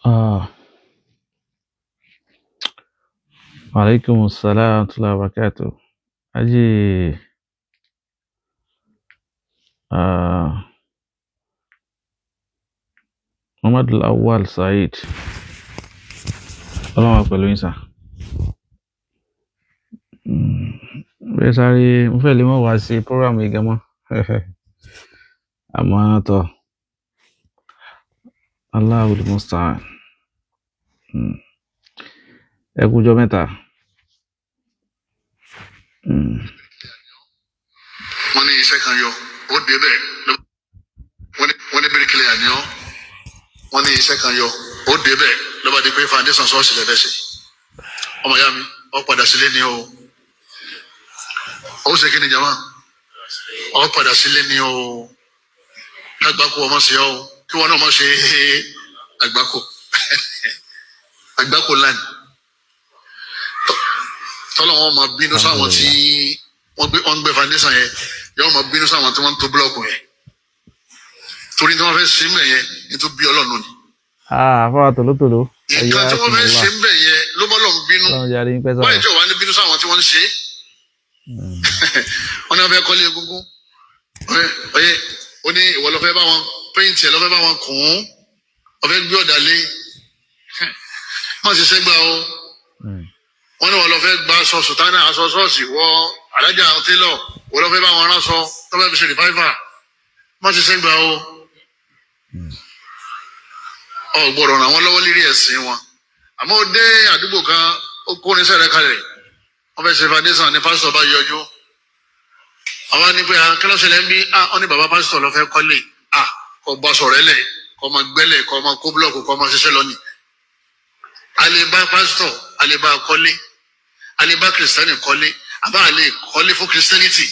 Ah, alaikum assalam wa rahmatullahi wa barakatuh. Haji Muhammad Lawal Said. Ọlọ́run wà pẹ̀lú yín sà. Bẹ́ẹ̀ sáré, mo fẹ́ lè mọ̀ wá sí program yìí gan mọ́. Àmọ́ tọ́, Allahul musta'an. Ẹ kú ọjọ́ mẹ́ta. Wọ́n ní iṣẹ́ kan yọ, ó débẹ̀. Wọ́n ní bíríkìlìyà ni ọ́. Wọ́n ní iṣẹ́ kan yọ, ó débẹ̀ lọ́ba di pé foundation ṣọ́ọ̀ṣì lẹ́fẹ́ ṣe. Ọmọ ìyá mi, ó padà sílé ni o. Ó ṣe kí ni jama? Ó padà sílé ni o. Lágbàkú ọmọ ṣe ọ́, kí wọ́n náà má ṣe àgbákò. Àgbákò láni. Tọ́lọ́ wọn máa bínú sáwọn tí wọ́n gbé foundation yẹn, yóò máa bínú sáwọn tí wọ́n ń to búlọ̀kù yẹn. Torí tí wọ́n fẹ́ ṣe mẹ́ yẹn, ní tó bí Ọlọ́run ni. Ah, àfáwà tòlótòló. Nǹkan tí wọ́n fẹ́ ṣe ń bẹ̀ yẹn ló bọ́ lọ́n bínú. Ọlọ́run jàre yín pẹ́ Wọ́n sọ̀rọ̀. yìí tí ò wá ní bínú sáwọn tí wọ́n ń ṣe. Wọ́n ní wọ́n fẹ́ kọ́lé egúngún. Ọyẹ, ó ní ìwọ ló fẹ́ bá wọn péǹtì ẹ̀, ló fẹ́ bá wọn kùn ún. Wọ́n fẹ́ gbé ọ̀dà lé. Má ṣe ṣẹ́gbà o. Wọ́n ní wọ́n lọ fẹ́ gba aṣọ sùtánà, aṣọ ṣọ́ọ̀ṣì, wọ alájà télọ̀, wọ́n lọ fẹ́ bá wọn ránṣọ tó fẹ́ fi ṣe rìfáìfà. Má ṣe ṣẹ́gbà o. Ọ gbọ́dọ̀ ràn wọ́n lọ́wọ́ lérí ẹ̀sìn wọn. Àmọ́ ó dé àdúgbò kan, ó kó irinṣẹ́ rẹ̀ kalẹ̀. Wọ́n fẹ́ ṣe foundation ní pásítọ̀ bá yọjú. Àwọn ní pé kí ló ṣẹlẹ̀ ń bí? Wọ́n ní bàbá pásítọ̀ lọ fẹ́ kọ́lé. Kò bọ́ aṣọ rẹ̀ lẹ̀, kò máa gbẹ́lẹ̀, kò máa kó búlọ̀kù, kò máa ṣiṣẹ́ lọ ni. A lè bá pásítọ̀, a lè bá kọ́lé, a lè bá kìrìsìtẹ́nì kọ́lé, àbá a lè kọ́lé fún kìrìsìtẹ́nìtì.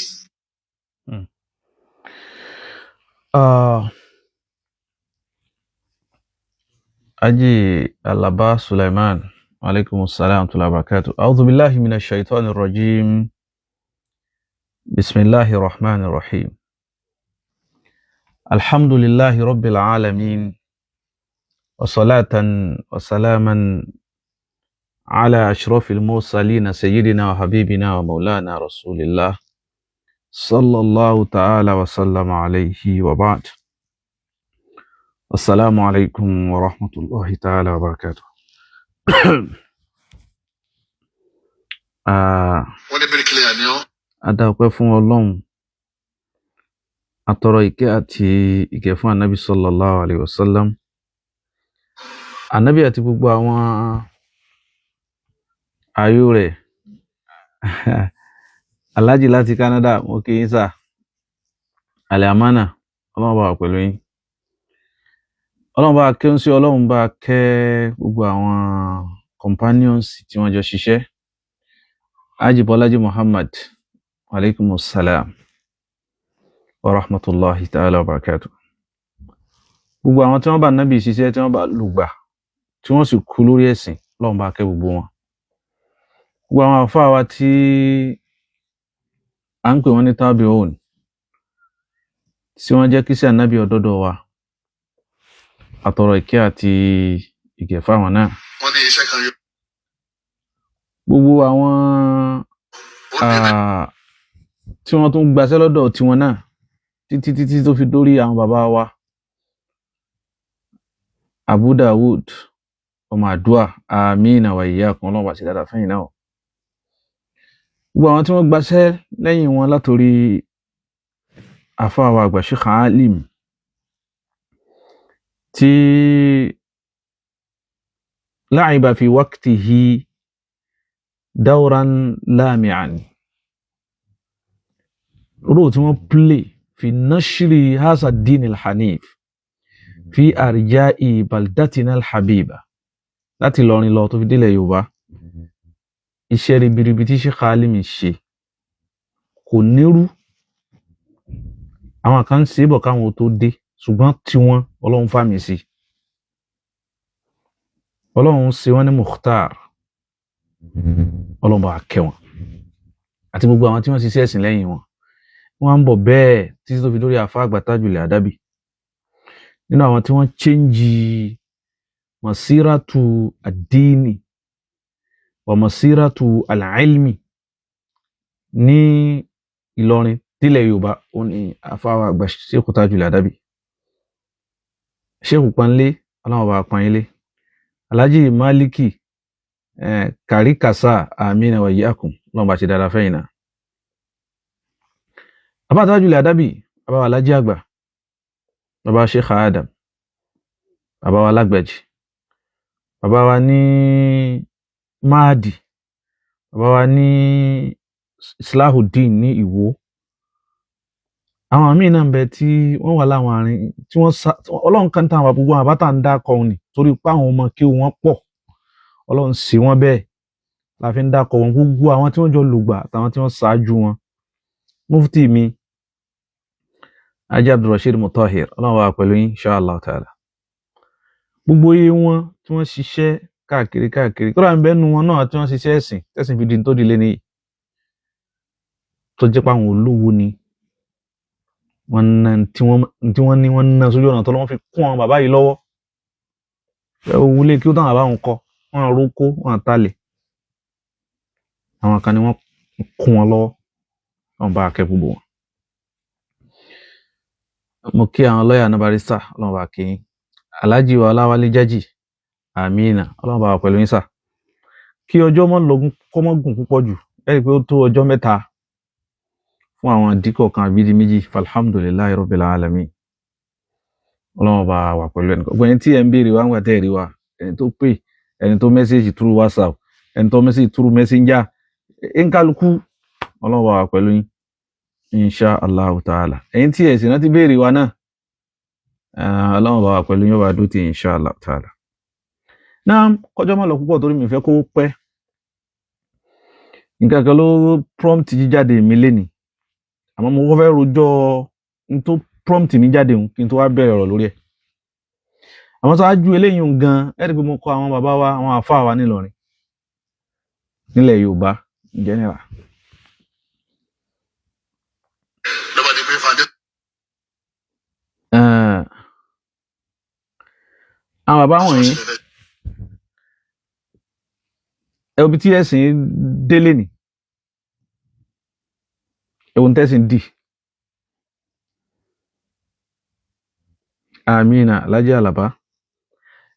Haji Alaba Sulaiman, alaikum assalam wa rahmatullahi wa barakatuh. A'udhu billahi minash shaitanir rajim. Bismillahir rahmanir rahim. Alhamdulillahi rabbil alamin. Wa salatan wa salaman ala ashrafil mursalin sayyidina wa habibina wa maulana rasulillah sallallahu ta'ala wa sallama alayhi wa ba'd. Assalamu alaikum wa rahmatullahi ta'ala wa barakatuh. Wọ́n ní bíríkìlìyà ni ọ́. A dá ọpẹ́ fún Ọlọ́run. A tọrọ ìkẹ́ àti ìgẹ̀ fún Ànábì sallallahu alayhi wa sallam. Ànábì àti gbogbo àwọn ayò rẹ̀. Alhaji láti Canada, mo kí yín sà. Alẹ́ àmánà, Ọlọ́run bá wà pẹ̀lú yín. Ọlọ́run bá kẹ́ ń sí, Ọlọ́run bá kẹ́ gbogbo àwọn companions tí wọ́n jọ ṣiṣẹ́. Haji Bọ́lájí Muhammad, alaikum assalam wa rahmatullahi ta'ala wa barakatuh. Gbogbo àwọn tí wọ́n bá Nábì ṣiṣẹ́, tí wọ́n bá lùgbà, tí wọ́n sì kú lórí ẹ̀sìn, Ọlọ́run bá kẹ́ gbogbo wọn. Gbogbo àwọn àfáà wa tí à ń pè wọ́n ní tabi'un, tí wọ́n jẹ́ kí sí Ànábì ọ̀dọ́dọ̀ wa, àtọ̀rọ̀ ìkẹ́ àti ìgẹ̀ fáwọn náà. Wọ́n ní iṣẹ́ kan yọ. Gbogbo àwọn Ó débẹ̀. tí wọ́n tún gbaṣẹ́ lọ́dọ̀ tiwọn náà títí títí tó fi dórí àwọn bàbá wa Abu Dawud ọmọ àdúà, àmín wa iyyakum, Ọlọ́run bá ṣe dáadáa fẹ́yìn náà. Gbogbo àwọn tí wọ́n gbaṣẹ́ lẹ́yìn wọn látòrí àfáà wa àgbà Sheikh Alim tí la'iba fi waqtihi dawran lami'an. Role tí wọ́n play fi nashri hasa din al-hanif fi arja'i baldatina al-habiba, láti Ìlọrin lọ tó fi délẹ̀ Yorùbá, iṣẹ́ ribiribi tí Sheikh Alimi ṣe kò nírú. Àwọn kan ń ṣe é bọ̀ káwọn tó dé, ṣùgbọ́n tiwọn Ọlọ́run fàmì sí, Ọlọ́run ṣe wọ́n ní Mukhtar. Ọlọ́run bá wa kẹ́ wọn àti gbogbo àwọn tí wọ́n ṣiṣẹ́ ẹ̀sìn lẹ́yìn wọn. Wọ́n ń bọ̀ bẹ́ẹ̀ títí tó fi dórí àfa àgbà Tajul Adabi, nínú àwọn tí wọ́n change masiratu ad-dini wa masiratu al-ilmi ní Ìlọrin tílẹ̀ Yorùbá, ó ní àfa àgbà Sheikh Tajul Adabi, Sheikh Panlé, Ọlọ́run bá pọ́n ilé, Alhaji Maliki Karikasa, amina wa iyyakum, Ọlọ́run bá ṣe dáadáa fẹ́yìn náà. Bàbá Tajul Adabi, bàbá wa Alhaji àgbà, bàbá Sheikh Adam, bàbá wa Lágbàjì, bàbá wa ní Máàdì, bàbá wa ní Islahudeen ní Ìwó. Àwọn míì náà ń bẹ tí wọ́n wà láwọn àárín tí wọ́n sá. Ọlọ́run kan táwọn gbogbo àwọn àbátà ń dákọ̀ òun ni, torí pé àwọn ọmọ kí wọ́n pọ̀, Ọlọ́run sì wọ́n bẹ́ẹ̀ la fi ń dákọ̀ wọn. Gbogbo àwọn tí wọ́n jọ lùgbà àtàwọn tí wọ́n ṣáájú wọn, mufti mi Haji Abdulrasheed Mutahir, Ọlọ́run wà pẹ̀lú yín inshallah ta'ala. Gbogbo iye wọn tí wọ́n ṣiṣẹ́ káàkiri káàkiri, kódà ń bẹ́nu wọn náà tí wọ́n ṣiṣẹ́ ẹ̀sìn tẹ̀sìn fi di tó di lé níyì, tó jẹ́ pé àwọn olówó ni wọ́n ná tí wọ́n ní, wọ́n ná sójú ọ̀nà tó lọ́wọ́ fi kún àwọn bàbá yìí lọ́wọ́. Ẹ wúlé kí ó táwọn bàbá wọn kọ, wọn rókó, wọn talẹ̀, àwọn kan ni wọ́n kún wọn lọ́wọ́. Wọn bá akẹ́ gbogbo wọn. Mo kí àwọn lọ́ọ̀yà náà, barrister, Ọlọ́run bá kí yín. Alhaji wa Ọláwálé Jájì, amina, Ọlọ́run bá wà pẹ̀lú yín sà. Kí ọjọ́ mọ́ lọ́gùn kọ́ mọ́ gùn púpọ̀ jù, ẹ rí i pé ó tó ọjọ́ mẹ́ta fún àwọn àdíkọ̀ kan àbí di méjì. Alhamdulillahi rabbil alamin, Ọlọ́run bá wà pẹ̀lú ẹnì kan. Ẹni tí ẹ ń béèrè wá ń gbà tẹ́ ẹ̀ rí wa, ẹni tó pè, ẹni tó message through WhatsApp, ẹni tó message through Messenger, nkálukú, Ọlọ́run bá wà pẹ̀lú yín insha allah ta'ala. Ẹ̀yin tí ẹ sì rántí béèrè wa náà, Ọlọ́run bá wà pẹ̀lú yín, ó bá dúró tì insha allah ta'ala. Náà kọjọ́ má lọ púpọ̀ torí mi fẹ́ kó pẹ́. Nǹkan kan ló prompt jíjáde mi lénìí, àmọ́ mo kọ́ fẹ́ rojọ́ n tó prompt mi jáde òun kí n tó wá bẹ̀rẹ̀ ọ̀rọ̀ lórí ẹ̀. Àmọ́ ṣáájú eléyìí gan, ẹ rí i pé mo kọ àwọn bàbá wa, àwọn àfáà wa nílọrin, nílẹ̀ Yorùbá in general. Lọ́ba di pé foundation Àwọn bàbá wọ̀nyí, ẹ wo ibi tí ẹ̀sìn délé ni, ẹ wo ní tẹ́sìn dì. Amina Alhaji Alaba,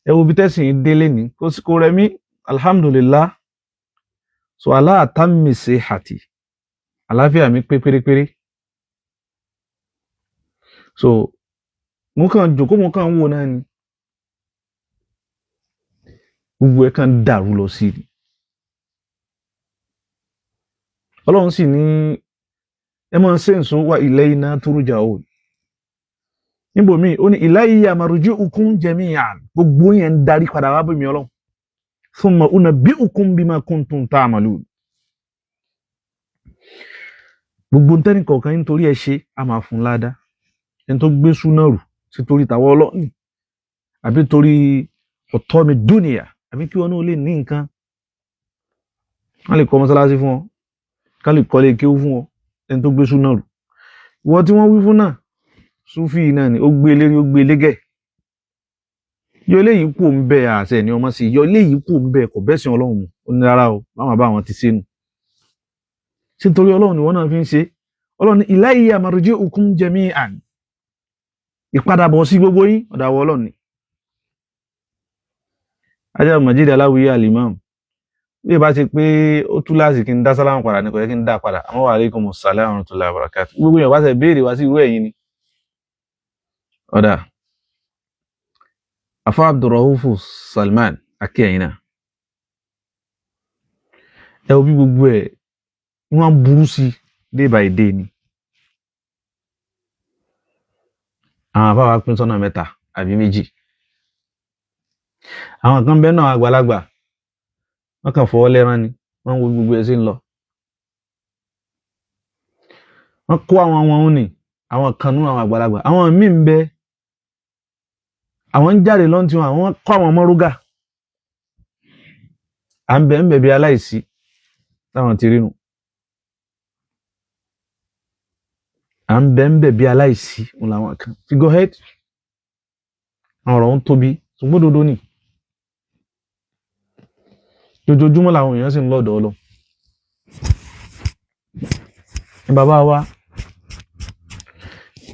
ẹ wo ibi tẹ́sìn délé ni, kò sí kò rẹ̀ mí, alhamdulillah. So aláàtàmì sihati, àlàáfíà mi pé pérépéré. So mo kàn jòkó, mo kàn ń wò náà ni, gbogbo ẹ̀ kàn dàrú lọ sí i. Ọlọ́run sì ní ẹ máa ń ṣe nso wa ilayna turja'un. Níbòmíì ó ní ilayya marji'ukum jami'an, gbogbo yẹn ń darí padà wá bẹ̀mí Ọlọ́run. Thumma unabbi'ukum bima kuntum ta'malun. Gbogbo ntẹ́nì kọ̀ọ̀kan nítorí ẹ ṣe a máa fún ládàá. Ẹni tó gbé súná rù sí torí tàwọn ọlọ́ọ̀ni, àbí torí ọ̀tọ́ mi dúnìyà, àbí kí wọn náà lè ní nǹkan, wọ́n lè kọ́ mọ́sálásí fún ọ, ká lè kọ́lé kéwú fún ọ. Ẹni tó gbé súná rù, ìwọ tí wọ́n wí fún náà, súfì náà ni ó gbé lérí, ó gbé légẹ̀. Yọ eléyìí kù ń bẹ, àṣẹ ni ọmọ sí, yọ eléyìí kù ń bẹ, kò bẹ́sìn Ọlọ́run mu. Ó ní rárá o, báwọn bá wọn ti sínú ṣé torí Ọlọ́run ni wọ́n náà fi ń ṣe. Ọlọ́run ní ilayya marji'ukum jami'an, ìpadàbọ̀ sí gbogbo yín ọ̀dà wọ Ọlọ́run ni. Ajá Majid Aláwìyé Alimam, bí ìbá ṣe pé ó tú láti kí n dá sálámù padà ní kò yẹ kí n dá padà. Àmọ́ wa alaikumus salam wa rahmatullahi wa barakatuh. Gbogbo èèyàn bá ṣe béèrè wá sí irú ẹ̀yin ni. Ọ̀dà Afa Abdulrahufu Salman akẹ́yìn náà, ẹ wo bí gbogbo ẹ̀ wọ́n burú sí day by day ni. Àwọn àfáà wa pín sọ́nà mẹ́ta àbí méjì. Àwọn kan bẹ́ẹ̀ náà àgbàlagbà, wọ́n kàn fọwọ́ lẹ́rán ni, wọ́n ń wo gbogbo ẹ̀ sí ń lọ. Wọ́n kó àwọn wọn ní àwọn kan nínú àwọn àgbàlagbà. Àwọn míì ń bẹ, àwọn ń jáde lọ́n tiwọn, àwọn kó àwọn mọ́rúgà. À ń bẹ ń bẹ bí aláìsí táwọn ti rínu. À ń bẹ ń bẹ bí aláìsí òun làwọn kan. Figure head. Àwọn ọ̀rọ̀ ń tóbi, ṣùgbọ́n òdodo ni. Jojoojúmọ́ làwọn èèyàn sì ń lọ́dọ̀ ọ lọ. Ní bàbá wa,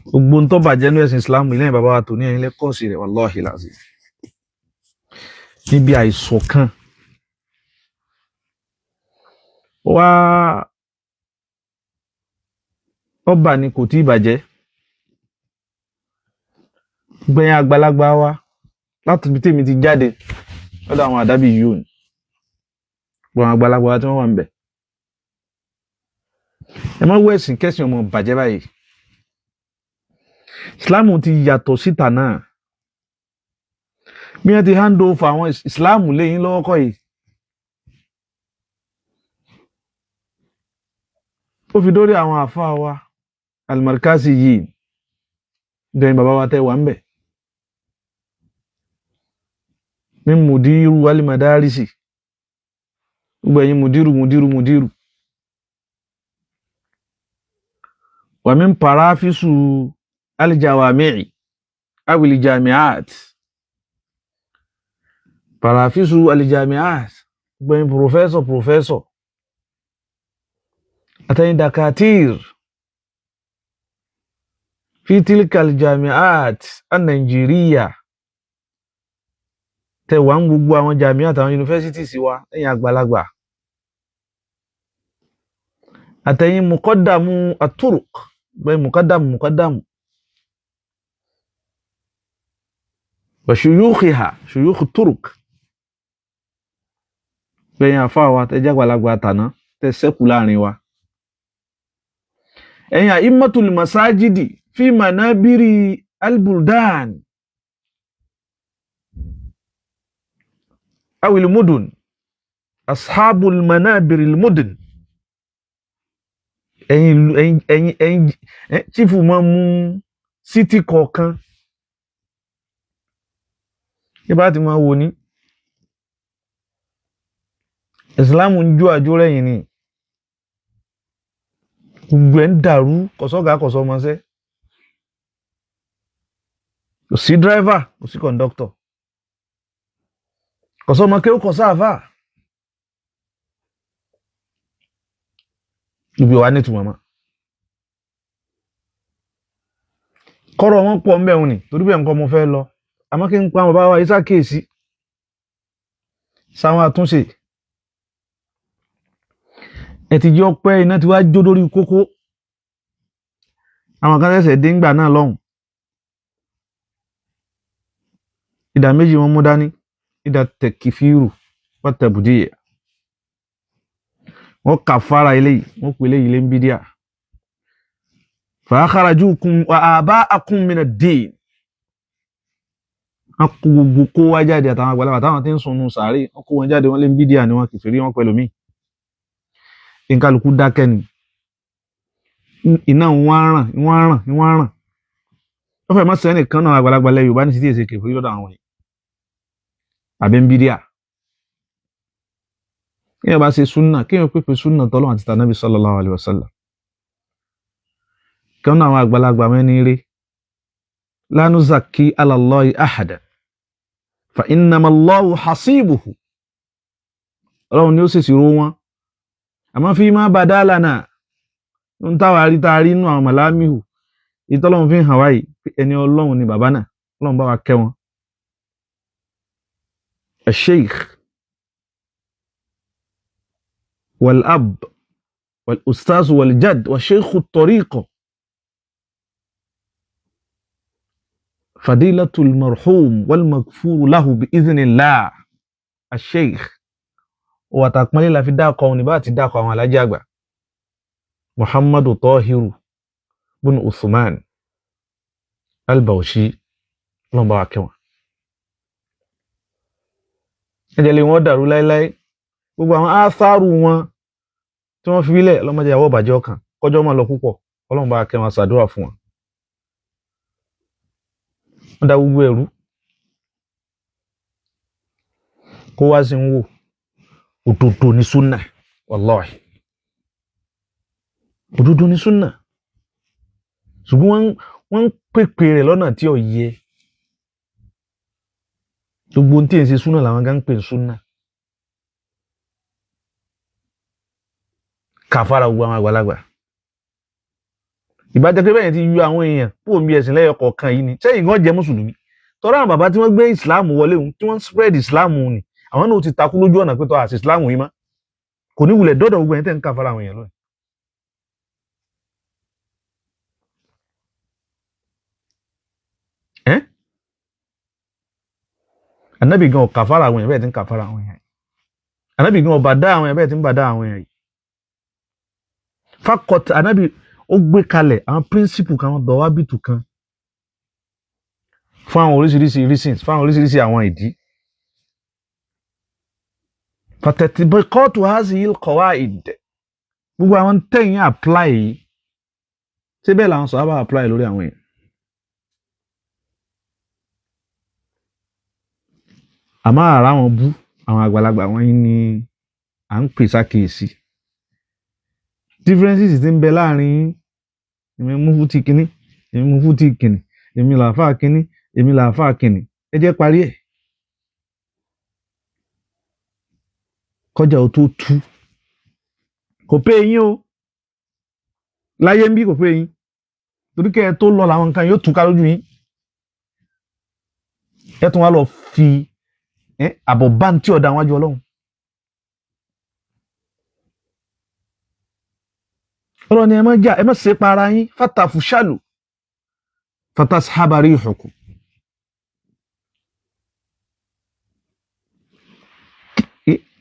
gbogbo ń tó bàjẹ́ ní ẹ̀sìn Islam ilé bàbá wa tò ní ẹ̀yìn lẹ́kọ̀ọ́sì rẹ̀, wallahi lazim. Níbi àìṣọ̀kan. Wá ọba ni kò tí ì bàjẹ́. Gbẹ̀yìn àgbàlagbà wa láti ibi tèmi ti jáde lọ́dọ̀ àwọn àdábì yìí ò ní. Gbọ̀n àgbàlagbà wa tí wọ́n wà ń bẹ̀. Ẹ má wọ ẹ̀sìn kẹ́sìn ọmọ bàjẹ́ báyìí. Islam ti yàtọ̀ síta náà. Bí wọ́n ti hand over àwọn Islam léyìn lọ́wọ́ kọ́ yìí. Ó fi dórí àwọn àfáà wa Al-Markazi yìí. Dẹ̀yìn bàbá wa tẹ́ wà ń bẹ̀. Ní mùdírù al-madarisi. Gbogbo ẹ̀yin mùdírù mùdírù mùdírù. Wà mí ń paráfísù al-jawami'i awil jami'at. Paráfísù al-jami'at. Gbogbo ẹ̀yin pòfẹ́sọ̀ pòfẹ́sọ̀. Àtẹ̀yin dakatir. Fi tilka al-jami'at an-Nàìjíríyà. Tẹ wà ń gbogbo àwọn jami'at àwọn yunifásitì wa lẹ́yìn àgbàlagbà. Àtẹ̀yin mùkọ́dàmù at-turuq. Gbẹ̀yìn mùkọ́dàmù mùkọ́dàmù. Wa shuyukhiha shuyukh turuq. Gbẹ̀yìn àfáà wa tẹ jẹ́ àgbàlagbà tàná tẹ sẹ́kù láàrin wa. Ẹ̀yin a'immatul masajidi fi manabiri al-buldan. Awil mudun. Ashabul manabiri al-mudun. Ẹ̀yin ẹ̀yin ẹ̀yin chifu máa mú city kọ̀ọ̀kan. Kí bá ti máa wò ní. Islam ń jó àjò rẹ̀yìn ni. Gbogbo ẹ̀ ń dàrú, kọ̀sọ́gà kọ̀sọ́mọṣẹ́. Kò sí dírẹ́fà, kò sí kọ̀ǹdọ́tọ̀. Kọ̀sọ́mọkéwú kọ̀sáàfà. Ibi wa nítumọ̀ mọ́. Kọ́rọ̀ wọn pọ̀ ń bẹ̀rù ni, torí bẹ́ẹ̀ nǹkan mo fẹ́ lọ. Àmọ́ kí n pa àwọn bàbá wa Isa kíyèsí. Sáwọn àtúnṣe. Ẹ ti jẹ́ ọpẹ́ iná tí wàá jó lórí kókó. Àwọn kan ṣẹ̀ṣẹ̀ dé ńgbà náà lọ́hùn. Ìdá méjì wọn mú dání. Ìdá tẹ̀kífìrù wọ́n tẹ̀bùdíyà. Wọ́n kà fara eléyìí, wọ́n pè eléyìí lé ń bídíà. Fàákàràjúkun àbá akúnmínà dín. Wọ́n kó gbogbo kó wá jáde àtàwọn àgbàlagbà táwọn tí ń sunnu sàárè, wọ́n kó wọn jáde wọ́n lé ń bídíà ni wọ́n kìfìrí wọn pẹ̀lú mi. Nkálukú dákẹ́ ni. Iná wọn ràn, wọn ràn, wọn ràn. Wọ́n fẹ́ mọ́ sẹ́ni kan náà àgbàlagbà lẹ Yorùbá ní sí tí èsì kìfìrí lọ́dọ̀ àwọn yìí. Àbí ń bídíà. Kéèyàn bá ṣe súnà, kéèyàn pèpè súnà tọ́lọ́ àti tànábì sallallahu alaihi wasallam. Kan náà àwọn àgbàlagbà mẹ́ni rí. La nuzakki ala Allahi ahada. Fa innama Allahu hasibuhu. Ọlọ́run ni ó ṣèṣì ro wọn. Àmọ́ fi má bada lana. Ń táwa rí tá a rí inú àwọn màlámìhù. Ìtọ́lọ́run fi hàn wáyìí pé ẹni Ọlọ́run ni bàbá náà. Ọlọ́run bá wa kẹ́ wọn. Al-Sheikh wal-Ab wal-Ustaz wal-Jadd wa Sheikh at-Tariqa Fadilatul marhum wal-maghfur lahu bi-idhnillah Al-Sheikh. Wàtàpọ́nlé la fi dákọ̀ òní bá ti dákọ̀ àwọn alájẹ́ àgbà Muhammadu Tahiru bin Uthman. Al-Bauchi, Ọlọ́run bá wa kẹ́ wọn. Ẹ̀jẹ̀ lè wọ́n dàrú láéláé. Gbogbo àwọn ásáàrù wọn tí wọ́n fi wílẹ̀ ọlọ́mọdé àwọ̀ bàjẹ́ ọkàn kọjọ́ máa lọ púpọ̀. Ọlọ́run bá wa kẹ́ wọn, ṣàdúrà fún wọn. Wọ́n da gbogbo ẹ̀rú kó wá sí ń wò òdodo ní súnà, wàláhì òdodo ní súnà, ṣùgbọ́n wọ́n ń pèpè rẹ̀ lọ́nà tí ò yẹ. Gbogbo ohun tí èyí ṣe súnà làwọn gan ń pè ní súnà. Kàfàrà gbogbo àwọn àgbàlagbà ìbájẹ́ pé bẹ́ẹ̀ ti yọ àwọn èèyàn kúrò níbi ẹ̀sìn lẹ́yọ kọ̀ọ̀kan yìí ni sẹ́yìn gan jẹ́ mùsùlùmí. Tọ́lá àwọn bàbá tí wọ́n gbé ìsìláàmù wọlé òun, tí wọ́n spread ìsìláàmù ni, àwọn náà ti takú lójú ọ̀nà pé tọ́ àti ìsìláàmù yìí mọ́ kò ní wulẹ̀ dọ́dọ̀ gbogbo ẹ̀yin tẹ́ ń kàfàrà àwọn èèyàn lónìí. Ẹ́ ànábì gan ò kàfàrà àwọn èèyàn bẹ́ẹ̀ tí ń kàfàrà àwọn èèyàn. Ànábì gan ò bá dá àwọn èèyàn bẹ́ẹ̀ tí ń bá dá àwọn èèyàn yìí. Fakọt ànábì ó gbé kalẹ̀ àwọn píríncípù kan, àwọn dọ̀wábìtù kan fún àwọn oríṣiríṣi reasons, fún àwọn oríṣiríṣi àwọn ìdí. Fàtẹ̀tìbẹ́kọ́tù hazi il qawaid, gbogbo àwọn tẹ̀yìn apply yìí, ṣé bẹ́ẹ̀ làwọn sọ̀rọ̀ apply lórí àwọn èèyàn? Àmọ́ àrà wọn bú àwọn àgbàlagbà wọn yìí ni à ń pè sákèésí. Differences ti ń bẹ láàrin yín, èmi mú fún ti kínní, èmi mú fún ti kìnnì, èmi làáfàá kínní, èmi làáfàá kìnnì, ẹ jẹ́ parí ẹ̀ kọjá o tó tú. Kò pé yín o láyé ń bí, kò pé yín, torí kẹ́ ẹ tó lọ làwọn nǹkan yóò túká lójú yín. Ẹ tún wá lọ fi àbọ̀ bá ń tí ọ̀dà wájú Ọlọ́run. Ọlọ́run ni ẹ má jà, ẹ má ṣe para yín, fatafushalu fatashaba rihukum.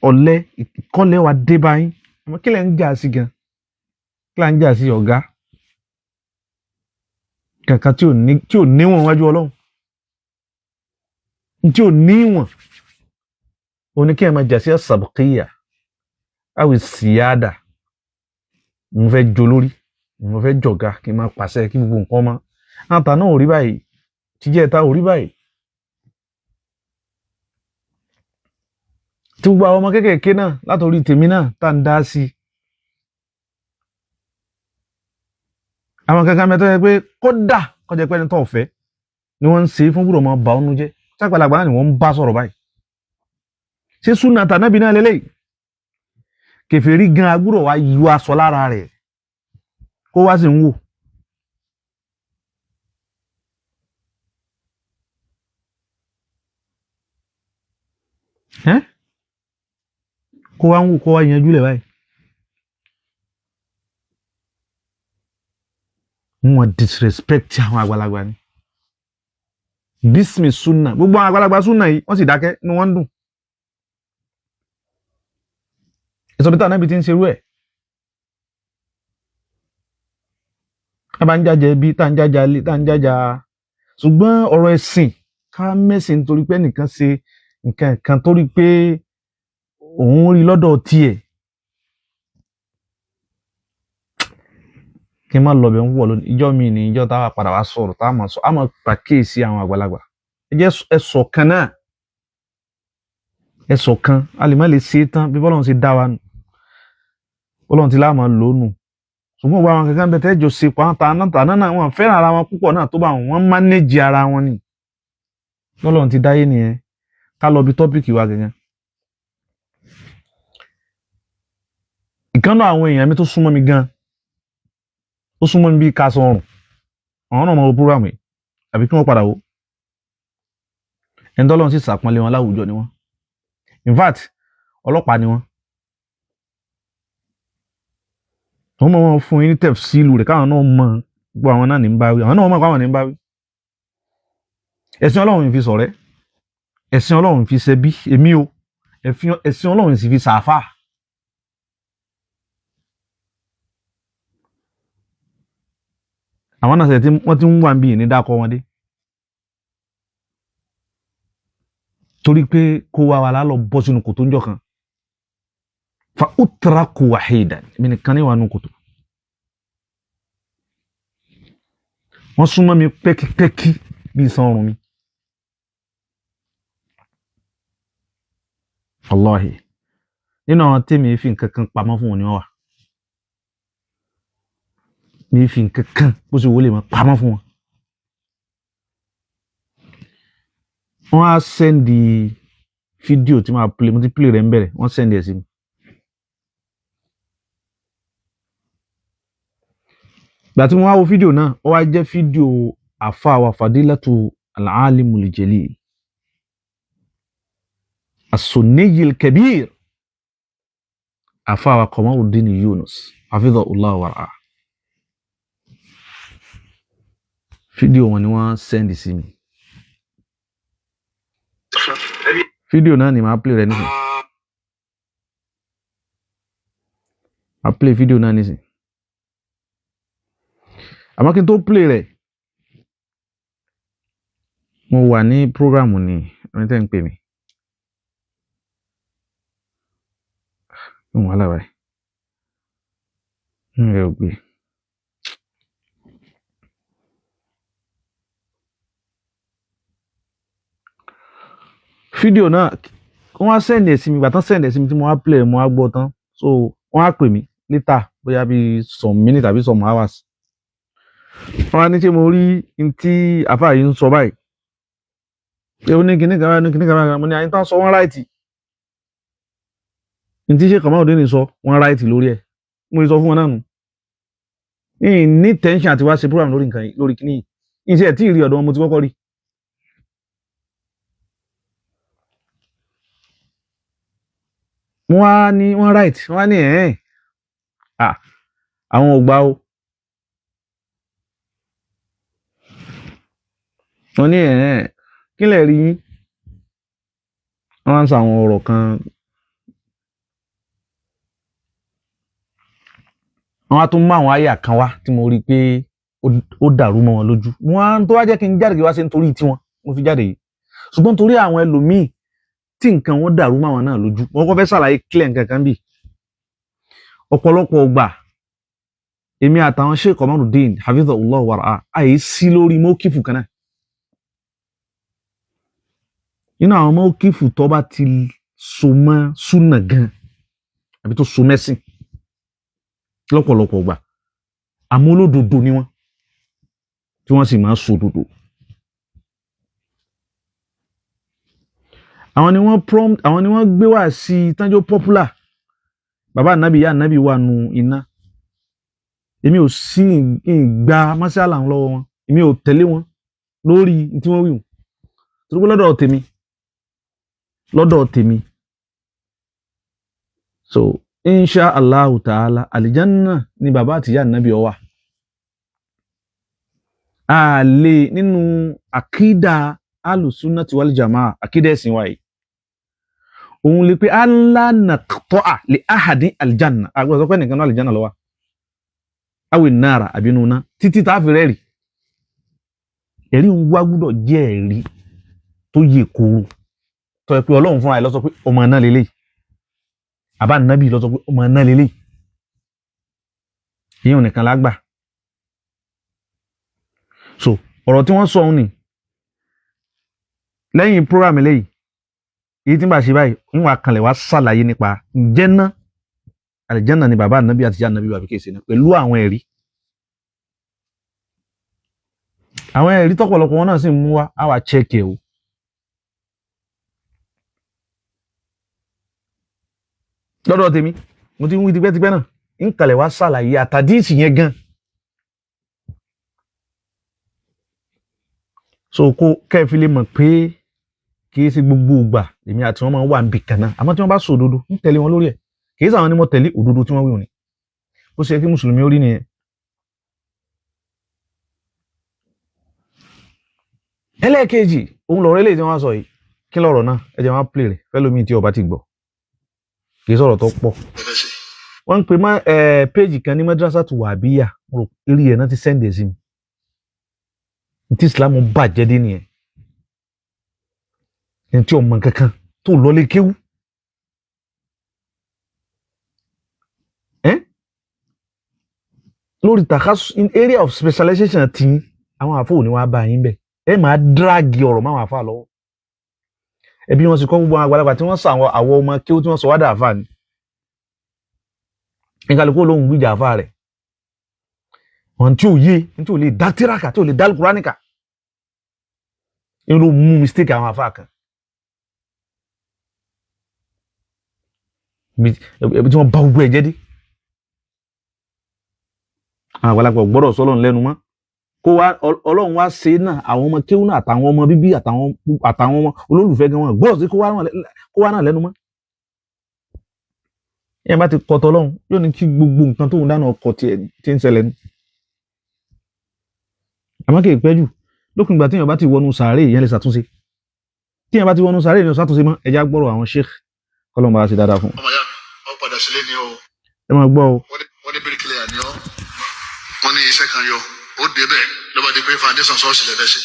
Ọ̀lẹ ìkọ́lẹ̀ wa dé bá yín. Àmọ́ kí lẹ̀ ń jà sí gan? Kí lẹ̀ ń jà sí ọ̀gá? Kankan tí ò níwọ̀n wájú Ọlọ́run, tí ò níwọ̀n, òun ni kí ẹ máa jà sí asabqiya awi siyada. Mo fẹ́ jo lórí, mo fẹ́ jọ̀gá, kí n máa pàṣẹ kí gbogbo nǹkan mọ́. Àtà náà ò rí báyìí, tíjẹ́ ta ò rí báyìí. Tí gbogbo àwọn ọmọ kéékèèké náà látòrí tèmi náà tá ń dá sí i. Àwọn kankan mẹ́tọ́ yẹ pé kódà kọjá pé ẹni tó fẹ́ ni wọ́n ń ṣe fún gbúdọ̀ máa bà ọ́nú jẹ́. Sápàlàgbà náà ni wọ́n ń bá sọ̀rọ̀ báyìí. Ṣé súnà tànábì náà lélẹ́yìí? Kèfèrí gan agbúrò wa yọ aṣọ lára rẹ̀ kó wá sí ń wò. Kó wá ń wò, kó wá yanjú lẹ̀ báyìí. Wọ́n disrespect àwọn àgbàlagbà ni. Bísí súnà, gbogbo àwọn àgbàlagbà súnà yìí wọ́n sì dákẹ́, inú wọn ń dùn. Ìsọ̀bítà náà bí ti ń ṣerú ẹ̀. A bá ń jájẹ bí tá ń jájà lé tá ń jájà. Ṣùgbọ́n ọ̀rọ̀ ẹ̀sìn ká mẹ́sìn nítorí pé ẹnìkan ṣe nǹkan kan torí pé òun rí lọ́dọ̀ tiẹ̀. Kí n má lọ bẹ̀ ń wọ̀ lónìí. Ìjọ́ mi ni ìjọ́ táwa padà wá sọ̀rọ̀ tá a máa sọ, a máa pàkíyèsí àwọn àgbàlagbà. Ẹ jẹ́ ẹ ṣọ̀kan náà. Ẹ ṣọ̀kan, a lè má lè ṣe é tán bí Bọ́lọ́run ṣe dá wa nù. Ọlọ́run ti láàmú lónù. Ṣùgbọ́n gbogbo àwọn kankan bẹ tẹ́jọ ṣe pa tàná náà wọn fẹ́ràn ara wọn púpọ̀ náà tó bá wọn mánéjì ara wọn ni. Ọlọ́run ti dáyé nìyẹn. Ká lọ bí tọ́pìkì wa gangan. Ìkan náà àwọn èèyàn mi tó súnmọ́ mi gan. Ó súnmọ́ mi bíi kaṣọ ọrùn. Àwọn náà mọ wo púrógírámù yìí àbí kí wọ́n padà wò. Ẹni tọ́lọ́run sì ṣàpọ́nlé wọn láwùjọ ni wọ́n. In fact, ọlọ́pàá ni wọ́n. Wọ́n mọ̀ wọ́n fún yín ní tẹ̀fsíìlù rẹ̀ káwọn náà mọ̀ gbọ́ àwọn náà ní ń bá wí. Àwọn náà mọ̀ pé àwọn ní ń bá wí. Ẹ̀sìn Ọlọ́run fi ṣọ̀rẹ́. Ẹ̀sìn Ọlọ́run fi ṣẹbí èmi o. Ẹ̀sìn Ọlọ́run sì fi ṣàáfà. Àwọn náà ṣe tí wọ́n ti ń wà níbí ní dákọ̀ wọn dé. Torí pé kó wa wà lálọ́ bọ́ sínú kòtò ńjọ́ kan. Fa utraku wahidan, èmi nìkan ní wà nù kòtò. Wọ́n súnmọ́ mi pẹ́kípẹ́kí bí iṣan ọrùn mi. Wallahi, nínú àwọn tèmi fi nǹkan kan pamọ́ fún wọn ni wọ́n wà. Mi fi nǹkan kan bó ṣe wọlé mọ́ pamọ́ fún wọn. Wọ́n á send fídíò tí màá play, mo ti play rẹ̀ ń bẹ̀rẹ̀, wọ́n send ẹ̀ sí mi. Ìgbà tí mo wá wo fídíò náà, ó wá jẹ́ fídíò àfáà wa Fadilatu Al-Alimul Jalil As-Sunniyil Kabir, àfáà wa Qamaruddin Yunus hafidhahullah wa ra'ah. Fídíò wọn ni wọ́n send sí mi. Fídíò náà ni màá play rẹ̀ nísìn. Màá play fídíò náà nísìn. Àmọ́ kí n tó play rẹ̀, mo wà ní prógrámù ni, ẹni tẹ́ ń pè mí. Ń wàhálà báyìí. Ń rẹ̀ ò gbé. Fídíò náà, wọ́n á send ẹ̀ sí mi, ìgbà tán send ẹ̀ sí mi tí mo wá play, mo wá gbọ́ tán. So wọ́n á pè mí later, bóyá bí some minutes àbí some hours. Wọ́n á ní ṣé mo rí n tí àfáà yìí ń sọ báyìí. Pé ó ní kinní kan báyìí, ó ní kinní kan báyìí. Mo ní àyín tán sọ wọ́n right. N tí Sheikh Qamaruddin sọ wọ́n right lórí ẹ̀. Mo sọ fún wọn náà nù. N ní tension àti wá ṣe program lórí nǹkan yìí, lórí kinní yìí. N ṣe ẹ̀ tí ì rí ọ̀dọ̀ wọn mo ti kọ́kọ́ rí. Wọ́n á ní wọ́n right, wọ́n á ní ẹ̀ẹ́n. Àwọn ò gbà o. Wọ́n ní ẹ̀ẹ́n, kí lẹ̀ rí yín? Wọ́n á ń sọ àwọn ọ̀rọ̀ kan. Wọ́n á tún mú àwọn àyà kan wá tí mo rí pé ó dàrú mọ́ wọn lójú. Wọ́n á tó wá jẹ́ kí n jáde kí wá ṣe nítorí tiwọn, mo fi jáde yìí. Ṣùgbọ́n torí àwọn ẹlòmíì tí nǹkan wọn dàrú mọ́ àwọn náà lójú, wọ́n kọ́ fẹ́ ṣàlàyé clear nǹkan kan bí. Ọ̀pọ̀lọpọ̀ ọgbà èmi àtàwọn Sheikh Qamaruddin hafidhahullah wa ra'ah àyè sí lórí mọ́kìfù kan náà. Nínú àwọn mọ́kìfù tó bá ti so mọ́ súnà gan àbí tó so mẹ́sìn lọ́pọ̀lọpọ̀ ọgbà, àmọ́ olódodo ni wọ́n tí wọ́n sì máa ń sòdodo. Àwọn ni wọ́n prompt, àwọn ni wọ́n gbé wá sí tánjọ́ popular. Bàbá ànábì, ìyá ànábì wà nù iná. Èmi ò sí ìgbà mọ́sálà ń lọ́wọ́ wọn, èmi ò tẹ̀lé wọn lórí tí wọ́n wí hùn. Torí pé lọ́dọ̀ tèmi. So insha Allahu ta'ala, àlìjánná ni bàbá àti ìyá ànábì ó wà. A lè nínú àkídà alùsúnnàtì wal jamaa, àkídà ẹ̀sìn wa yìí. Òun lè pé alla naqta'a li ahadin aljanna. Àgbẹ̀ sọ pé nìkan náà aljanna ló wà. Awi nara àbínú ná títí tá a fi rẹ́rì. Ẹ̀rí ń wá gbúdọ̀ jẹ́ ẹ̀rí tó yè kooro. Tó yẹ pé Ọlọ́run fúnra ẹ̀ ló sọ pé ọmọ náà lélẹ́yìí. Àbá nàbì ló sọ pé ọmọ náà lélẹ́yìí. Ìyẹn nìkan la gbà. So ọ̀rọ̀ tí wọ́n sọ òun ni lẹ́yìn program eléyìí, èyí tí ń bá ṣe báyìí, ń wà kanlẹ̀ wá ṣàlàyé nípa ǹjẹ́ ná àlìjánà ni bàbá ànábì àti ìyá ànábì wà bí kèsì náà pẹ̀lú àwọn ẹ̀rí. Àwọn ẹ̀rí tọ́pọ̀lọpọ̀ wọn náà sì ń mú wá, á wà check ẹ̀ o. Lọ́dọ̀ tèmi, mo ti ń wí tipẹ́tipẹ́ náà, ń kalẹ̀ wá ṣàlàyé àtàdíìsì yẹn gan. So kó kẹ́ ẹ fi lè mọ̀ pé kì í ṣe gbogbo ìgbà èmi àti wọn máa ń wà níbì kan náà, àmọ́ tí wọ́n bá sọ òdodo ń tẹ̀lé wọn lórí ẹ̀. Kì í ṣe àwọn ni mo tẹ̀lé òdodo tí wọ́n wí òní. Bó ṣe yẹ kí mùsùlùmí ó rí nìyẹn. Ẹlẹ́ẹ̀kejì, òun lọ̀rọ̀ eléyìí tí wọ́n sọ yìí. Kí lọ̀rọ̀ náà? Ẹ jẹ́ wọn á play rẹ̀ fẹ́lómi tí ó bá ti gbọ́. Kì í sọ̀rọ̀ tó pọ̀. Wọ́n ń pè má péèjì kan ní Madrasatu Wahbiyya, mo rò eré ẹ̀ náà ti send ẹ̀ sí mi. Ní tí Islam bàjẹ́ dé nìyẹn. Ẹni tí ò mọ kankan tó lọlé kéwú. Ẹ́ lórí takasus in area of specialization tí àwọn àfọ òní wàá bá yín bẹ̀. Ẹ máa díràgì ọ̀rọ̀ máwọn àfọ lọ́wọ́. Ẹbí wọn sì kọ́ gbogbo àwọn àgbàlagbà tí wọ́n sọ àwọn àwọ̀ ọmọ kéwú tí wọ́n sọ wádà àfà ni. Nkàlùkù olóhùn gbìjà àfà rẹ̀. Wọn tí ò yé, tí ò lè dá tíraka, tí ò lè dá kúránìkà. Inú ló mú mistake àwọn àfà kan. Ibi tí wọ́n bá gbogbo ẹ̀ jẹ́ dé. Àwọn àgbàlagbà gbọ́dọ̀ sọ́lọ́run lẹ́nu mọ́. Kó wá Ọlọ́run wá ṣe náà àwọn ọmọ kéwú náà àtàwọn ọmọ bíbí àtàwọn ọmọ olólùfẹ́ gan wọn gbọ́dọ̀ sí kó wá náà lẹ́nu mọ́. Ẹ bá ti kọtọ Ọlọ́run yóò ní kí gbogbo nǹkan tóun dáná ọkọ tiẹ̀ tí ń ṣẹlẹ̀ ní. Àmọ́ kì í pẹ́ jù lópin ìgbà téèyàn bá ti wọnú sàárè ìyẹn lè ṣàtúnṣe. Téèyàn bá ti wọnú sàárè ìyẹn ṣàtúnṣe mọ́. Ẹja gbọ́rọ̀ àwọn sheikh kọ́lọ́n bá ṣe dáadáa fún. Ọmọ ìyá mi, ọ padà sílé ni o. Ẹ máa gbọ́ o. Wọ́n ní bíríkìlẹ̀yà ni ọ́. Wọ́n ní iṣẹ́ kan yọ. Ó dé bẹ́ẹ̀ ló bá di pé foundation ṣọ́ọ̀ṣì lè fẹ́ ṣe.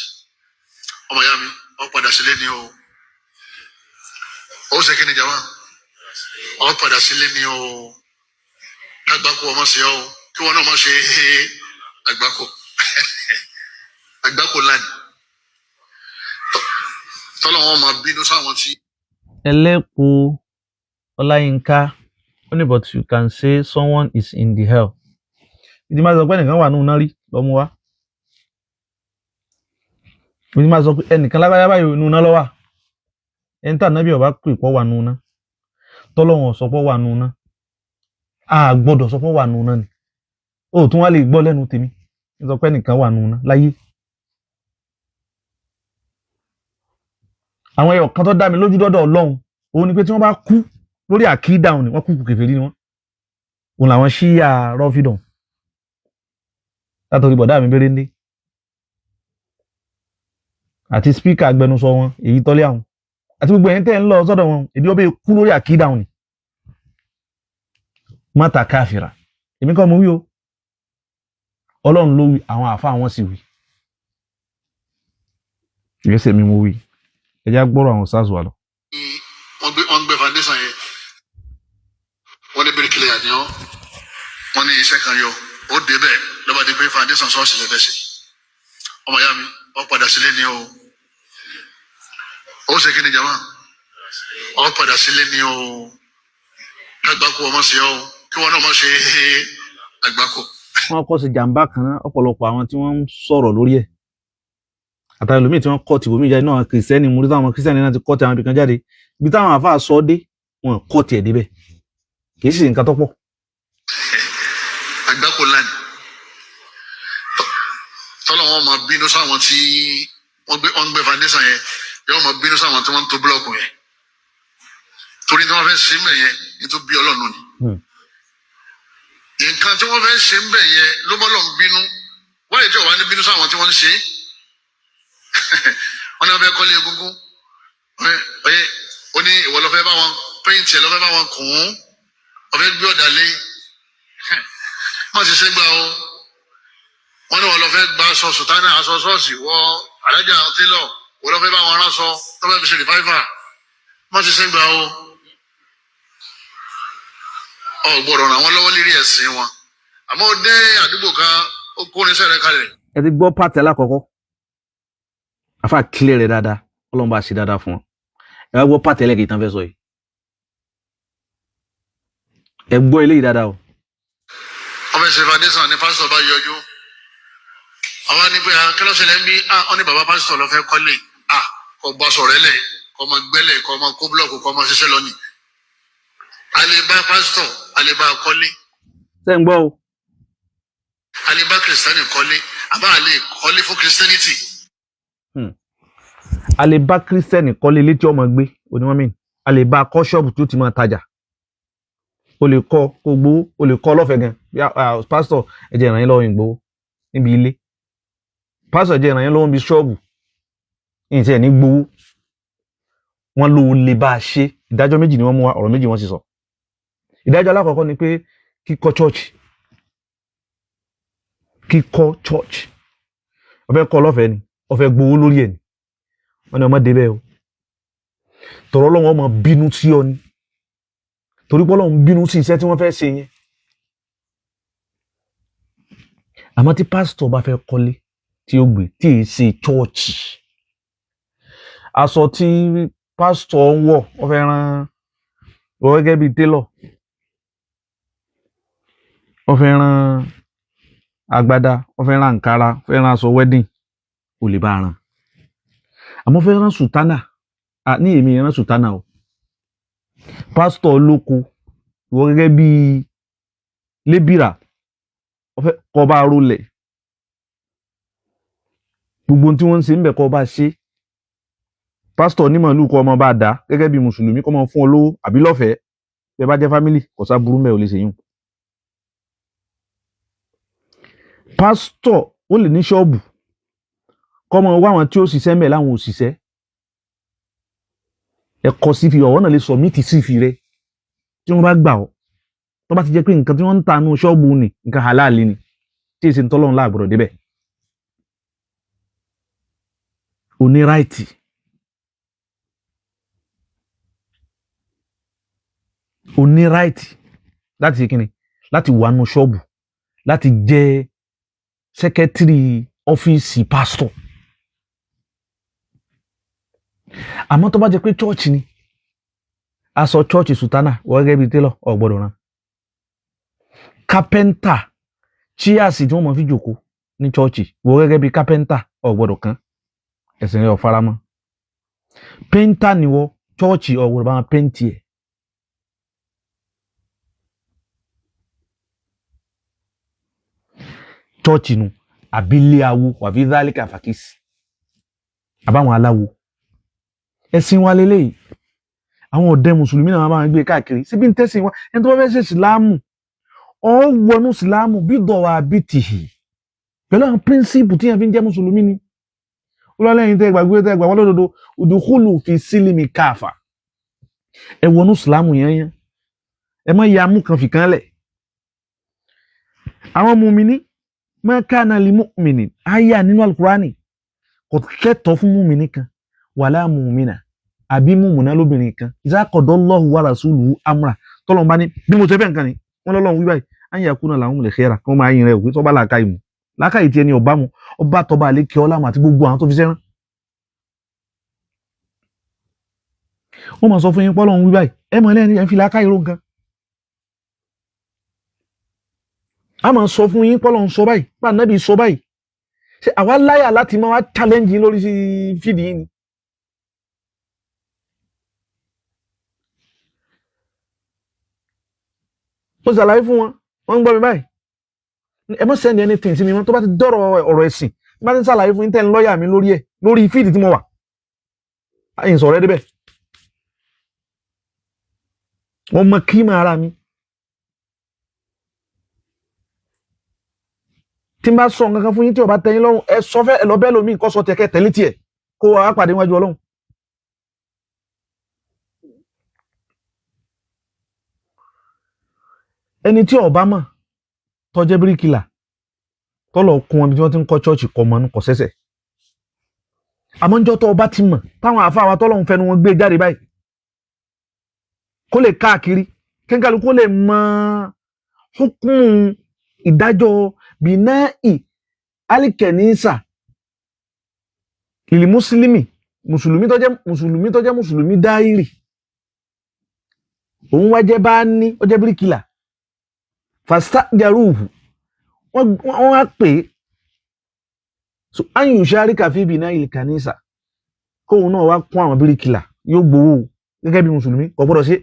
Ọmọ ìyá mi, ọ padà sílé ni o. Ó ṣe kí ni jama? Ọ padà sílé ni o. Kágbákò ọmọ sí ọ o. Kí wọn náà má ṣe àgbákò. Àgbákò lánìí. Tọ́lọ́ wọn máa bínú sáwọn tí. Ẹlẹ́kùú Ọláyínká ó ní but you can say someone is in the hell. Ìdí máa sọ pé ẹnìkan wà nínú iná rí lọ́mú wá. Ìdí máa sọ pé ẹnìkan lágbájá báyìí nínú iná ló wà. Ẹni tá ànábì ọba pè pọ̀ wà nínú iná. Tọ́lọ́wọ̀n sọ pé wà nínú iná. A gbọ́dọ̀ sọ pé wà nínú iná ni. O tún wá lè gbọ́ lẹ́nu tèmi. Ń sọ pé ẹnìkan wà nínú iná láyé. Àwọn ẹyọ kan tó dá mi lójú dọ́dọ̀ Ọlọ́run òun ni pé tí wọ́n bá kú lórí àkídà òun ni wọ́n kúkú kèfèrí ni wọ́n. Òun làwọn ṣíyà rọ́fídọ̀n látọ̀rí bọ̀dá mi béré ndé àti spíkà agbẹnusọ wọn èyí tọ́lé àwọn àti gbogbo ẹ̀yin tẹ́ ń lọ sọ́dọ̀ wọn èdè ọbẹ̀ kú lórí àkídà òun ni. Mọ́tà káfìrà èmi kọ́ mo wí o, Ọlọ́run ló wí, àwọn àfa àwọn sì wí. Ìgbésẹ̀ mi mo wí, ẹ já gbọ́rọ̀ àwọn sars wà lọ. Wọ́n gbé foundation yẹn. Wọ́n ní bíríkìlẹ̀yà ni ọ́. Wọ́n ní iṣẹ́ kan yọ. Ó dé bẹ́ẹ̀ ló bá di pé foundation ṣọ́ọ̀ṣì lè fẹ́ ṣe. Ọmọ ìyá mi, ọ padà sílé ni o. Ó ṣe kí ni jama? Ọ padà sílé ni o. Kágbákò ọmọ sí ọ o. Kí wọn náà má ṣe àgbákò. Wọ́n kọ́ sí jàǹbá kan náà ọ̀pọ̀lọpọ̀ àwọn tí wọ́n ń sọ̀rọ̀ lórí ẹ̀ àtàwọn ẹlòmíì tí wọ́n kọ́ tìbòmí jáde náà kìrìsìtẹ́nì múrí táwọn kìrìsìtẹ́nì náà ti kọ́ ti àwọn ibìkan jáde ibi táwọn àáfàá sọ dé wọn kọ́ tiẹ̀ débẹ̀ kì í sì nǹkan tó pọ̀. Àgbákò lánìí. Tọ́lọ́ wọn máa bínú sáwọn tí wọ́n gbé foundation yẹn. Yóò máa bínú sáwọn tí wọ́n ń to búlọ̀kù yẹn. Torí tí wọ́n fẹ́ ṣe ń bẹ̀ yẹn ní tó bí Ọlọ́run ni. Nǹkan tí wọ́n fẹ́ ṣe ń bẹ̀ yẹn ló bọ́ lọ́n bínú. Wáyé tí ò wá ní bínú sáwọn tí wọ́n ń ṣe é. Wọ́n ní wọ́n fẹ́ kọ́lé egúngún. Ọyẹ ó ní ìwọ ló fẹ́ bá wọn péǹtì ẹ̀ ló fẹ́ bá wọn kùn ún. Ó fẹ́ gbé ọ̀dà lé. Má ṣe ṣe gbà o. Wọ́n ní wọ́n lọ fẹ́ gba aṣọ sùtánà aṣọ ṣọ́ọ̀ṣì wọ alájà télọ̀ wọ́n lọ fẹ́ bá wọn ránṣọ tó fẹ́ fi ṣe rìfáìfà. Má ṣe ṣe gbà o. Ọ gbọ́dọ̀ ràn wọ́n lọ́wọ́ lérí ẹ̀sìn wọn. Àmọ́ ó dé àdúgbò kan ó kó irinṣẹ́ rẹ̀ kalẹ̀. Ẹ ti gbọ́ pàtẹ alákọ̀ọ́kọ́ àfa clear rẹ̀ dáadáa, Ọlọ́run bá ṣe dáadáa fún wọn. Ẹ wá gbọ́ pàtẹ ẹlẹ́kẹ̀ẹ́ tán fẹ́ sọ yìí. Ẹ gbọ́ eléyìí dáadáa o. Wọ́n fẹ́ ṣe foundation ní pásítọ̀ bá yọjú. Àwọn ní pé kí ló ṣẹlẹ̀ ń bí? Wọ́n ní bàbá pásítọ̀ ló fẹ́ kọ́lé. Kò bọ́ sọ̀rọ̀ ẹlẹ̀, kò máa gbẹ́lẹ̀, kò máa kó búlọ̀kù, kò máa ṣiṣẹ́ lọ ni. A lè bá pásítọ̀, a lè bá kọ́lé. Ṣé ń gbọ́ o? A lè bá kìrìsìtánì kọ́lé, àbá a lè kọ́lé fún kìrìsìtánìtì. A lè bá kírísítẹ́nì kọ́lé ilé tí ọmọ gbé onímọ̀ mi. A lè bá kọ́ ṣọ́ọ̀bù tí ó ti máa tajà. O lè kọ́ kó gbowó, o lè kọ́ lọ́fẹ̀ẹ́ gan. Bí pásítọ̀ ẹ jẹ́ ràn yín lọ́wọ́ ìgbowó níbi ilé. Pásítọ̀ ẹ jẹ́ ràn yín lọ́wọ́ níbi ṣọ́ọ̀bù. Ìyìn tí ẹ̀ ní gbowó. Wọ́n ló lè bá a ṣe. Ìdájọ́ méjì ni wọ́n mú wa, ọ̀rọ̀ méjì wọ́n sì sọ. Ìdájọ́ alákọ̀ọ́kọ́ ni pé kíkọ́ church. Kíkọ́ church. Ó fẹ́ kọ́ lọ́fẹ̀ẹ́ ni, ó fẹ́ gbowó lórí ẹ̀ ni. Wọ́n ní ọmọ débẹ̀ o. Tọ̀rọ̀ Ọlọ́run ọmọ bínú sí ọ ni, torí pé Ọlọ́run bínú sí iṣẹ́ tí wọ́n fẹ́ ṣe yẹn. Àmọ́ tí pásítọ̀ bá fẹ́ kọ́lé tí ó gbé tí ì ṣe chọ́ọ̀chì, aṣọ tí pásítọ̀ ń wọ̀, wọ́n fẹ́ rán wọ́n gẹ́gẹ́ bíi télọ̀, wọ́n fẹ́ rán agbádá, wọ́n fẹ́ rán àǹkárá, wọ́n fẹ́ rán aṣọ wedding, ò lè bá a rán. Àmọ́ fẹ́ rán sùtánà ní èmi rán sùtánà o. Pásítọ̀ lóko, wọ́n gẹ́gẹ́ bíi lébìrà, wọ́n fẹ́ kọ́ bá rólẹ̀, gbogbo ohun tí wọ́n ń ṣe ń bẹ̀ kọ́ bá ṣe. Pásítọ̀ ní màálù kọ́ ọmọ bá dá gẹ́gẹ́ bí mùsùlùmí, kọ́ máa fún ọ lówó àbí lọ́fẹ̀ẹ́, bẹ́ẹ̀ bá jẹ́ fámìlì kò sá burú mẹ́ ò lè ṣèyún. Pásítọ̀ ó lè ní ṣọ́ọ̀bù kọ́ máa wá àwọn tí ó ṣiṣẹ́ mẹ́ láwọn òṣìṣẹ́, ẹ kọ sífì, ọ̀wọ́ náà lè sọ̀mìtì sífì rẹ tí wọ́n bá gbà ọ́, tó bá ti jẹ́ pé nǹkan tí wọ́n ń ta nú ṣọ́ọ̀bù ni nǹkan halali ni, tí èsì ń tọ́lọ́run láàgbọ̀dọ̀ débẹ̀. O ní ráìtì. O ní ráìtì láti kíni, láti wà nú ṣọ́ọ̀bù, láti jẹ́ sẹ́kẹ́tìrì ọ́fíìsì pásítọ̀. Àmọ́ tó bá jẹ́ pé chọ́ọ̀chì ni, aṣọ chọ́ọ̀chì sùtánà wọ́n gẹ́gẹ́ bíi télọ̀ ò gbọ́dọ̀ rán. Kápẹ́ńtà chíàsì tí wọ́n mọ̀ fi jòkó ní chọ́ọ̀chì wọ́n gẹ́gẹ́ bíi kápẹ́ńtà ò gbọ́dọ̀ kàn, ẹ̀sìn rẹ̀ ò faramọ́. Péńtà ni wọ́n, chọ́ọ̀chì ò gbọ́dọ̀ bá wọn péńtì ẹ̀. Chọ́ọ̀chì nu àbílẹ̀ awo wàbí dálíkà fàkísì àbáwọn aláwo ẹ̀sìn wa lélẹ́yìí. Àwọn ọ̀dẹ́ mùsùlùmí náà máa ń gbé káàkiri síbi ń tẹ́sìn wa. Ẹni tó bá fẹ́ ṣe ìsìláàmù, ọ̀ wọnú ìsìláàmù bí dọ̀wà bí tìhì pẹ̀lú àwọn píríncípù tí yẹn fi ń jẹ́ mùsùlùmí ni. Olólẹ́yìn tẹ́ gbàgbé tẹ́ gbà wọ́n lódodo, udkhulu fi sílímì káfà, ẹ wọnú ìsìláàmù yẹn yẹn, ẹ má ya mú kan fìkan lẹ̀. Àwọn mùmíní, ma kana li mu'minin, àyà nínú alukurani, kò tẹ́tọ̀ fún mùmíní kan wàlá mùmínà àbí mùmùnà lóbìnrin kan, iza qadallahu wa rasuluhu amra, tọ́lọ́n bá ní bí mo ṣe fẹ́ nǹkan ni wọ́n lọ́lọ́run wí báyìí, an yakuna lahumul khiyara, kí wọ́n máa yin rẹ̀ òkú tọ́ba làákàyè mu, làákàyè tiẹ̀ ni ọba mu, ọba tọba àlékè ọlá mu àti gbogbo àwọn tó fi sẹ́rán. Wọ́n máa sọ fún yín pọ́lọ́run wí báyìí, ẹ mọ̀ lẹ́yìn ẹ̀ ń fi làákàyè ró nǹkan. A máa sọ fún yín pọ́lọ́run sọ báyìí, bá nábì sọ báyìí, ṣé àwa láyà láti máa wá challenge yín lórí fídì yín ni? Mo ṣàlàyé fún wọn, wọ́n ń gbọ́ mi báyìí. Ẹ má send anything sí mi mọ́ tó bá ti dọ̀rọ̀ ọ̀rọ̀ ẹ̀sìn, bá ti ń ṣàlàyé fún yín tẹ́ ń lọ́ọ̀yà mi lórí ẹ̀ lórí fíìdì tí mo wà. Àyìn sọ̀rọ̀ ẹ débẹ̀. Wọ́n mọ kí máa ra mi. Tí n bá sọ nǹkan kan fún yín tí ó bá tẹ́ yín lọ́rùn, ẹ sọ fẹ́ ẹ lọ bẹ́ẹ̀ lómi nǹkan sọ tiẹ̀ kẹ́ tẹ̀lé tiẹ̀ kó wàá pàdé níwájú Ọlọ́run. Ẹni tí ó bá mọ̀ tó jẹ́ bíríkìlà tó lọ kún wọn bí wọ́n ti ń kọ́ chọ́ọ̀chì kọ́ mọ́nú kọ́ sẹ́sẹ̀. Àmọ́ níjọ́ tó bá ti mọ̀ táwọn àáfàá wa tọ́lọ́run fẹnu wọn gbé jáde báyìí kó lè káàkiri kínkálukú lè mọ hukumu ìdájọ́ bínáì alikẹ̀nísà ìlú mùsùlùmí, mùsùlùmí tó jẹ́ mùsùlùmí tó jẹ́ mùsùlùmí dáírì, òun wá jẹ́ bá ní ó jẹ́ bíríkìlà, fastajaruhu, wọ́n wá pè é so an yusharika fi bínáì alikẹ̀nísà, kóun náà wá kún àwọn bíríkìlà, yóò gbowó gẹ́gẹ́ bí mùsùlùmí, kò gbọ́dọ̀ ṣe.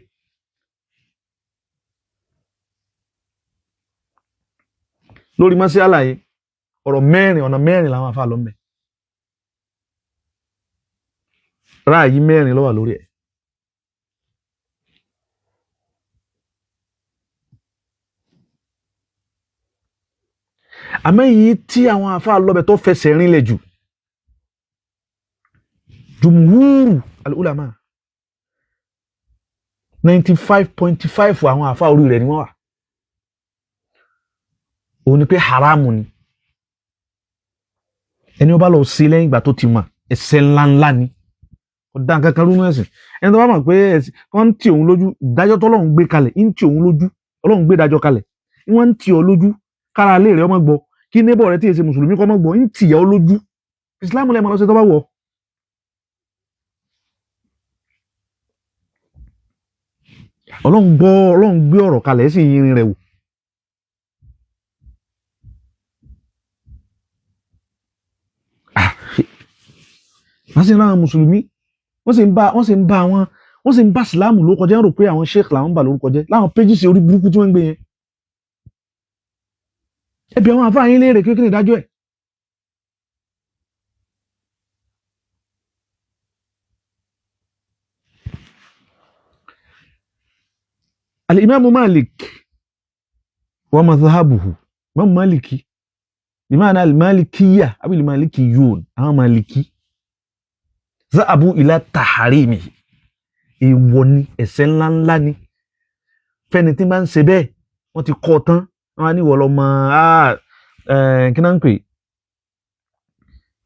Lórí mọ́sí àlàyé ọ̀rọ̀ mẹ́rin, ọ̀nà mẹ́rin làwọn afá lọ mẹ́, ráàyí mẹ́rin ló wà lórí ẹ̀. Àmọ́ èyí tí àwọn afá lọ́bẹ̀ tó fẹsẹ̀ rinlẹ̀ jù, jùmùhúrù al-ulama 95.5 àwọn afá orí rẹ̀ ni wọ́n wà, òun ni pé haramu ni. Ẹni ó bá lọ sí lẹ́yìn ìgbà tó ti mọ̀, ẹ̀ṣẹ̀ ńláńlá ni, Kò dá nǹkan kan rú nínú ẹ̀sìn. Ẹni tó bá mọ̀ pé ẹ̀sìn wọ́n ń tì òun lójú, ìdájọ́ tọ́lọ́run gbé kalẹ̀ ń tì òun lójú, Ọlọ́run gbé ìdájọ́ kalẹ̀, wọ́n ń tì ọ́ lójú, kára ilé rẹ̀ ọmọ gbọ́, kí neighbor rẹ̀ tí èsì mùsùlùmí kọ́ mọ́ gbọ́, ń tì ọ́ lójú. Islam lẹ́ẹ̀ máa lọ sí tó bá wọ̀. Ọlọ́run gbọ́, Ọlọ́run gbé ọ̀rọ̀ kalẹ̀ sí irin rẹ̀ wò. Wọ́n sì ń ráwọn mùsùlùmí, wọ́n sì ń bá wọ́n sì ń bá àwọn wọ́n sì ń bá ìsìláàmù ló kọjá, ń rò pé àwọn sheikh làwọn ń bà lórúkọ jẹ́ láwọn péjìsì orí burúkú tí wọ́n ń gbé yẹn. Ẹbí àwọn àfáà yín léèrè kékeré ìdájọ́ ẹ̀. Al-Imam Malik wa madhhabuhu, Imam Maliki bimaana al-Malikiyya àbí al-Malikiyun, àwọn Maliki zahabu ila taharimihi, èèwọ̀ ni, ẹ̀ṣẹ̀ ńláńlá ni fẹ́ni tí máa ń ṣe bẹ́ẹ̀. Wọ́n ti kọ́ tán, wọ́n á ní ìwọ lọ́mọ kí náà ń pè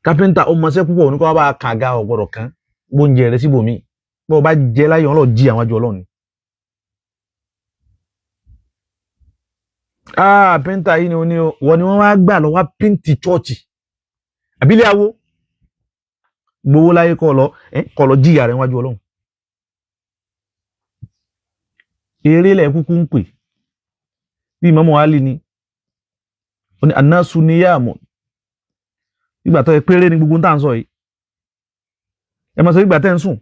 kápẹ́ńtà, ó mọṣẹ́ púpọ̀ ní kó wá bá a kàga ọ̀gbọ̀dọ̀ kan gbóúnjẹ rẹ síbòmí, bó o bá jẹ láyé wọn lọ jí àwọn àjọ Ọlọ́run ni. Píńtà yìí ni ó ní wọ́n ni wọ́n wá gbà lọ wá píńtì chọ́ọ̀chì àbílẹ̀ awo gbowó láyé kọ́ lọ kọ́ lọ jíyà rẹ̀ wájú Ọlọ́run. Eré lẹ̀ kúkú ń pè bí Imam Ali ni ó ní anásu níyàmù, ìgbà tó yẹ péré ni gbogbo tá à ń sọ yìí. Ẹ máa sọ ìgbà tẹ́ ń sùn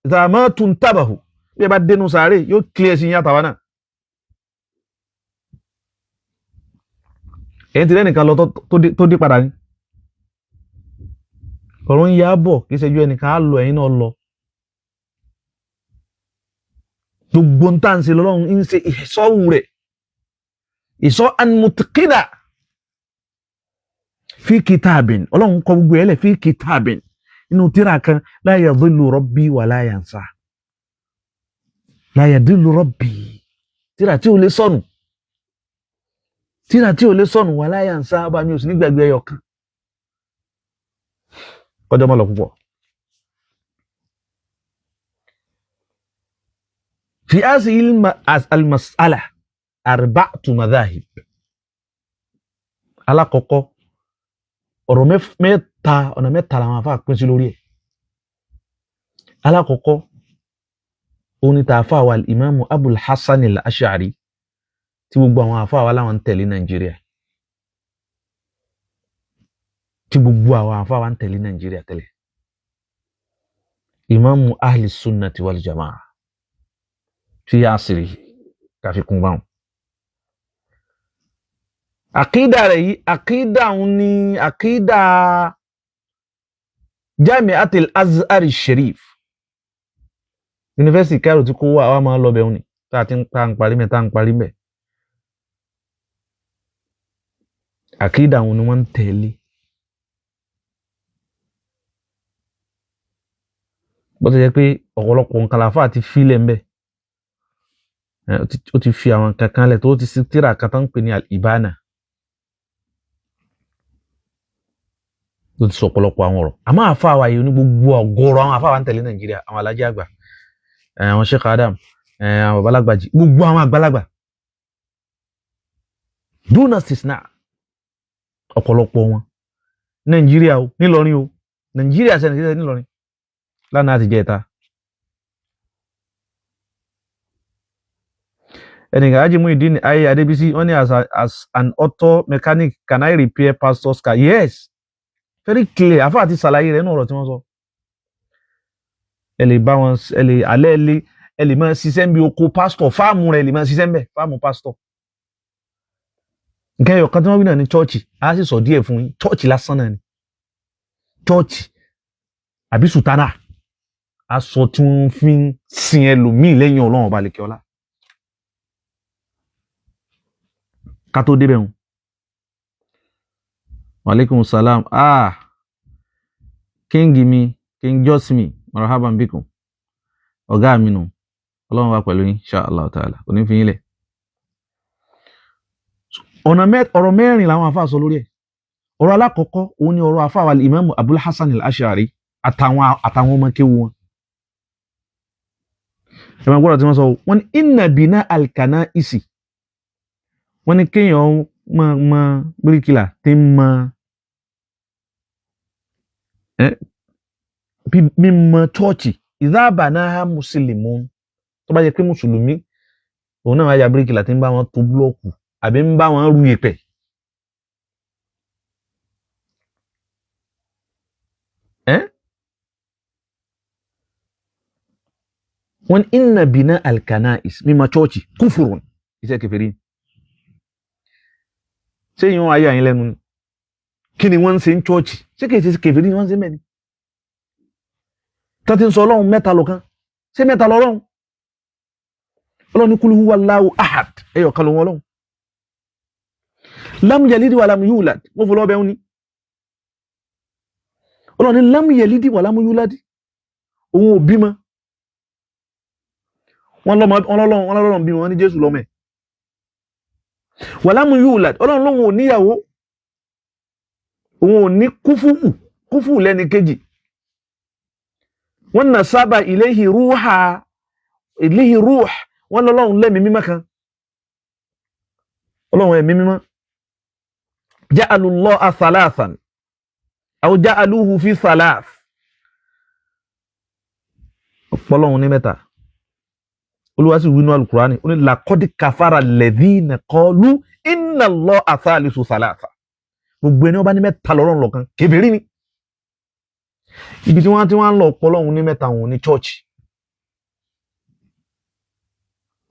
ìtààmọ́ tún tábàhù, bí ẹ bá dénú sàárè yóò clear sí yín àtàwọn náà. Ẹ̀yin ti rẹ́nìkan lọ tó dé padà ní ọ̀rọ̀ ń yá bọ̀, kì í ṣẹ́jú ẹnìkan á lọ, ẹ̀yin náà lọ. Gbogbo ń tà ń ṣe lọ́lọ́run ń ṣe ìṣọ́wù rẹ̀, ìṣọ́ anmutkina fi kitabin, Ọlọ́run kọ gbogbo ẹ̀ lẹ̀ fi kitabin inú tíra kan, la yadhillu rabbi wa la yansa, la yadhillu rabbi, tíra tí ò lè sọnù, tíra tí ò lè sọnù, wa la yansa, ọba mi ò sì ní gbàgbé ẹyọ kan. Kọjọ́ mọ́ lọ púpọ̀. Fi hadhihi al-mas'ala arba'atu madhahib. Alákọ̀ọ́kọ́, ọ̀rọ̀ mẹ́ta, ọ̀nà mẹ́ta làwọn afá pín sí lórí ẹ̀. Alákọ̀ọ́kọ́, òun ni tààfà wa ìmáàmù Abul Hasan al-Ash'ari tí gbogbo àwọn afá wa láwọn ń tẹ̀lé Nàìjíríà, tí gbogbo àwọn afá wa ń tẹ̀lé Nàìjíríà tẹ́lẹ̀. Ìmáàmù Ahli Sunnati wal Jamaa tí yá àṣírí káfí kún báwọn. Àkídà rẹ̀ yìí, àkídà òun ni àkídà Jami'atul Azhar Sharif, Yunifásitì Cairo tí kò wá àwa máa ń lọ bẹ̀ òun ni tá a ti ń pa ń parí mẹ́ tá a ń parí mẹ́. Àkídà òun ni wọ́n ń tẹ̀lé. Bó ti jẹ́ pé ọ̀pọ̀lọpọ̀ nǹkan làáfàá ti fílẹ̀ ń bẹ̀, ó ti fi àwọn nǹkan kan lẹ̀ tó ti sí tírà kan tó ń pè ní Al-Ibana, tó ti sọ ọ̀pọ̀lọpọ̀ àwọn ọ̀rọ̀. Àmọ́ àfáà wa yìí ní gbogbo ọ̀gọ̀rọ̀ àwọn àfáà wa ń tẹ̀lé Nàìjíríà, àwọn alájẹ àgbà, àwọn Sheikh Adam, àwọn babalágbàjì, gbogbo àwọn àgbàlagbà dúnà sísná, ọ̀pọ̀lọpọ̀ wọn Nàìjíríà o, nílọrin o, Nàìjíríà sẹ́ni sísẹ́ nílọrin lánàá àti jẹta. Ẹnìkan Haji Muideen Ayé Adébísí wọ́n ní as an auto mechanic can I repair pastor's car? Yes, very clear. Àfáà ti ṣàlàyé rẹ̀ nínú ọ̀rọ̀ tí wọ́n sọ. Ẹ lè bá wọn, ẹ lè alẹ́ ẹ lè máa ṣiṣẹ́ níbi oko pásítọ̀, fáàmù rẹ̀ lè máa ṣiṣẹ́ níbẹ̀, fáàmù pásítọ̀. Nǹkan ẹyọ kan tí wọ́n wí náà ní chọ́ọ̀chì, á sì sọ díẹ̀ fún yín, chọ́ọ̀chì lásán náà ni chọ́ọ̀chì àbí sùtánà, aṣọ tí wọ́n fi ń sin ẹlòmíì lẹ́yìn Ọlọ́run ọba lèkè ọlá. Ká tó débẹ̀ wọn. Wa alaikum salam. King mi, King Josmi, marhaban bikum. Ọ̀gá mi nù, Ọlọ́run wà pẹ̀lú yín, insha Allah ta'ala, kò ní fi yín lẹ̀. Ọ̀nà ọ̀rọ̀ mẹ́rin làwọn àfáà sọ lórí ẹ̀. Ọ̀rọ̀ alákọ̀ọ́kọ́, òun ni ọ̀rọ̀ àfáà wa Imam Abul Hasan al-Ash'ari àtàwọn ọmọ kéwu wọn. Ẹ máa gbọ́dọ̀ tí wọ́n sọ, wọ́n ní inna bina alkana isi, wọ́n ní kéèyàn mọ mọ bíríkìlà tí ń mọ mímọ chọ́ọ̀chì ìdáàbà náà mùsùlùmí, tó bá yẹ pé mùsùlùmí òun náà wáyà bíríkìlà tí ń bá wọn tó búlọ́ọ̀kù àbí ń bá wọn rú yẹ̀pẹ̀. Wọ́n ní inna bina alkanais, mímọ chọ́ọ̀chì kúfùrùn, iṣẹ́ kèfèrí. Ṣé yìí wọ́n ayé àyín lẹ́nu ni? Kí ni wọ́n ń ṣe ń chọ́ọ̀chì? Ṣé kìí ṣe kèfèrí ni wọ́n ń ṣe mẹ́ni? Tó ti ń sọ ọlọ́run mẹ́ta lọ́kan, ṣé mẹ́ta lọ́lọ́run? Ọlọ́run ní kúlú huwa Allahu ahad, ẹyọ kan lòun ọlọ́run. Lam yalidi wa lam yulad, wọ́n fọlọ́ ọbẹ̀ ń ní. Ọlọ́run ní lam yalidi wa lam yulad, òun ò bímọ. Wọ́n lọ́lọ́run bímọ, wọ́n ní Jésù lọ́mọ ẹ̀. Wa lam yulad, ọlọ́run lóun ò níyàwó, òun ò ní kúfù lẹ́ni kejì. Wọ́n nà sábà ilayhi rúhà, ilayhi rúh, wọ́n lọ́lọ́run lẹ́mí mímọ́ kan, ọlọ́run ẹ̀mí mímọ́. Ja'alullaha thalathan aw ja'aluhu fi thalath, ọ̀pọ̀lọ́run ní mẹ́ta. Olúwa sì wínú alukurani, ó ní laqad kafara alladhina qalu inna Allaha thalithu thalatha. Gbogbo ẹni wọ́n bá ní mẹ́ta lọ́rùn lọ́kan kèfèrí ni. Ibi tí wọ́n ti wọ́n lọ ọ̀pọ̀lọ́run ní mẹ́ta òun ní chọ́ọ̀chì.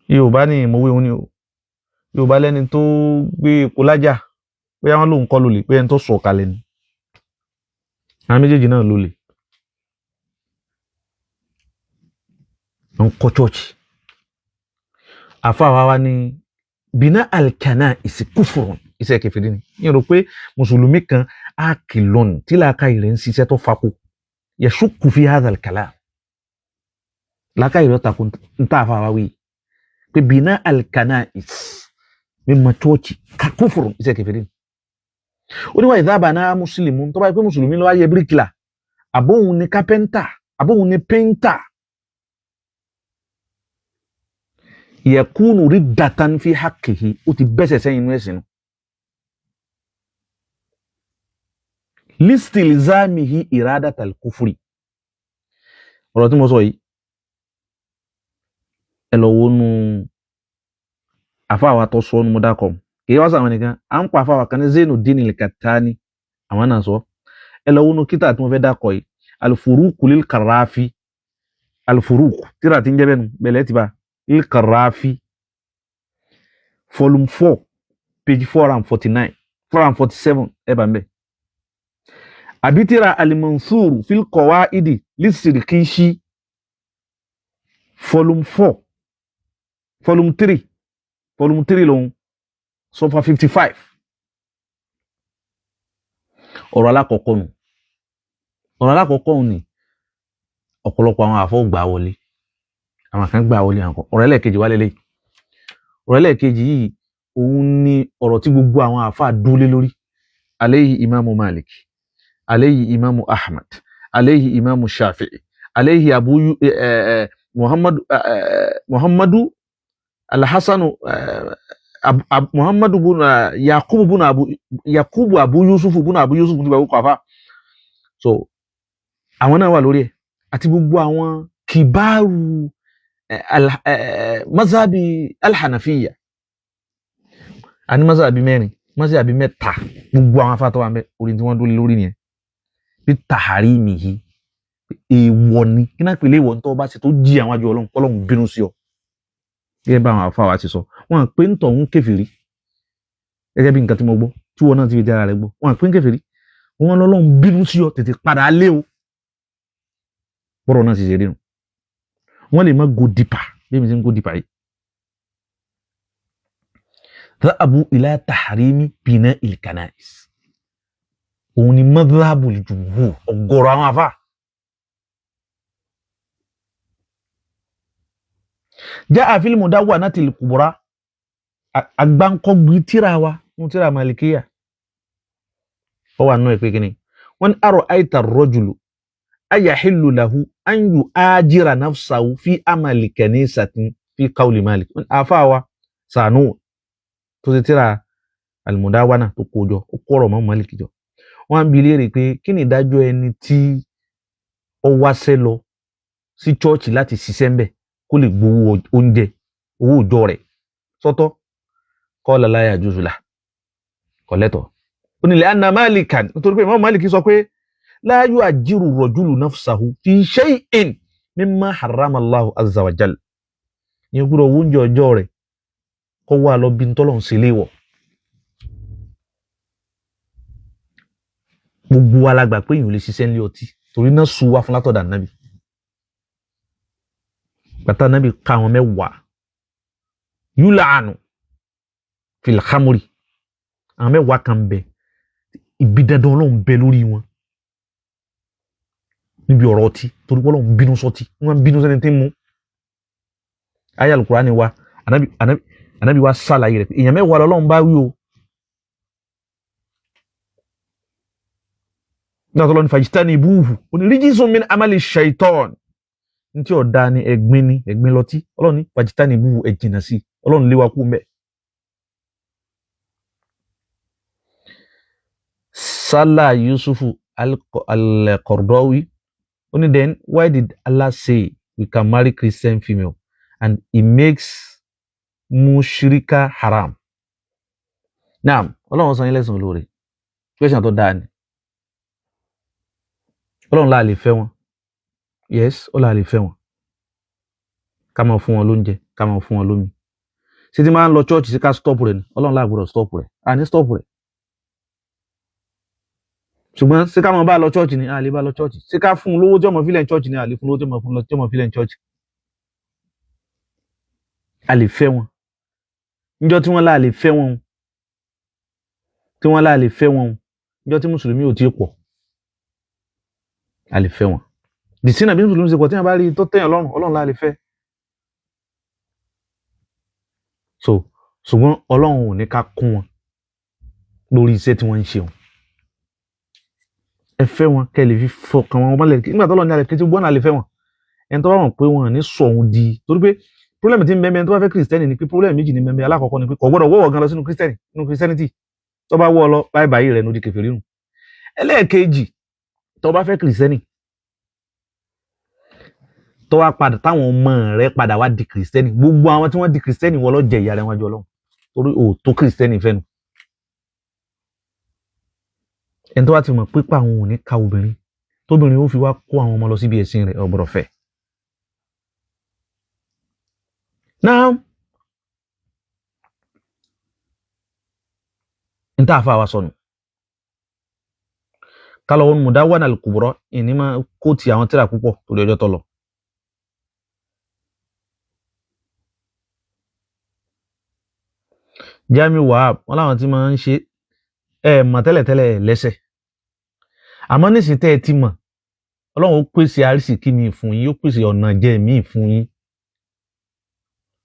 Yorùbá ní ìmọ̀wé òun ni o. Yorùbá lẹ́ni tó gbé epo lájà, bóyá wọ́n lòun kọ́ lólè, pé ẹni tó sọ̀ kalẹ̀ ni. Àwọn méjèèjì náà lólè. Wọ́n kọ́ chọ́ọ̀chì. Àfa wa wa ní bina alkana ìsìnkúfùrùn, iṣẹ́ kèfèrí ni. Yín rò pé mùsùlùmí kan á kìlọ̀nù tí làákàyè rẹ̀ ń ṣiṣẹ́ tó fako yashukku fi hadha al-kalam, làákàyè rẹ̀ takò ń tà àfa wa wí pé bina alkanais, mímọ chọ́ọ̀chì kúfùrùn, iṣẹ́ kèfèrí ni. Ó ní wà ìdábà náà mùsùlùmí, tó bá yẹ pé mùsùlùmí ló wá yẹ bíríkìlà, àbóhun ni kápẹ́ńtà, àbóhun ni pẹ́ńtà, yakunu riddatan fi haqqihi, ó ti bẹ́sẹ̀ sẹ́yìn inú ẹ̀sìn nù. Listilzamihi iradatal kufri. Ọ̀rọ̀ tí mo sọ yìí, ẹ lọ wọnú àfáàwà tó sọ ọ́nù mo dákọ̀, kì í wá sàwọn nìkan, à ń pa àfáàwà kan ní Zainuddin al-Kattani, àwọn náà sọ. Ẹ lọ wọnú kíta tí mo fẹ́ dákọ̀ yìí, al-Furuq lil-Qarrafi, al-Furuq tíra tí ń jẹ́ bẹ́ẹ̀ nù bẹ̀lẹ́ ti bá lil-Qarrafi, volume 4 page 449 447, ẹ bá ń bẹ̀. Àbí tíra al-Mansur fil Qawaidi lis-Sirkishi, volume 4 volume 3 volume 3 lòun, sọfà 55. Ọ̀rọ̀ alákọ̀ọ́kọ́ nù. Ọ̀rọ̀ alákọ̀ọ́kọ́ ni ọ̀pọ̀lọpọ̀ àwọn àfọ́ gbà wọlé, àwọn kan gbà wọlé, àwọn kan. Ọ̀rọ̀ ẹlẹ́ẹ̀kejì wá lélẹ̀. Ọ̀rọ̀ ẹlẹ́ẹ̀kejì yìí òun ni ọ̀rọ̀ tí gbogbo àwọn àfáà dúlé lórí. Alayhi imamu Malik, alayhi imamu Ahmad, alayhi imamu Shafi'i, alayhi abu Muhammadu alhassanu, Muhammadu buna Yakubu buna Abu Yakubu Abu Yusuf buna Abu Yusuf ní bàbá kọfà. So àwọn náà wà lórí ẹ̀, àti gbogbo àwọn kìbáàrù mazhabi alhanafiya. Àní mazhabi mẹ́rin, mazhabi mẹ́ta, gbogbo àwọn afáàtọ́ wa ń bẹ orí tí wọ́n dúró lórí nìyẹn. Bí taharimihi, èèwọ̀ ni kí náà pèlè èèwọ̀ tó bá ṣe tó jí àwọn àjọ ọlọ́run, kọ́lọ́run bínú sí ọ. Gẹ́gẹ́ bá àwọn afáà wa ti sọ, wọn pé ń tọ̀hún kèfèrí, gẹ́gẹ́ bí nǹkan tí mo gbọ́ tí wọn náà ti fi dára rẹ gbọ́, wọn pé ń kèfèrí, wọn lọ́lọ́run bínú sí ọ, tètè padà lé o. Bọ́rọ̀ náà sì ṣe rí nu. Wọ́n lè má go deeper bí mi ṣe ń go deeper yìí. Dhahabu ila tahrimi bina il-kanais, òun ni madhhabul jumhur, ọ̀gọ̀rọ̀ àwọn afáà. Jaa fil mudawwanatil kubra, agbankọgbi tíra wa ní tíra malikiya, ó wà nínú ẹ̀ pé kíni wọ́n ní arọ àìta rọ́jùlù Ayahillu lahu an yu'ajira nafsahu fi amali kanisatin fi qawli Malik. Àfáà wa Sànú tó ti tíra Al-Mudawana tó kó jọ, ó kọ̀rọ̀ mọ́ Malik jọ. Wọ́n á bi léèrè pé kí ni ìdájọ́ ẹni tí ó wáṣẹ́ lọ sí chọ́ọ̀chì láti ṣiṣẹ́ ń bẹ̀ kó lè gbowó oúnjẹ, owó òòjọ́ rẹ̀ sọ́tọ̀. Qala la yajuzu lahu, kò lẹ́tọ̀ọ́. Ó ní li'anna Malikan, nítorí pé Imam Malik sọ pé la yu'ajjiru rajulu nafsahu fi shay'in mimma harrama Allahu azza wa jalla. Ìyẹn gbọ́dọ̀ owó oúnjẹ ọjọ́ rẹ̀ kó wà lọ bí ntọ́lọ̀ ń ṣe léwọ̀. Gbogbo wa la gbà pé èèyàn ò lè ṣiṣẹ́ nílé ọtí torí náà sùn wá fún látọ̀dà nábì. Bàtà nábì ká àwọn mẹ́wàá yúlàánù fil khamri, àwọn mẹ́wàá kan bẹ ibi dandan Ọlọ́run bẹ lórí wọn níbi ọ̀rọ̀ ọtí torí Ọlọ́run bínú sọtí, wọ́n bínú sẹ́ni tí ń mú. Ayé Al-Qur'ani wa anabi wa ṣàlàyé rẹ̀ èèyàn mẹ́wàá lọ́lọ́run bá wí o. Nígbà tó lọ ní fajtanibuhu, ó ní rijsun min amali shaitan, ní tí ọ̀dà ni ẹ̀gbin, ni ẹ̀gbin lọtí. Ọlọ́run ní fajtanibuhu, ẹ jìnnà sí, Ọlọ́run lé wa kú mẹ́. Salah Yusufu Al-Qaradawi ó ní then why did Allah say we can marry Christian female and he makes mushrika haram? Naam, Ọlọ́run san yín lẹ́san olóore, question tó dáa ni. Ọlọ́run láà lè fẹ́ wọn, yes, ó láà lè fẹ́ wọn, ká máa fún wọn lóúnjẹ, ká máa fún wọn lómi. Ṣé tí máa ń lọ church sí ká stop rẹ̀ ni? Ọlọ́run láà gbọ́dọ̀ stop rẹ̀, à ní stop rẹ̀. Ṣùgbọ́n ṣé ká máa bá lọ church ni? À lè bá lọ church. Ṣé ká fún un lówó tí ọmọ fílẹ̀ church ni? À lè fún un lówó tí ọmọ fún tí ọmọ fílẹ̀ church. A lè fẹ́ wọn níjọ́ tí wọ́n láà lè fẹ́ wọn, tí wọ́n láà lè fẹ́ wọn níjọ́ tí mùsùlùmí ò tí ì pọ̀, a lè fẹ́ wọn. Dìsínà bí mùsùlùmí ṣe pọ̀, tí wọ́n bá rí tó tẹ̀yàn lọ́rùn, Ọlọ́run láà lè fẹ́. So ṣùgbọ́n Ọlọ́run ò ní ká kún wọn lórí iṣẹ́ tí wọ́n ń ṣe wọn. Ẹ fẹ́ wọn kẹ́ lè fi fọkàn wọn mọ́lẹ̀. Nígbà tó lọ ní alẹ́ kí tí gbọ́n náà lè fẹ́ wọn. Ẹni tó bá mọ̀ pé wọn ní sọ òun di, torí pé problem tí ń bẹ́ẹ̀ tó bá fẹ́ kìrìsìtẹ́nì ni pé problem méjì ní bẹ́ẹ̀. Alákọ̀ọ́kọ́ ni pé kò gbọ́dọ̀ wọ́wọ́ gan lọ sínú kìrìsìtẹ́nì, nínú kìrìsìtẹ́nìtì tó bá wọ́ ọ lọ báyìí báyìí rẹ̀ ló di kèfèrí nù. Ẹlẹ́ẹ̀kejì, tó bá fẹ́ kìrìsìtẹ́nì tó wá padà táwọn ọmọ rẹ̀ padà wá di kìrìsìtẹ́nì, gbogbo àwọn tí wọ́n di kìrìsìtẹ́nì wọ́n lọ jẹ ìyà rẹ̀ wájú Ọlọ́run torí ò tó kìrìsìtẹ́nì fẹ́ nu. Ẹni tó bá ti mọ̀ pípa àwọn ò ní ka obìnrin tóbìnrin ó fi wá kó àwọn ọmọ lọ síbi ẹ̀sìn rẹ̀, ó gbọ́dọ̀ fẹ́. Now n tá a fa wa sọnù kálọ̀ wọn Mudawana al-Kubra, ìní máa kó ti àwọn tíra púpọ̀ torí ọjọ́ tó lọ. Jamiu Wahab wọn láwọn tí máa ń ṣe ẹ mọ̀ tẹ́lẹ̀tẹ́lẹ̀ lẹ́sẹ̀, àmọ́ nísìnyí tẹ́ ẹ ti mọ̀, Ọlọ́run ó pèsè àrísìkí mi fún yín, ó pèsè ọ̀nà jẹ mí fún yín.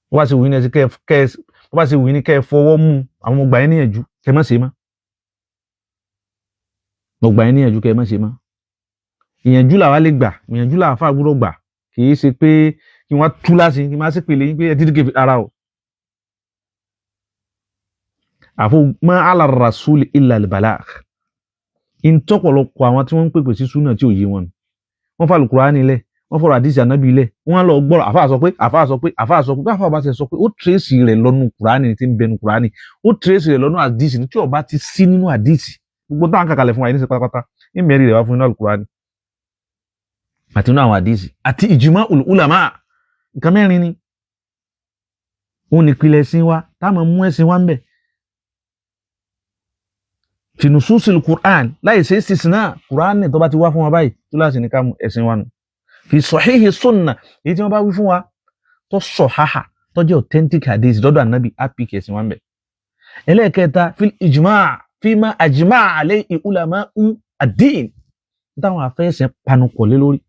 Bó bá ṣe wù yín ní kẹ́ bó bá ṣe wù yín ní kẹ́ ẹ fọwọ́ mú àwọn, mo gbà yín níyànjú kẹ́ má ṣe mọ́. Mo gbà yín níyànjú kẹ́ má ṣe mọ́. Ìyànjú làwa lè gbà, ìyànjú làwa fà gbọ́dọ̀ gbà, kì í ṣe pé kí wọ́n tú láti kí wọ́n má ṣe pèlè yín pé ẹ ti dìgẹ̀ ara o. Àfọ ma ala rasuli illa al-balagh. Ìtọ́pọ̀lọpọ̀ àwọn tí wọ́n ń pèpè sí súnà tí ò yé wọn, wọ́n fa Al-Qur'ani lẹ̀, wọ́n fọ̀rọ̀ àdìsí ànábì lẹ̀, wọ́n lọ gbọ́rọ̀ àfáà sọ pé àfáà sọ pé àfáà sọ pé bí àfáà bá ṣe sọ pé ó tírèsì rẹ̀ lọ́nu Kùránì tí ń bẹnu Kùránì, ó tírèsì rẹ̀ lọ́nu àdìsí tí ó bá ti sí nínú àdìsí, gbogbo táwọn kàkàlẹ̀ fún wa yìí ní ṣe pátápátá ń mẹ́rin rẹ̀ wá fún inú Al-Qur'ani àti inú àwọn àdìsí àti ijma'ul ulama. Nǹkan mẹ́rin ni òun nìpìlẹ̀ ẹ̀sìn wa táwọn mú ẹ̀sìn wa ń bẹ̀ fi nususil Qur'an láì ṣe istisna. Qur'an tó bá ti wá fún wa báyìí tó láti ní ká mú ẹ̀sìn wa nù. Fi sahihi sunna, èyí tí wọ́n bá wí fún wa tó sọ̀háhà tó jẹ́ authentic hadith lọ́dọ̀ ànábì, apk ẹ̀sìn wa ń bẹ̀. Ẹlẹ́ẹ̀kẹta fil ijma' fima ajma'a alayhi ulama'u ad-din, táwọn afẹ́sẹ̀ panupọ̀ lé lórí.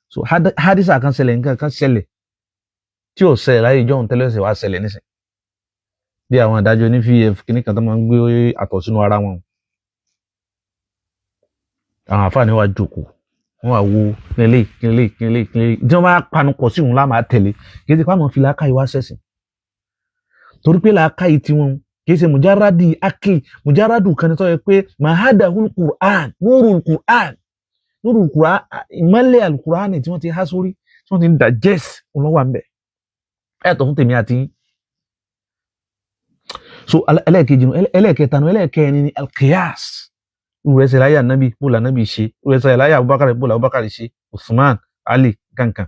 So hadisa kan ṣẹlẹ̀, nǹkan kan ṣẹlẹ̀ tí ò ṣẹlẹ̀ láyé ìjọ́un tẹ́lẹ̀ ṣe wá ṣẹlẹ̀ nísìn, bí àwọn adájọ́ ní vf kìíní kan tó máa ń gbé àtọ̀ sínú ara wọn. Àwọn àfáà ni wàá jókòó, Wọ́n wá wo kílẹ̀ kílẹ̀ kílẹ̀ kílẹ̀ tí wọ́n bá panupọ̀ sí òun láàmà tẹ̀lé. Kì í ṣe pé àwọn fi làákàyè wá ṣẹ̀sìn, torí pé làákàyè tiwọn kì í ṣe mujaradi akil mujaradu kan ní tó yẹ pé mahadahul Qur'an, nurul Qur'an, nurul Qur'an, ìmọ́lẹ̀ alukur'an tí wọ́n ti há sórí, tí wọ́n ti ń digest, òun ló wà ń bẹ̀. Ẹ̀tọ́ fún tèmi àti yín. So ẹlẹ́ẹ̀kejì nu, ẹlẹ́ẹ̀kẹta nu, ẹlẹ́ẹ̀kẹrin ni alqiyas. Irú rẹ̀ ṣe láyé ànábì, bó la ànábì ṣe? Irú rẹ̀ ṣe láyé Abubakar, bó la Abubakar ṣe? Usman, Ali, kankan.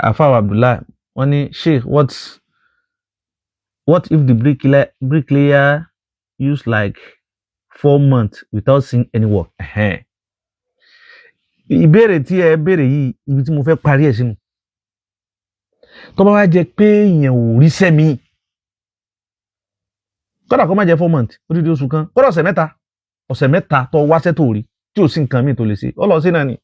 Afaw Abdullah, wọ́n ní, "Sheikh, what if the bricklayer use like 4 months without seeing any work?" Ẹ̀hẹ́n. Ìbéèrè tí ẹ béèrè yìí, ibi tí mo fẹ́ parí ẹ̀ sínú, tó bá wá jẹ́ pé èèyàn ò ríṣẹ́ mi, kódà kó má jẹ́ 4 months, odidi oṣù kan, kódà ọ̀sẹ̀ mẹ́ta, ọ̀sẹ̀ mẹ́ta tó wáṣẹ́ tó rí, tí ò sí nǹkan míì tó lè ṣe, ọ lọ sí náà ni,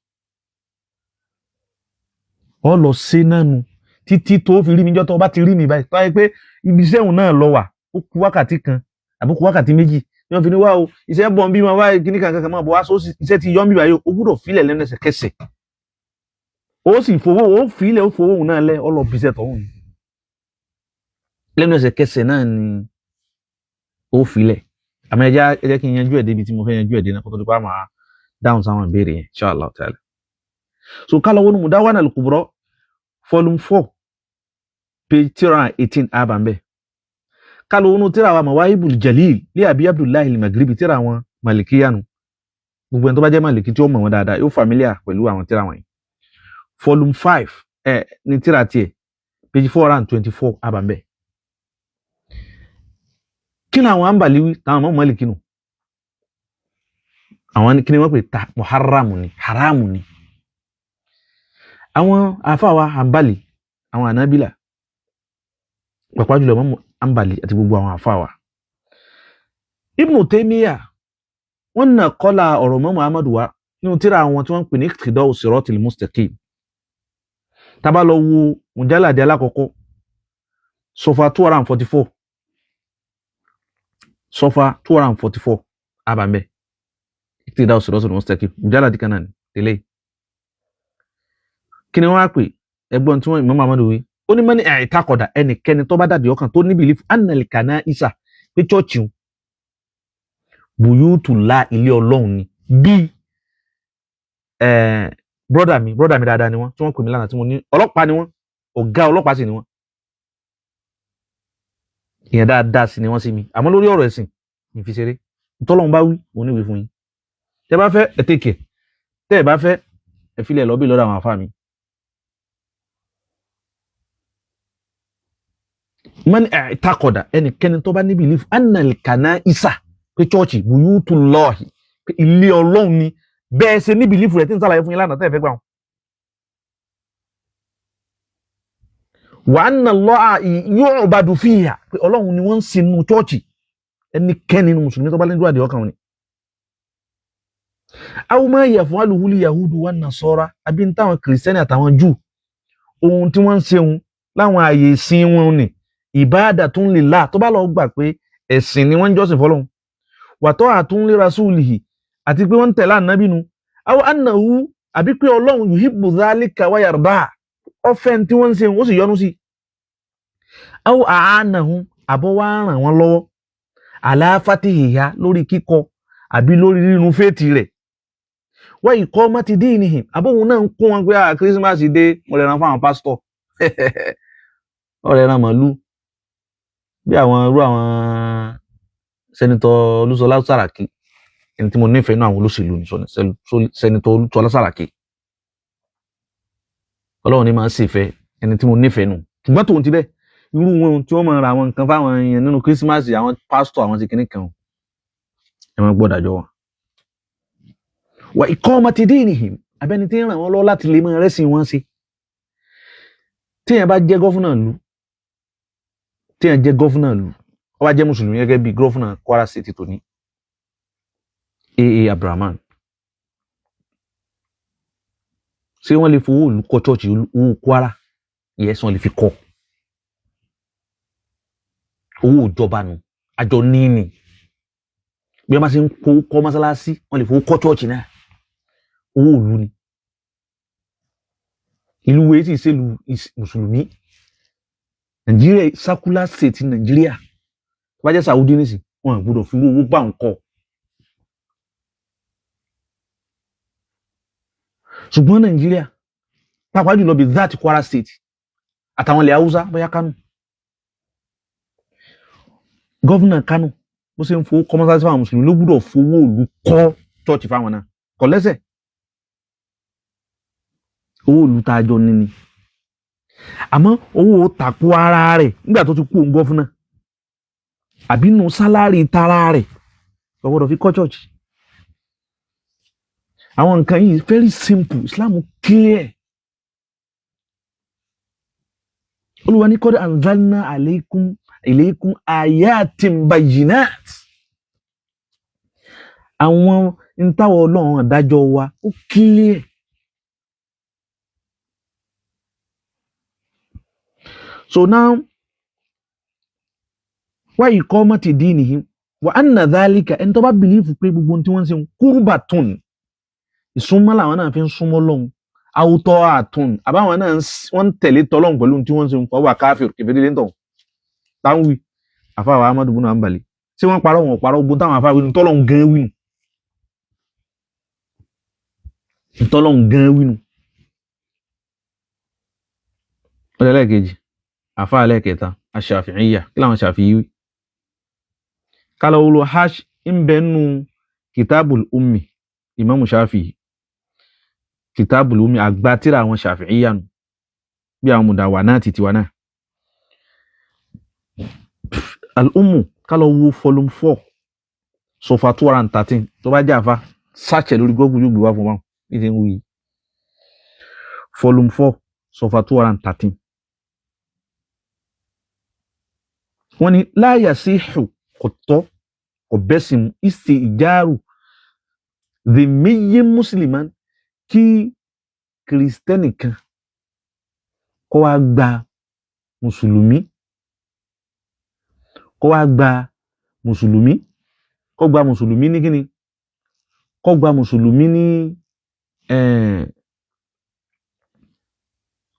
ọ lọ sí náà nu títí tó fi rí mi. Jọ́ tó bá ti rí mi báyìí, tó wáyé pé ibi iṣẹ́ òun náà lọ wà, ó ku wákàtí kan àbí ku wákàtí 2 ní wọ́n fi ní wá o, iṣẹ́ bọ̀ ń bí wọn wáyé kíní kankan kan máa bọ̀ wá sósì, iṣẹ́ ti yọ́ ń bí báyìí, o gbúdọ̀ filẹ̀ lẹ́nu ẹsẹ̀kẹsẹ̀, ó sì fowó, ó filẹ̀, ó fowó òun náà lẹ́, ọ lọ bí iṣẹ́ tọ̀hún lẹ́nu ẹsẹ̀kẹsẹ̀ náà ni ó filẹ̀. Àmọ́ ẹ jẹ́ kí n yanjú ẹ̀ débi tí mo fẹ́ yanjú ẹ̀ dé náà, kó tó di pa máa dáhùn sáwọn ìbéèrè yẹn, inshallah ta'ala. So ká lọ wọnú Mudawana al-Kubra, volume 4, page 318, abambẹ. Ká lọ wọnú tíra wa Mawahibul Jalil li Abi Abdullahi al-Maghribi, tíra àwọn Malikiyanu. Gbogbo ẹni tó bá jẹ́ Maliki tí ó mọ̀ wọn dáadáa yóò familiar pẹ̀lú àwọn tíra wọ̀nyí. Volume 5 ẹ ní tíra tiẹ̀, page 424, abambẹ. Kí ni àwọn Hanbali wí? Táwọn ọmọ Maliki nù, àwọn kí ni wọ́n pè ta? Muharramu ni, haramu ni. Àwọn àfàwà Hanbali, àwọn Hanabila, pàápàá jùlọ mọ́ Hanbali àti gbogbo àwọn àfàwà Ibn Taymiyyah, wọ́n nà kọ́lá ọ̀rọ̀ mọ́ Muhammadu wa nínú tíra àwọn tí wọ́n ń pè ní Iqtida'u Siratil Mustaqim. Tá bá lọ wo mujalladi alákọ̀ọ́kọ́, sọfà 244, sọfà 244, abàmẹ́ Iqtida'u Siratil Mustaqim, mujalladi kan náà tẹ́lẹ̀. Kí ni wọ́n á pè? Ẹgbọ́n tí wọ́n Imam Muhammadu wí, ó ní mọ́ni i'taqada, ẹnikẹ́ni tó bá dàbí ọkàn tó ní belief annal kana'isa, pé church ń buyutullah, ilé ọlọ́run ni. Bí brother mi dáadáa ni wọ́n, tí wọ́n pè mí lánàá, tí mo ní ọlọ́pàá ni wọ́n, ọ̀gá ọlọ́pàá sì ni wọ́n, ìyẹn dáadáa sì ni wọ́n sí mi. Àmọ́ lórí ọ̀rọ̀ ẹ̀sìn ní fi ṣeré. Tọ́lọ́run bá wí, mo ní wí fún yín. Tẹ́ bá fẹ́, ẹ take ẹ̀. Tẹ́ ẹ bá fẹ́, ẹ filẹ̀ lọ́bí lọ́dọ̀ àwọn àfáà mi. Man i'taqada, ẹnikẹ́ni tó bá ní belief annal kana'isa, pé chọ́ọ̀chì buyutullahi, pé ilé ọlọ́run ni, bẹ́ẹ̀ ṣe ní belief rẹ̀ tí ń sàlàyé fún yín lánàá tẹ́ ẹ fẹ́ gbà wọn. Wa anna Allaha yu'badu fiha, pé ọlọ́run ni wọ́n ń sin nínú chọ́ọ̀chì, ẹnikẹ́ni nínú mùsùlùmí tó bá lẹ́nu àdìọ́ kan ni. Aw ma yaf'aluhu al-yahudu wan-nasara, àbí ní táwọn kìrìsìtẹ́nì àtàwọn júù, ohun tí wọ́n ń ṣe òun láwọn ààyè ìsìn wọn ni ibadatun lillah, tó bá lọ gbà pé ẹ̀sìn ni wọ́n ń jọ́sìn fọlọ́hun, wa ta'atun li rasulihi, àti pé wọ́n ń tẹ̀lé ànábì nu, aw annahu, àbí pé ọlọ́run yuhibbu dhalika wa yarda, ọ̀fẹ́ tí wọ́n ń ṣe ó sì yọ́nú sí, aw a'anahum, àbọ̀ wá ràn wọ́n lọ́wọ́, ala fatihiha, lórí kíkọ àbí lórí rírun fèètì rẹ̀, wa iqamati dinihim, àbóhun náà ń kún wọn pé kírísímàsì dé, mo lè ran fáwọn pásítọ̀, ọ̀rẹ́ ran màlúù bí àwọn irú àwọn sẹ́nitọ́ Olúṣọlá Sàràkí, ẹni tí mo nífẹ̀ẹ́ náà àwọn olóṣèlú ní sẹ́nitọ́ Olúṣọlá Sàràkí, ọlọ́run ní máa ń ṣèfẹ́ ẹni tí mo nífẹ̀ẹ́ nù. Ṣùgbọ́n tòun ti bẹ́ẹ̀, irú wọn tí wọ́n máa ra àwọn nǹkan fáwọn èèyàn nínú kírísímàsì, àwọn pásítọ̀, àwọn ti kìnnì kan, ẹ máa gbọ́dọ̀ àjọ wọn. Wa iqamati dinihim, abẹ́ni tí ń ràn wọ́n lọ́wọ́ láti lè máa rẹ́sìn wọn ṣe. Tíyẹn bá jẹ́ gọ́fúnà lù, tíyẹn jẹ́ gọ́fúnà lù, ó bá jẹ́ mùsùlùmí gẹ́gẹ́ bí gọ́fúnà Kwara State tòní, AA Abdulrahman, ṣé wọ́n lè fowó ìlú kọ́ chọ́ọ̀chì? Owó Kwara, yẹ́sì, wọ́n lè fi kọ́. Owó ìjọba nù, àjọ níní. Bí wọ́n bá ṣe ń kó kọ́ mọ́sálásí, wọ́n lè fowó kọ́ chọ́ọ̀chì náà. Owó ìlú ni. Ìlú wo sì ṣèlú mùsùlùmí? Nàìjíríà, secular state Nàìjíríà. Tó bá jẹ́ Saudi nísìn, wọn ò gbọdọ̀ fi owó bá ń kọ́. Ṣùgbọ́n Nàìjíríà, pàápàá jùlọ bí that Kwara State àtàwọn ilẹ̀ Haúsá, bóyá Kánò, gọ́vùnà Kánò bó ṣe ń fowó kọ́ mọ́sálásí fáwọn mùsùlùmí ló gbúdọ̀ fowó ìlú kọ́ chọ́ọ̀chì fáwọn náà. Kò lẹ́sẹ̀. Owó ìlú tá a jọ ní ni. Àmọ́ owó tàkó ara rẹ̀ nígbà tó ti kú òun gọ́fúnà, àbí nù sálárì tara rẹ̀, kò gbọ́dọ̀ fi kọ́ chọ́ọ̀chì. Àwọn nǹkan yìí very simple, Islam clear. Olúwa ní qad anzalna alaykum ilaykum ayatin bayyinat. Àwọn ntàwọ̀ Ọlọ́run àdájọ́ wa ó clear. So now, wa iqamati dinihim wa anna dhalika, ẹni tó bá bìlífù pé gbogbo ohun tí wọ́n ń ṣe qurbatun, ìsúnmọ́ làwọn náà fi ń súnmọ́ lọ́hùn, àwùtọ́ àtún àbáwọn náà wọ́n ń tẹ̀lé tọ́lọ́hùn pẹ̀lú ohun tí wọ́n ń ṣe, fọwọ́ káfíìr kẹfẹ́dé lẹ́ńtọ̀ táwọn wí. Àfáà Ahmadu bunu Hanbali, ṣé wọ́n parọ́? Wọn ò parọ́. Gbogbo táwọn àfáà wínú tọ́lọ́hùn gan wínú, tọ́lọ́hùn gan wínú. Ọjọ́ ẹlẹ́ẹ̀kejì, àfáà ẹlẹ́ẹ̀kẹta, aṣàfihìyà. Kí làwọn ṣàfihì wí? Kálọ̀ wúlò hash ń bẹ nù kitabul ummi Imamu Shafi'i, kitabul ummi àgbà tíra àwọn ṣàfihìyà nù, bí àwọn mùdàwà náà ti tiwa náà. Al-Ummu, kálọ̀ wo volume 4 sofa 213. Tó bá jẹ́ àfa search ẹ̀ lórí Google, yóò gbé wá fún wa ní ti ń wí. Volume 4 sofa 213. Wọ́n ní la yasihu, kò tọ́, kò bẹ́sìn mu, ìṣe ìjárù dhimmiyin musliman, kí kìrìsìtẹ́nì kan kó wá gba mùsùlùmí, kó wá gba mùsùlùmí, kó gba mùsùlùmí ní kíni, kó gba mùsùlùmí ní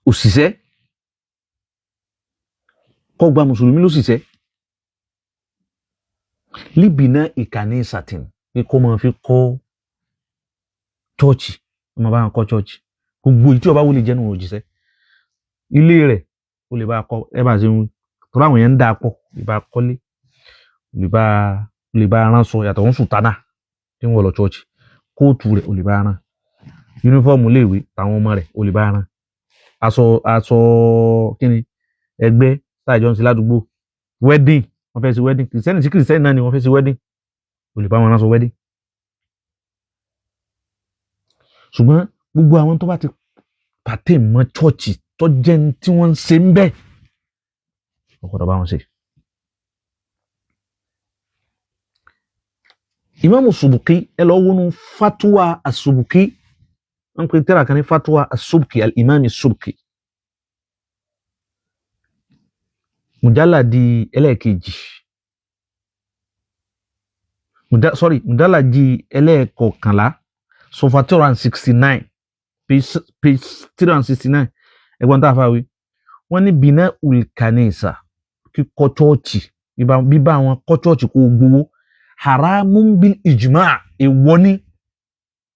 òṣìṣẹ́, kó gba mùsùlùmí lóṣìṣẹ́ líbìnà ìkànnì sàtìn, pé kó máa fi kọ́ chọ́ọ̀chì, kó máa bá wọn kọ́ chọ́ọ̀chì. Gbogbo èyí tí ó bá wù lè jẹ́ nù òjíṣẹ́ ilé rẹ̀, ó lè bá a kọ́. Ẹ bá ṣe ń tọ́lá àwọn yẹn ń dà pọ̀, lè bá a kọ́lé, lè bá a ránṣọ, yàtọ̀ ń sùtánà tí ń wọ̀ lọ chọ́ọ̀chì, kóòtù rẹ̀ ó lè bá a rán, yúnífọ́ọ̀mù iléèwé tàwọn ọmọ rẹ̀ ó lè bá a rán, aṣọ kíni ẹgbẹ́ táàjọ ń ṣe ládùúgbò, wedding, wọ́n fẹ́ ṣe wedding, kìrìsìtẹ́nì sí kìrìsìtẹ́nì náà ni wọ́n fẹ́ ṣe wedding, ó lè bá wọn ránṣọ wedding. Ṣùgbọ́n gbogbo àwọn tó bá ti pàtẹ́ mọ́ chọ́ọ̀chì tó jẹ́ ní tí wọ́n ń ṣe ń bẹ́ẹ̀, ó gbọ́dọ̀ bá wọn ṣe. Ìmáàmù Subuki, ẹ lọ wọnú Fatuwa Asubuki, wọ́n pe tírà kan ní Fatuwa Asubuki al-Imam Subki, mujalladi ẹlẹ́ẹ̀kejì, mujalladi ẹlẹ́ẹ̀kọkànlá, sọfà 269, page 369. Ẹ̀gbọ́n tá a fà wí, wọ́n ní bina ulkanisa, kíkọ́ chọ́ọ̀chì, bíbá àwọn kọ́ chọ́ọ̀chì kó gbowó, haramun bil ijma, èèwọ̀ ni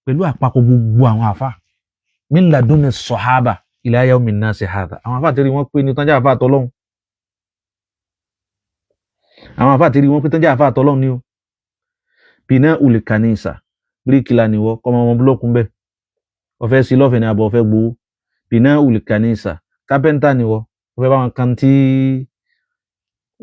pẹ̀lú àpapọ̀ gbogbo àwọn àfa, min ladunni sọ̀hábà ila yawmin nasi hadha. Àwọn àfa àtẹ̀rí wọn pé ní tán jẹ́ àfa àtọ́lọ́hún, àwọn àfa àtẹ̀rí wọn pé tán jẹ́ àfa àtọ́lọ́hún ni o. Bina ulkanisa, bíríkìlà ni wọ́, kọ́ ọmọ búlọ́ọ̀kù ń bẹ̀, ọ̀fẹ́ sí lọ́fẹ̀ẹ́ ní abọ́ ọ̀fẹ́ gbowó. Bina ulkanisa, kápẹ́ńtà ni wọ́, ọ̀fẹ́ bá wọn kan tí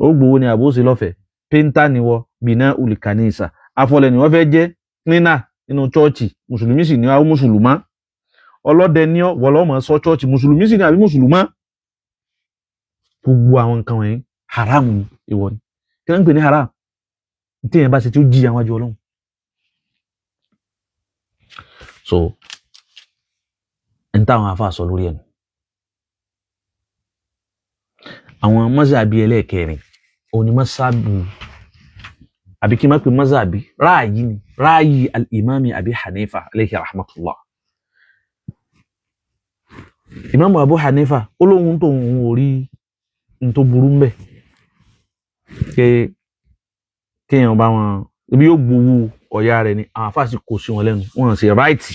ó gbowó ní àbó sí lọ́fẹ̀ẹ́. Péńtà ni wọ́, bina ulkanisa. Afọlẹ̀ ni wọ́n fẹ́ jẹ́ cleaner nínú chọ́ọ̀chì, mùsùlùmí sì ni àwọn mùsùlùmá. Ọlọ́dẹ ní ọ, wọ́n lọ́mọ sọ chọ́ọ̀chì, mùsùlùmí sì ni àbí mùsùlùmá. Gbogbo àwọn nǹkan wọ̀nyí haram ni, ìwọ ni. Kí ló ń pè ní haram? Tí èèyàn bá ṣe tí ó jìyà wájú Ọlọ́run. So n táwọn afa sọ lórí ẹnu. Àwọn mọ́sàbí ẹlẹ́ẹ̀kẹrin òní mọ́sàbù Àbí kí n má pè mazhabi, ráàyí ni, ráàyí al-imami Abi Hanifa alayhi rahmatullah. Ìmáàmù Abu Hanifa ó lóhun tó ń orí n tó burú ń bẹ̀ kéèyàn bá wọn ibi yóò gbowó ọ̀yà rẹ̀ ni. Àwọn àfáà sì kò sí wọn lẹ́nu, wọn sì ráìtì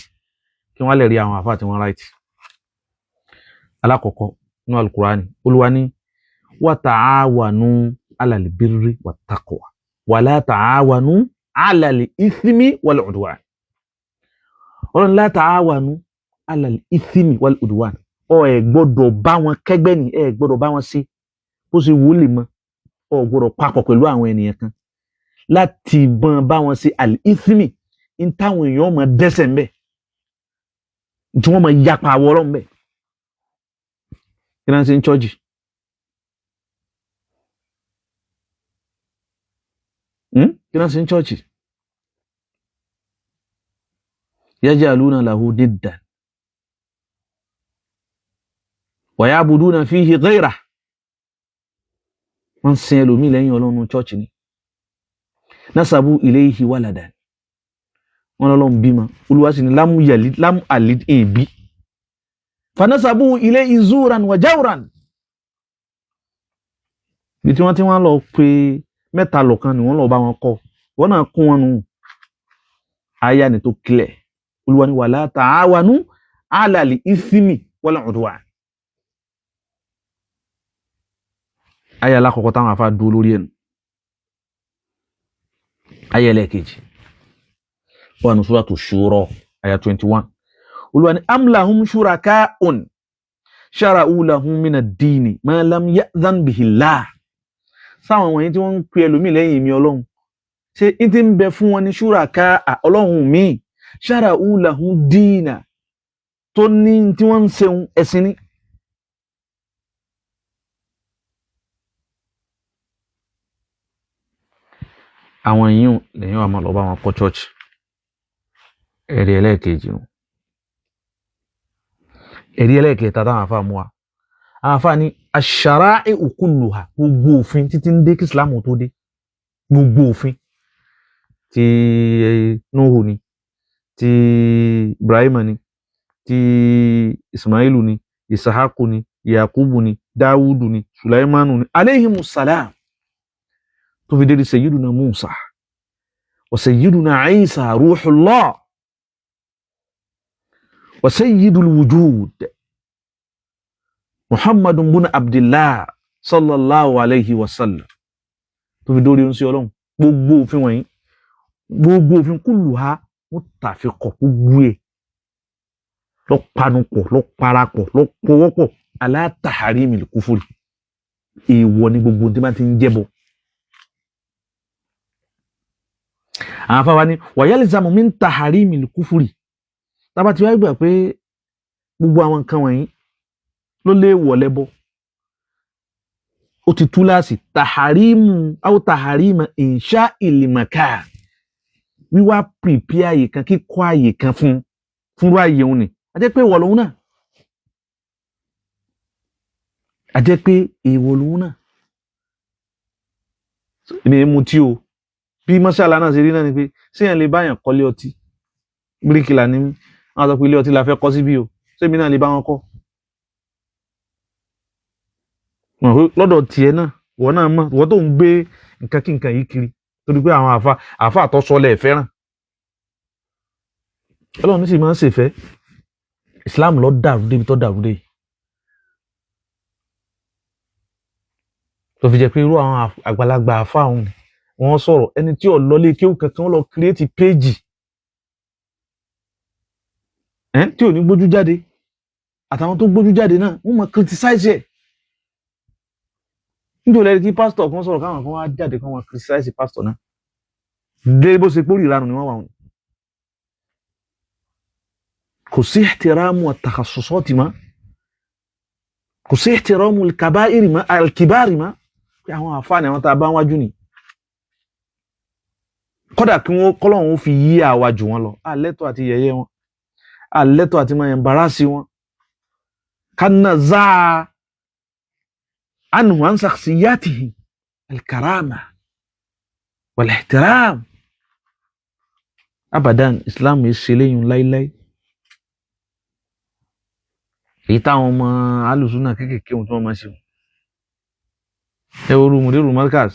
kí wọ́n lè rí àwọn àfáà tí wọ́n ráìtì. Alákọ̀ọ́kọ́ nínú alukurani, Olúwa ní wa ta'awanu 'alal birri wat taqwa wa la ta'awanu 'alal ithmi wal 'udwan. Ọlọ́run la ta'awanu 'alal ithmi wal 'udwan, ọ ẹ̀ gbọ́dọ̀ bá wọn kẹ́gbẹ́ ni, ẹ gbọ́dọ̀ bá wọn ṣe bó ṣe wù ú lè mọ, ọ gbọ́dọ̀ papọ̀ pẹ̀lú àwọn ènìyàn kan láti bọ́n bá wọn ṣe al-ithmi ń táwọn èèyàn máa dẹ́ṣẹ̀ ń bẹ̀, tí wọ́n máa yapa àwọ̀ ọlọ́run bẹ̀. Kí náà ṣe ń chọ́ọ̀jì? Kí náà ṣe ń chọ́ọ̀chì? Yaj'aluna lahu diddan wa ya'buduna fihi ghayrahu. Wọ́n ń sin ẹlòmíì lẹ́yìn ọlọ́run chọ́ọ̀chì ni. Nasabu ilayhi waladan, wọn lọ́lọ́run bímọ, Olúwa sì ní lámú yalid lámú alid èbí. Fanasabu ilayhi zuran wa jawran. Ibi tí wọ́n ti wọ́n lọ pé mẹ́ta lọ̀kan ni wọ́n lọ bá wọn kọ́, wọ́n náà kún wọn nù. Aya ni tó kílẹ̀, Olúwa ní wala ta'awanu 'alal ithmi wal 'udwan. Aya alákọ̀ọ́kọ́ táwọn afá dúró lórí ẹnu. Aya ẹlẹ́ẹ̀kejì wà ní Suratu Shura aya 21. Olúwa ní am lahum shuraka'un shara'u lahum mina ad-dini ma lam ya'dhan bihi Allah. Sáwọn wọ̀nyí tí wọ́n ń pe ẹlòmíì lẹ́yìn mi ọlọ́run, ṣé n ti ń bẹ fún wọn ní ṣúràká ọlọ́run míì shara'u lahum dina tó ní tí wọ́n ń ṣeun ẹ̀sìn ní. Àwọn yìí lẹ́yìn wà máa lọ bá wọn kọ́ church. Ẹ̀rí ẹlẹ́ẹ̀kejì nù. Ẹ̀rí ẹlẹ́ẹ̀kẹta táwọn àfa mú wa, àwọn àfa ní ash-shara'i'u kulluha, gbogbo òfin títí ń dé kí Islam tó dé, gbogbo òfin ti Nuhu ni, ti Ibrahim ni, ti Ismailu ni, Isahaku ni, Yakubu ni, Dawudu ni, Sulaimanu ni, alayhimus salam, tó fi dédé Sayyiduna Musa wa Sayyiduna Isa ruhullah wa sayyidul wujud Muhammadun bun Abdillah sallallahu alayhi wa sallam, tó fi dórí oúnjẹ ọlọ́run. Gbogbo òfin wọ̀nyí, gbogbo òfin kulluha muttafiqo, gbogbo ẹ̀ lọ panupọ̀, lọ parapọ̀, lọ pọwọ́pọ̀ ala taharimil kufuri. Èèwọ̀ ni gbogbo tí bá ti ń jẹ́bọ. Àwọn afáwa ní wa yalzamu min taharimil kufuri. Tábà tí wàá gbà pé gbogbo àwọn nǹkan wọ̀nyí ló lè wọ̀ lẹ́bọ, ó ti túláàsì taharimu aw taharima insha ìlìmọ̀ká, wíwá pìpì àyè kan, kíkọ́ àyè kan fún fúnrú àyè òun ni. A jẹ́ pé ìwọ̀ lòun náà, a jẹ́ pé ìwọ̀ lòun náà. Èmi ń mutí o, bí mọ́ṣálá náà ṣe rí náà ni pé séèyàn lè báyàn kọ́lé ọtí? Bíríkìlà ni mí, wọ́n sọ pé ilé ọtí la fẹ́ kọ́ síbí o, sẹ́mi náà lè bá wọn kọ́? Lọ́dọ̀ tiẹ̀ náà, wọ́n náà mọ̀, wọ́n tó ń gbé nǹkan kí nǹkan yìí kiri torí pé àwọn àfa àtọ́sọlẹ̀ fẹ́ràn. Ọlọ́run sì máa ń ṣèfẹ́. Islam lọ dàrú débi tó dàrú dé, tó fi jẹ́ pé irú àwọn àgbàlagbà àfa òun wọ́n sọ̀rọ̀, ẹni tí ò lọlé kéwù kankan lọ kírètì péjì tí ò ní gbójú jáde, àtàwọn tó gbójú jáde náà wọ́n máa criticize ẹ̀. Nítorí ẹni kí pásítọ̀ kan sọ̀rọ̀, káwọn kan wá jáde kan wá criticize pásítọ̀ náà dé bó ṣe pórí ìranù ni wọ́n wà wọn. Kò sí ihtiramu at-takhasusati mọ́, kò sí ihtiramu al-kaba'iri mọ́, al-kibari mọ́, pé àwọn àfáàní àwọn tá a bá ń wájú ni. Kódà kí wọ́n kọ́lọ́hún fi yí àwa jù wọ́n lọ, àlẹ́tọ̀ àti yẹ̀yẹ́ wọn, àlẹ́tọ̀ àti máa embarrass wọn. Kánà záà anhu an shakhsiyatihi al-karama wal ihtiram. Abadan, Islam yìí ṣe léyìn láíláí. Èyí táwọn ọmọ alùsùnà kéékèèké ohun tí wọ́n máa ṣe. Ẹ wo Mudiru Markaz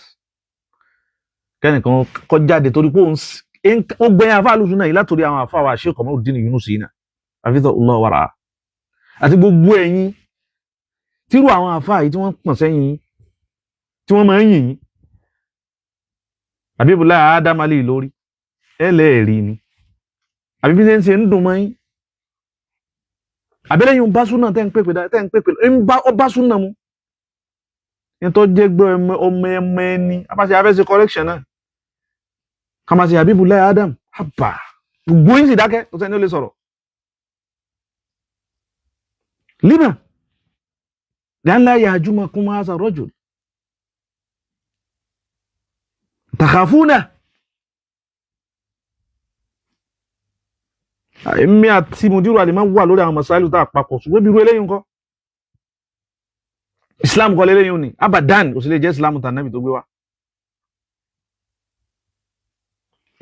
kẹ́nìkan kọ́ jáde torí pé ó gbẹ̀yìn àfa alùsùnà yìí látòrí àwọn àfa wa Sheikh Qamaruddin Yunus yìí náà hafidhahullah wàrà àti gbogbo ẹ̀yin tírú àwọn àfa yìí tí wọ́n pọ̀n sẹ́yìn tí wọ́n máa ń yìn yín. Habibullah Adam Ali lórí ẹlẹ́ẹ̀rí ni àbí bí ṣe ń ṣe ń dùn mọ́ yín. Àbẹ́lẹ́yìn bá súnà tẹ́ ń pèpè tẹ́ ń pèpè ń bá ọ bá súnà mu ní tó jẹ́ gbọ́ ọmọ ẹmọ ẹni abáṣe abẹ́ṣe correction náà kàmáṣe Habibullah Adam àbà gbogbo yín sì dákẹ́ tó sẹ́ni ó lè sọ̀rọ̀. Lima li'an la yahjumakum hadha ar-rajul takhafuna. Èmi àti Mudiru Alimá wà lórí àwọn masáìlú tá a papọ̀, ṣùgbọ́n bí irú eléyìí ńkọ́, Islam kọ́ léléyìí ni abadan kò sì lè jẹ́ Islam tà nábì tó gbé wá.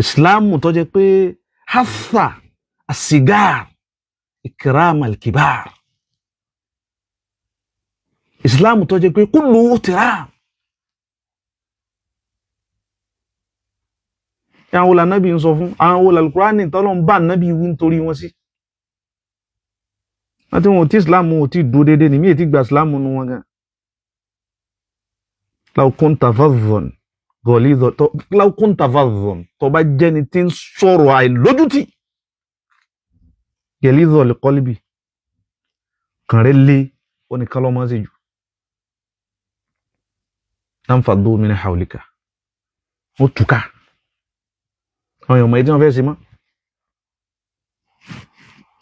Islam tó jẹ́ pé hatha asigar ikram alkibar, Islam tó jẹ́ pé kullu tiram. Àwọn wo lànàbí ń sọ fún, àwọn wo làlùkùránì tọ́lọ́ ń bá nàbí wí nítorí wọn sí. Wọ́n tí wọn ò tí Islam ò tí dúró déédéé ní mí ètí gba Islam nu wọn gan. Law kunta faddan ghalidha, law kunta faddan, tó bá jẹ́ni tí ń sọ̀rọ̀ àìlójútì, ghalidhal qalbi, kàn rẹ̀ lé oníkan lọ́mọ sí jù. Lanfaddu min hawlika, wọ́n túká àwọn èèyàn mọ̀ èyí tí wọ́n fẹ́ ṣe mọ́.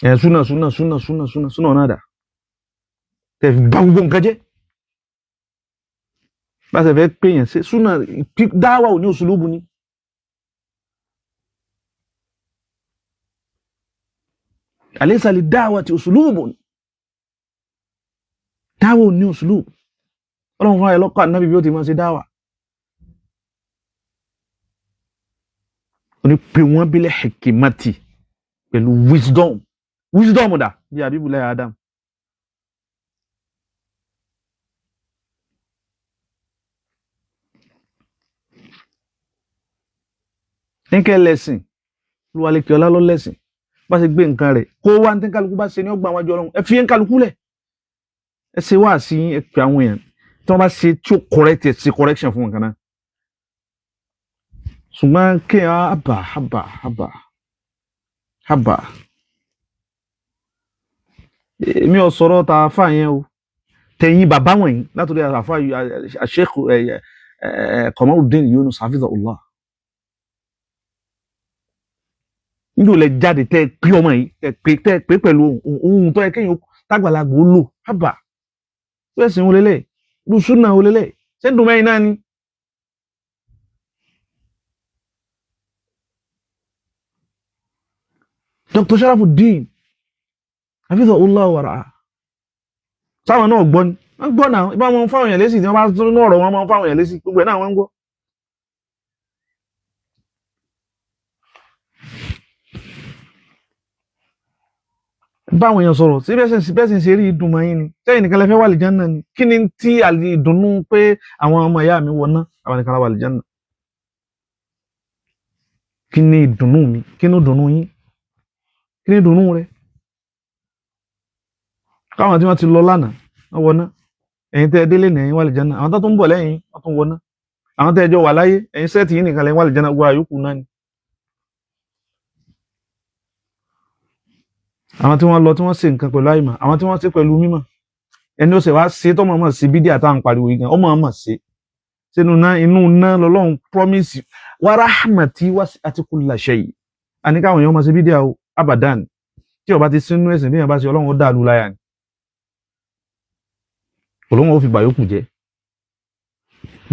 Ẹ̀ súnà súnà súnà súnà súnà súnà náà dà tẹ̀ fi bá gbogbo nǹkan jẹ́. Bá ṣe fẹ́ pè yàn ṣe súnà dáwà ò ní òṣùlùbù ni. Alaysa li dáwà ti òṣùlùbù ni, dáwà ò ní òṣùlùbù. Ọlọ́run fúnra ẹ̀ lọ́kọ̀ ànábì bí ó ti máa ṣe dáwà. Ó ní pé wọ́n bílẹ̀ hikimati pẹ̀lú wisdom. Wisdom dà bí Habibullah Adam. Níkẹ́ lẹ́sìn olúwalékè ọlá ló lẹ́sìn bá ṣe gbé nǹkan rẹ̀ kó wá ní kálukú bá ṣe ní ọgbà àwọn àjọ ọlọ́run. Ẹ fi ń kálukú lẹ̀, ẹ ṣe wá sí ẹ pè àwọn èèyàn tí wọ́n bá ṣe tí ó correct ẹ ṣe correction fún nǹkan náà. Ṣùgbọ́n kí ẹ àbà àbà àbà àbà èmi ò sọ̀rọ̀ ta àfa yẹn o, tẹ̀yìn bàbá wọ̀nyí látòrí àfa Sheikh Qamaruddin Yunus hafizahullah. Níjò lẹ jáde tẹ́ pé ọmọ yìí tẹ́ pé pẹ̀lú ohun tó yẹ kéèyàn tágbàlagbò ó lò àbà bẹ́ẹ̀ sì ń wọlé lùsùnà wọlé ṣé ń dùn mẹ́rin náà ni. Dr. Sharafuddin hafizahullah wàrà sáwọn náà gbọ́ ni wọ́n gbọ́ náà, ibà wọn fáwọn èèyàn lésì tí wọ́n bá tún ní ọ̀rọ̀ wọn máa ń fáwọn èèyàn lésì gbogbo ẹ̀ náà wọ́n ń gbọ́. Báwọn èèyàn sọ̀rọ̀ sí bẹ́sẹ̀ bẹ́sẹ̀ ṣe rí ìdùnnú yín ni, sẹ́yìn nìkan lẹ fẹ́ wà lìjánà ni, kí ni tí ìdùnnú pé àwọn ọmọ ìyá mi wọná àwọn nìkan la wà lìjánà, kí ni ìdùnnú mi, kí ni ìdùnnú yín, kí ni ìdùnnú rẹ? Káwọn tí wọ́n ti lọ lánàá wọ́n wọná, ẹ̀yin tẹ́ ẹ délé ní ẹ̀yin wà lìjánà, àwọn tó tún ń bọ̀ lẹ́yìn wọ́n tún wọná, àwọn tẹ́ ẹ jọ wà láyé ẹ̀yin sẹ́ẹ̀tì yín nìkan lẹ́yìn wà lìjánà, gbọ́ àyókù náà ni. Àwọn tí wọ́n lọ tí wọ́n ṣe nǹkan pẹ̀lú àìmọ̀, àwọn tí wọ́n ṣe pẹ̀lú mímọ̀, ẹni ó ṣe wá ṣe tọmọ mọ̀ sí bídíà tá à ń pariwo yìí gan ọmọ mọ̀ ṣe sínú náà inú náà lọ́lọ́run promise wa rahmati wasi'at kulla shay. Àní káwọn èèyàn máa ṣe bídíà o abadan, tí ó bá ti sínú ẹ̀sìn bí èèyàn bá ṣe ọlọ́run ó dàlú láyà ni, ọlọ́run ó fi bàyókù jẹ.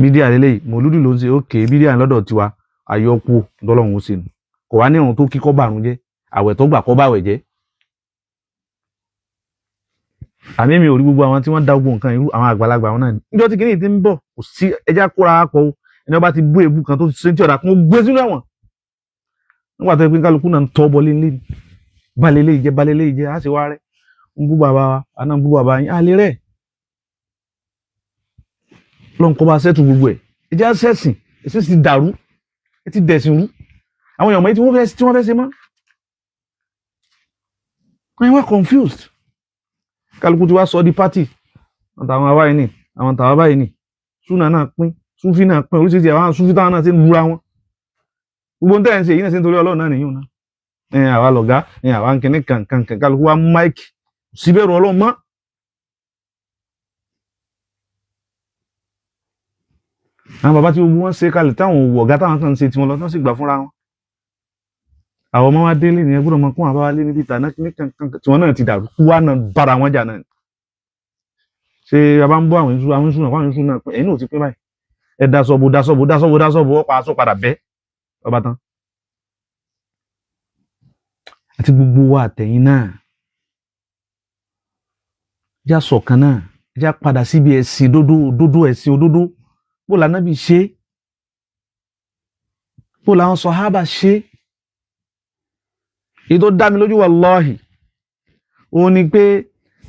Bídíà lélẹ́yìí mọ̀lúdì ló ń ṣe ókè bídíà lọ́dọ̀ tiwa àyọkù lọ́lọ́run ó ṣe nù, kò wá ní ìrun tó kíkọ́ bàrún jẹ́, àwẹ̀ tó gbà kọ́ bàwẹ̀ jẹ́. Àmì mi ò rí gbogbo àwọn tí wọ́n da gbogbo nǹkan irú àwọn àgbàlagbà wọn náà ni níjọ́ tí kìnìún ti ń bọ̀ kò sí ẹja kóra pọ̀ o, Ẹni ọba ti bú èébú kan tó ṣe tí ọ̀dà kan gbé sínú ẹ̀wọ̀n. Nígbà tó yẹ pé kálukú náà ń tọ́ bọ́lé ńlé ni, balẹ̀ lè jẹ́, balẹ̀ lè jẹ́, á sì wá rẹ̀ ń bú bàbá wa, àná ń bú bàbá yín, á lè rẹ̀ lọ́n kọ́ bá sẹ́tù gbogbo ẹ̀. Ẹjẹ́ sẹ́sìn, ẹ̀sìn ti dàrú, ẹ ti dẹ̀sìn rú. Àwọn èèyàn mọ̀ tí wọ́n fẹ́ ṣe mọ́, wọ́n wá confused. Kálukú ti wá sọ di party, àwọn tàwọn báyìí ni, àwọn tàwọn báyìí ni, súnà náà pín, súfì náà pín, oríṣiríṣi àwọn súfì táwọn náà ti ń lura wọn. Gbogbo ń tẹ̀ ń ṣe èyí náà ṣe ń torí Ọlọ́run náà nìyí náà. Ẹ àwa lọ̀gá, ẹ àwa ń kíní kankan, kálukú wa máìkì síbẹ̀rù Ọlọ́run mọ́. Àwọn bàbá tí gbogbo wọn ṣe kalẹ̀ táwọn òwò ọ̀gá táwọn kan ń ṣe tiwọn lọ, tí wọ́n sì gbà fúnra wọn. Àwọn ọmọ wa délé nìyẹn gbọ́dọ̀ mọ kún àwọn bàbá lé níbi ìtàná kíní kankan tiwọn náà ti dàrú, kú wa náà bára wọn jà náà. Ṣé bàbá ń bọ́ àwọn iṣu, àwọn iṣu náà, àwọn iṣu náà ẹ̀yin náà ti pín báyìí. Ẹ daṣọ bo, daṣọ bo, daṣọ bo, daṣọ bo, ọ̀pá aṣọ padà bẹ́ ọba tán. Àti gbogbo wa àtẹ̀yìn náà, já ṣọ̀kan náà, já padà síbi ẹ̀sìn dódó, òdodo, ẹ̀sìn òdodo. Bó l'Ànábì ṣe, bó làwọn sàhábà ṣe. Èyí tó dá mi lójú wàláhì òun ni pé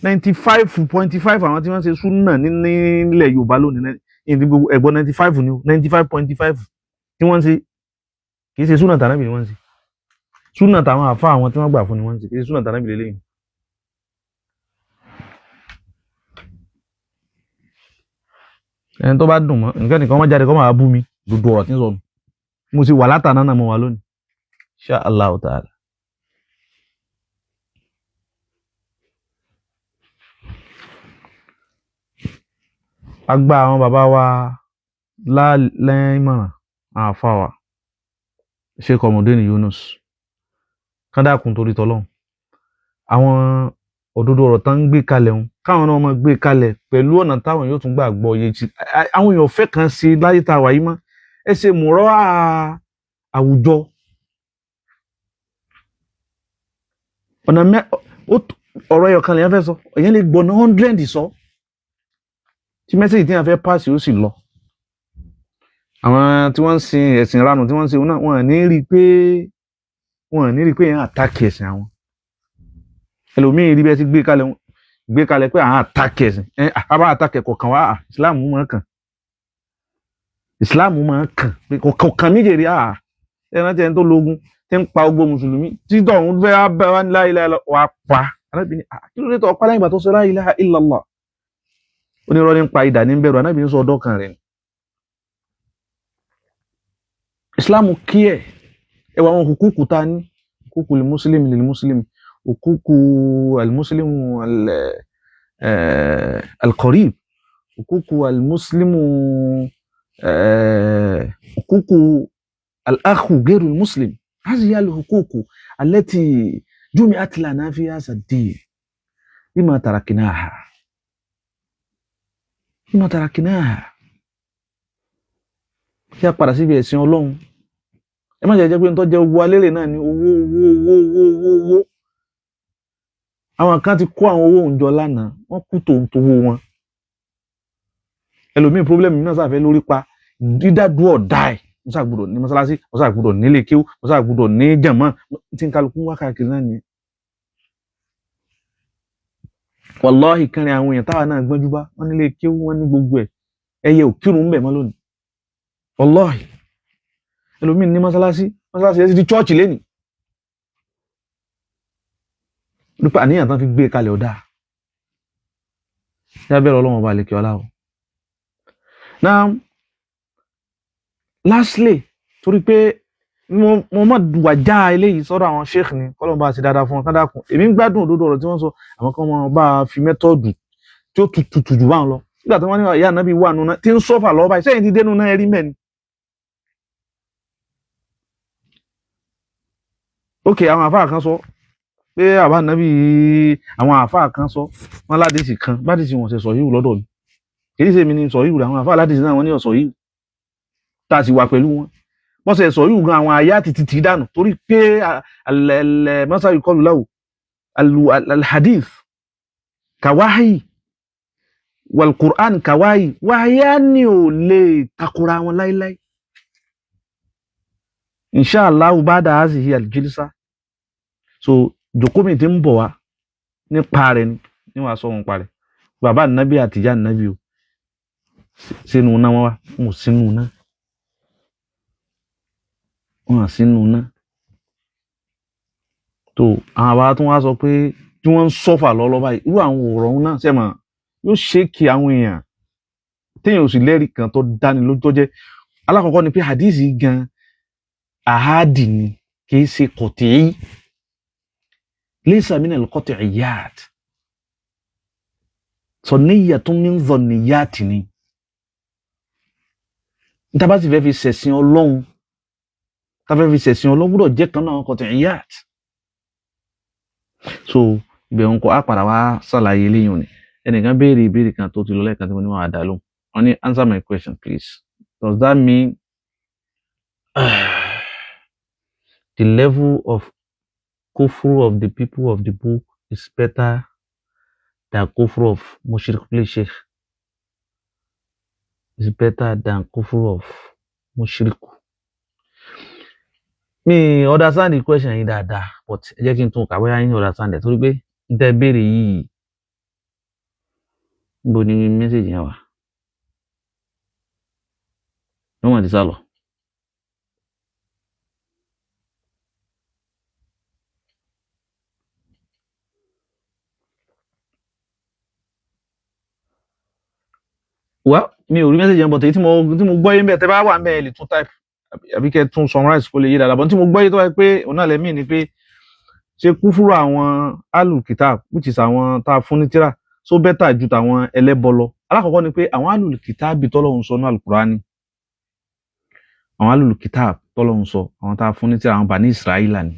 95.5 àwọn tí wọ́n ṣe súnà nílẹ̀ Yorùbá lónìí, ní gbogbo ẹ̀gbọ́n 95 ni o, 95.5 tí wọ́n ṣe kì í ṣe súnà tànábì ni wọ́n ṣe, súnà tàwọn àfa àwọn tí wọ́n gbà fún ni wọ́n ṣe, kì í ṣe súnà tànábì lélẹ́yìn. Ẹni tó bá dùn mọ́ nǹkan nìkan wọ́n jáde kọ́ máa bú mi, dúdú ọ̀rọ̀ tí ń sọnù. Mo ti wà látàná náà mo wà lónìí. Insha Allah ta'ala. A gba àwọn bàbá wa lẹ́mọ̀ràn, àwọn àfa wa, Sheikh Ọmọdéni Yunus, kán dákun torí tọlọ́hun. Àwọn òdodo ọ̀rọ̀ tán ń gbé kalẹ̀ ń káwọn náà máa gbé kalẹ̀ pẹ̀lú ọ̀nà táwọn yóò tún gbà gbọ́ iye tí àwọn èèyàn fẹ́ kan sí láyé tá a wà yìí mọ́. Ẹ ṣe mùrọ́ àwùjọ ọ̀nà mẹ́ ọ̀rọ̀ ẹyọ kan lèèyàn fẹ́ sọ, èèyàn lè gbọ̀nà 100 sọ tí mẹ́sẹ̀jì tí wọ́n fẹ́ pàṣẹ ó sì lọ. Àwọn tí wọ́n ń sin ẹ̀sìn ìranù tí wọ́n ń sin náà, wọ́n ní rí pé wọ́n ní rí pé èèyàn àtàkì ẹ̀sìn àwọn. Ẹlòmíì rí bí ẹ ti gbé kalẹ̀ gbé kalẹ̀ pé àwọn àtàkì ẹ̀sìn, ẹ àbá àtàkì kọ̀ọ̀kan wá, ìsìláàmù máa kàn, ìsìláàmù máa kàn pé kọ̀ọ̀kan méjèèrè. À ẹ rántí ẹni tó lógun tí ń pa ogbó mùsùlùmí títọ̀ òun fẹ́ bá wá ní la ilaha illallah wà pa. Arábìnrin kí ló dé tó ọ̀pá lẹ́yìn ìgbà tó sọ la ilaha illallah? Onírọ́ ní ń pa idà ní ń bẹ̀rù, anábìnrin sọ ọdọ́ kan rẹ̀ ni. Ìsìláàmù kí ẹ̀ ẹ wà àwọn hukuku ta ní, hukuku lil muslim lil muslim, hukuku al-muslimu al-qarib, hukuku al-muslimu, hukuku al-akhu ghayru al-muslim. هذه هي الحقوق التي جمعت لنا في هذا الدين. لما تركناها؟ لما تركناها؟ Kí a padà síbi ẹ̀sìn Ọlọ́run. Ẹ má jẹ́ jẹ́ pé ń tó jẹ́ owó alérè náà ni owó owó owó owó owó owó. Àwọn kan ti kó àwọn owó òǹjọ lánàá, wọ́n kú tòun towó wọn. Ẹlòmíì pírọ́blẹ́mù náà sàfẹ́ lórí pa dídádú ọ̀dà ẹ̀. Wọ́n ṣàgbọ́dọ̀ ní mọ́sálásí, wọ́n ṣàgbọ́dọ̀ nílé kéwú, wọ́n ṣàgbọ́dọ̀ ní jàmá, tí ń kálukú wá káàkiri náà nìyẹn. Wàláhì kẹrin àwọn èèyàn táwa náà gbọ́njú bá, wọ́n nílé kéwú, wọ́n ní gbogbo ẹ̀, ẹyẹ ò kírun ń bẹ̀ mọ́ lónìí. Wàláhì ẹlòmíì ní mọ́sálásí, mọ́sálásí ẹ̀ ti di chọ́ọ̀chì lénìí. Nípa àníyàn tán fi gbé kalẹ̀ ọ̀dà. Jábẹ̀rẹ̀ Ọlọ́run ọba àlekè ọlá o. Now, lastly, torí pé mo mọ̀ wà já eléyìí sọ́dọ̀ àwọn sheikh ni, kọ́lọ́n bá ṣe dáadáa fún wọn, kán dákun. Èmi ń gbádùn òdodo ọ̀rọ̀ tí wọ́n sọ, àwọn kan máa bá a fi mẹ́tọ́ọ̀dù tí ó tutù jù báwọn lọ. Nígbà tí wọ́n ní ìyá ànábì wà nù náà, tí ń sọ́fà lọ́wọ́ báyìí, sẹ́yìn ti dénú náà rí mẹ́ni. Ok, àwọn àfáà kan sọ pé àbá ànábì, àwọn àfáà kan sọ wọn ládìsí kan, bádìsí wọn ṣe sọ yìí lọ́dọ̀ mi. Kì í ṣe mi ni sọ yìí, àwọn àfáà ládìsí náà wọ́n ní ọ̀sọ̀ yìí tá a sì wà pẹ̀lú wọn. Wọ́n ṣe sọ yìí gan àwọn àyà ti ti dànù torí pé mọ́sá yìí kọlù láwù alhadith kàwáhì wal-Qur'an kàwáhì wáyá ni ò lè takora wọn láíláí. Inshallah ba'da hazihi al-jilsa. So jòkó mi ti ń bọ̀ wá nípa rẹ̀ ni ní wàá sọ wọn pa rẹ̀. Bàbá ànábì àti ìyá ànábì o sínú iná wọn wá, wọn ò sínú iná, wọn à sínú iná. Tó àwọn àbá tó wá sọ pé tí wọ́n ń sọ́fà lọ́lọ́ báyìí, irú àwọn ọ̀rọ̀ náà ṣe mọ̀ yóò ṣe kí àwọn èèyàn téèyàn ò sì lẹ́rìí kan tó dáni lójú tó jẹ́. Alákọ̀ọ́kọ́ ni pé hadisi gan ahadi ni, kì í ṣe kọ̀tìí, laysa minal qat'iyyat, sọ̀níyàtún min dhanniyat ni. Níta bá sì fẹ́ fi ṣẹ̀sìn Ọlọ́run, tá fẹ́ fi ṣẹ̀sìn Ọlọ́run gbọ́dọ̀ jẹ́ kan náà qat'iyyat. So ibẹ̀ ń kọ́ á padà wá ṣàlàyé eléyìí ni. Ẹnìkan béèrè ìbéèrè kan tó ti lọ lẹ́ẹ̀kan tí mo ní wọn àdá lóhùn. Wọ́n ní answer my question please. Does that mean the level of kufru of the people of the book is better than kufru of mushrik? Please sheikh, is better than kufru of mushrik. Mi understand the question yìí dáadáa, but ẹ jẹ́ kí n tún kà bóyá yín understand ẹ̀, torí pé n tẹ́ béèrè yìí, níbo ni message yẹn wà? Wọ́n mọ̀ ti sá lọ. Well, mi ò rí message yẹn, but èyí tí mo gbọ́ yé ń bẹ̀, tẹ́ bá wà ń bẹ̀ ẹ lè tún type àbí kẹ́ tún summarize kó lè yé dáadáa. But tí mo gbọ́ yé tó wáyé pé òun náà lẹ́mìí ni pé ṣé kúfúrú àwọn alùkìtà, which is àwọn tá a fún ní tíra, so better ju tàwọn ẹlẹ́bọ lọ. Alákọ̀ọ́kọ́ ni pé àwọn alùkìtà bí tọ́lọ́hun sọ ní alukurani, àwọn alùkìtà tọ́lọ́hun sọ, àwọn tá a fún ní tíra, àwọn Bani Israila ni.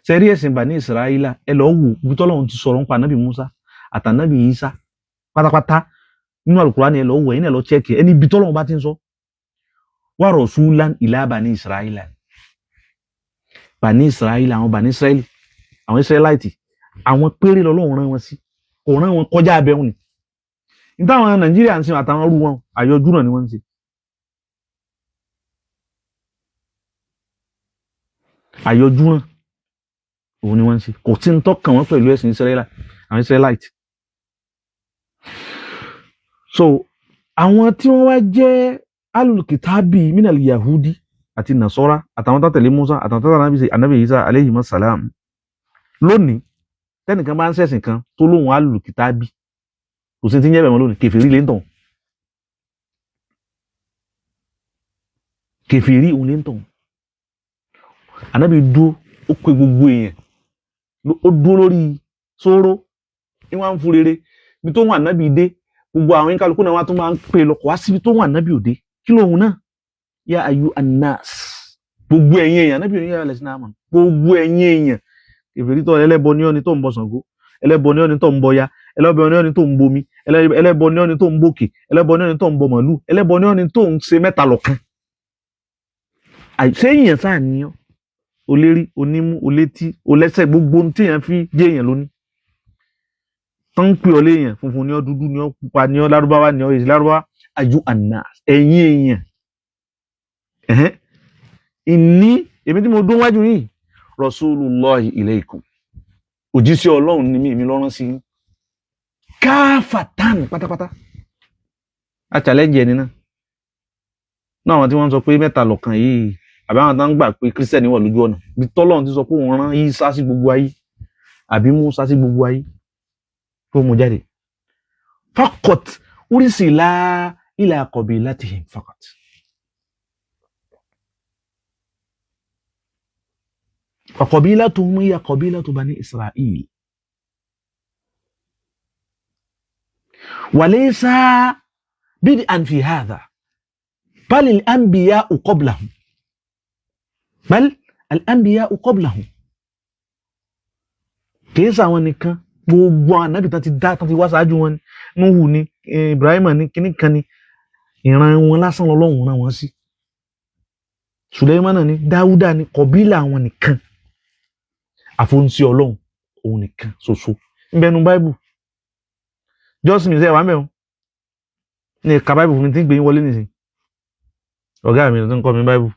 Ṣe rí ẹ̀sìn Bani Israila, ẹ lọ́ọ́ wò bí tọ́lọ́hun ti sọ̀rọ̀ nípa ànábì Musa àtànábì Isa pátápátá nínú alukurani, ẹ lọ́ọ́ wò, ẹ̀yin náà lọ́ọ́ chẹ́ẹ̀kì ẹni bí tọ́lọ́hun bá ti ń sọ wa rasulan ila Bani Israila. Bani Israila, àwọn Bani Israeli, àwọn Israelite, àwọn péré lọ́lọ́run rán wọn sí, kò rán wọn kọjá abẹ́hùn ni. Ní táwọn Nàìjíríà ń sìn àtàwọn ọrú wọn, àyọjú náà ni wọ́n ń ṣe. Àyọjú náà òun ni wọ́n ń ṣe, kò tí ń tọ́kàn wọ́n pẹ̀lú ẹ̀sìn Israeli, àwọn Israelite. So àwọn tí wọ́n wá jẹ́ alùkìtàbí minal Yahudi àti Nasara àtàwọn tó tẹ̀lé Musa àtàwọn tó tẹ̀lé Ànábì Isa alayhi salam lónìí, tẹ́nìkan bá ń ṣẹ̀sìn kan tó lóhun alùkìtàbí, kò sí ti ń jẹ́ bẹ̀ mọ́ lónìí, kèfèrí lè ń tàn, kèfèrí òun lè ń tàn. Ànábì dúró, ó pe gbogbo èèyàn, ó dúró lórí sóró ní wọ́n ń fún rere ibi tó wọn Ànábì dé, gbogbo àwọn kálukú náà wọ́n tún máa ń pè lọ, kò wá síbi tó wọn Ànábì òde kí lóhun náà ya ayu anas, gbogbo ẹ̀yin èèyàn, Ànábì òní yàrá lẹ́sìn náà mọ̀, gbogbo ẹ̀yin èèyàn, kèfèrí tó ẹlẹ́bọ ní ọ́ni tó ń bọ Ṣàngó, ẹlẹ́bọ ní ọ́ni tó ń bọ ya, ẹlẹ́bọ ní ọ́ni tó ń bomi, ẹlẹ́bọ ní ọ́ni tó ń bòkè, ẹlẹ́bọ ní ọ́ni tó ń bọ màlúù, ẹlẹ́bọ ní ọ́ni tó ń ṣe mẹ́ta lọ́kan. Ṣé èèyàn sáà ní ọ́? Olérí, onímú, olétí, olẹ́sẹ̀, gbogbo ohun téèyàn fi jẹ́ èèyàn lónìí. Tán ń pè ọ́ léèyàn, funfun ní ọ́, dúdú ní ọ́, pupa ní ọ́, lárúbáwá ní ọ́, èsì lárúbáwá, ayu anas, ẹ̀yin èèyàn. Ìní èmi tí mo dún wájú yìí, Rasulullahi ilaykum, òjíṣẹ́ Ọlọ́run ni mí, èmi ló rán sí yín. Káfàtán pátápátá. A challenge ẹni náà. Náà àwọn tí wọ́n ń sọ pé mẹ́ta lọ̀kan yìí, àbí àwọn tó ń gbà pé Kírísítẹ́nì wà lójú ọ̀nà, bí tọ́lọ́run ti sọ pé òun rán Ísá sí gbogbo ayé, àbí Músá sí gbogbo ayé, tó mú jáde. Faqat ursila ila qabilatihim faqat. Faqabilatuhum hiya qabilatu bani Isra'il. Walaysa bid'an fi hadha, bal al-anbiya'u qablahum. Bal al-anbiya'u qablahum. Kìí ṣàwọn nìkan, gbogbo ànábì tán ti dá tán ti wá ṣáájú wọn ni, Nuhu ni, Ibrahim ni, kíní kan ni, ìran wọn lásán lọ́lọ́run rán wọn sí. Sùlẹ́mánà ni, Dáúdà ni, kọ̀bílà wọn nìkan, àfọ̀nsí Ọlọ́run òun nìkan ṣoṣo. Nbẹnu Báíbù, Jọ́sìn mi sẹ́ wà mẹ́wọ̀n ní ẹ̀ka Báíbù fún mi tí ń gbé yín wọlé nìsín. Ọ̀gá mi ló ń kọ́ mi Báíbù.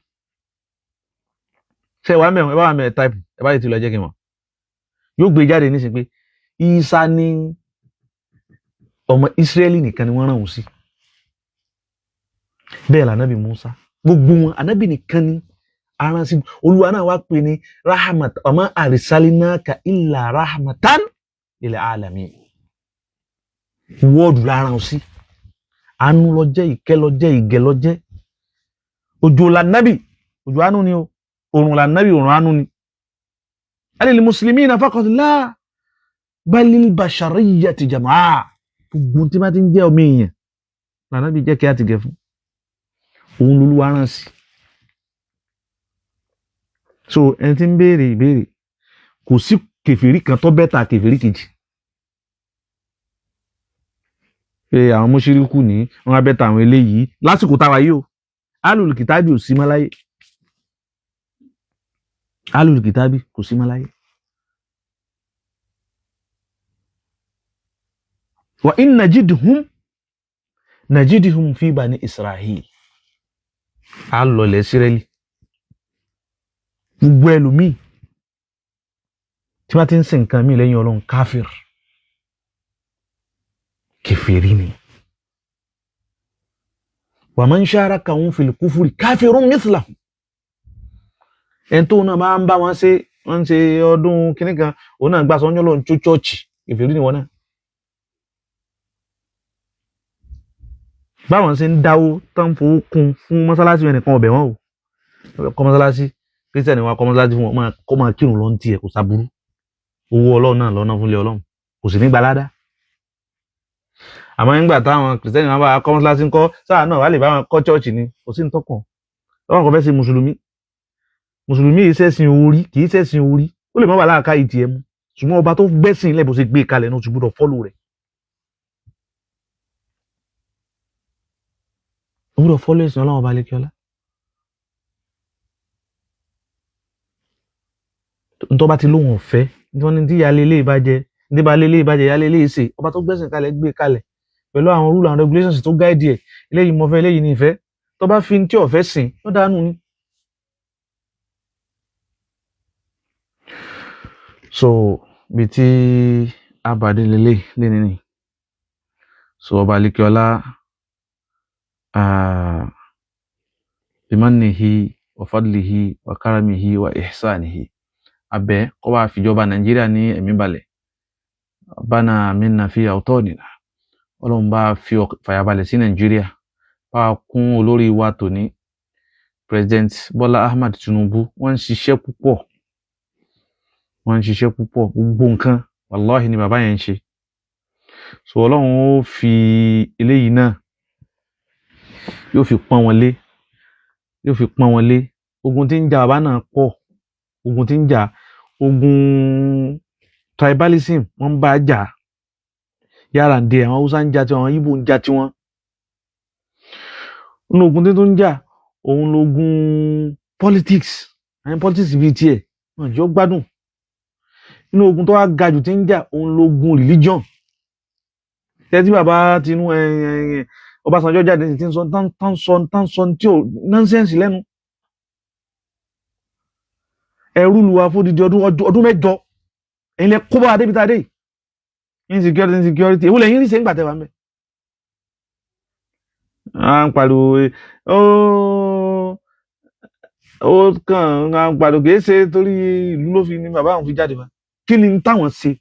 Ṣe wàá mẹ́wọ̀n, ẹ bá wà mẹ́wọ̀n táìpù, ẹ bá yìí ti lọ jẹ́ kí n mọ̀. Yóò gbé jáde nísìnyí pé Isa ní ọmọ Ísírẹ́lì nìkan ni wọ́n rán òun sí. Bẹ́ẹ̀ lànàbì Musa, gbogbo wọn ànábì nìkan ni aran sí. Olúwa náà wá pè ní rahmat, ọmọ àrísálínàkà illa rahmatan lil alamin. Wọ́ọ̀dù lára sí, àánú ló jẹ́, ìkẹ́ ló jẹ́, ìgẹ̀ ló jẹ́. Òjò lànàbì, òjò àánú ni o. Òrùn lànàbì, òrùn àánú ni. Alil muslimina faqat la balil bashariyyati jamaa. Gbogbo tí bá ti ń jẹ́ ọmọ èèyàn lànàbì jẹ́ kí á ti gẹ̀ fún òun lolúwa rán sí. So ẹni tí ń béèrè ìbéèrè, kò sí kèfèrí kan tó bẹ́tà kèfèrí kejì pé àwọn mùṣírikù ní wọn á bẹ́tà àwọn eléyìí lásìkò táwa yìí o. Alul kìtàbí ò sí mọ́ láyé, alul kìtàbí kò sí mọ́ láyé. Wa in najidhum najidhum fi bani Israhil. A lọlẹ̀ Ísírẹ́lì. Gbogbo ẹlòmíì tí wọ́n ti ń sin nǹkan míì lẹ́yìn Ọlọ́run, káfíìr, kèfèrí ni. Wa man sharakahum fil kufri kafirun mithlahum. Ẹni tó náà máa ń bá wọn ṣe, wọ́n ń ṣe ọdún kínní kan, òun náà gbà sọ ọ́njọ́ lọ́n tó chọ́ọ̀chì, kèfèrí ni wọ́n náà. Báwọn ṣe ń dáwó tán fowó kún fún mọ́sálásí, ẹnìkan ọbẹ̀ wọn o kọ́ mọ́sálásí. Kírísítẹ̀nì wa kọ́ mọ́sálásí fún wọn, kọ́ máa kírun lọ́n tiẹ̀, kò sábúrú. Owó Ọlọ́run náà lọ́nà fúnlé Ọlọ́run, kò sì ní gbalada. Àmọ́ nígbà táwọn kírísítẹ̀nì wọn bá kọ́ mọ́sálásí ńkọ́, sáà náà wà lè bá wọn kọ́ chọ́ọ̀chì ni, kò sí nítọ́kàn. Lọ́wọ́n kò fẹ́ ṣe mùsùlùmí. Mùsùlùmí yìí ṣẹ̀sìn orí, kì í ṣẹ̀sìn orí, ó lè má wà láàká ìtì ẹ̀ mú, ṣùgbọ́n ọba tó gbẹ́sìn lẹ̀ bó ṣe gbé kalẹ̀ náà ti gbọ́dọ̀ fọ́lù rẹ̀. Ó gbọ́dọ̀ fọ́lù ẹ̀sìn Ọlọ́run ọba lẹ́kíọ́lá. Ntọ́ bá ti lóhùn ọ̀fẹ́, wọ́n ní tí ìyáálé ilé ìbàjẹ́, ní baálé ilé ìbàjẹ́, ìyáálé ilé ìṣe, ọba tó gbẹ́sìn kalẹ̀ gbé kalẹ̀ pẹ̀lú àwọn rule and regulations tó gáìdì ẹ̀. Eléyìí mo fẹ́, eléyìí ní ìfẹ́. Tó bá fi tí ọ̀fẹ́ sìn, ó dànù ni. So bí tí abàdé lélẹ̀ lẹ́ni ni. So ọba Alikiola, bimannihi wa fadlihi wa karamihi wa ihsanihi, abẹ kó bá fìjọba Nàìjíríà ní ẹ̀mí balẹ̀. Bana minna fi awtanina. Ọlọ́run bá fi fàyàbalẹ̀ sí Nàìjíríà, bá kún olórí wa tòní, President Bola Ahmed Tinubu. Wọ́n ń ṣiṣẹ́ púpọ̀, wọ́n ń ṣiṣẹ́ púpọ̀, gbogbo nǹkan wàláhì ni bàbá yẹn ń ṣe. So Ọlọ́run ó fi eléyìí náà yóò fi pọ́n wọn lé, yóò fi pọ́n wọn lé. Ogun tí ń jà bàbá náà pọ̀, ogun tí ń jà, ogun tribalism wọ́n ń bá jà yàrá ń de àwọn Haúsá ń jà tiwọn, àwọn Ìgbò ń jà tiwọn. Nínú ogun tí tó ń jà, òun lógun politics, àwọn politics bíi tiẹ̀ wọn jọ gbádùn. Nínú ogun tó wá ga jù tí ń jà, òun lógun religion. Tẹ́tí bàbá tinú Ọbásanjọ́ jáde tí ń sọ tán sọ tán sọ tí ò nonsense lẹ́nu. Ẹrú lu wa fódìdí ọdún mẹ́jọ, ẹ̀yin lẹ kó bá wa débi tá a dé. Insecurity, insecurity, èwo lẹ́yìn rí ṣe ń gbà tẹ́ wa mẹ́. À ń pariwo ó kàn à ń pariwo, kì í ṣe torí ìlú ló fi ní bàbá àwọn fi jáde wá. Kí ni táwọn ṣe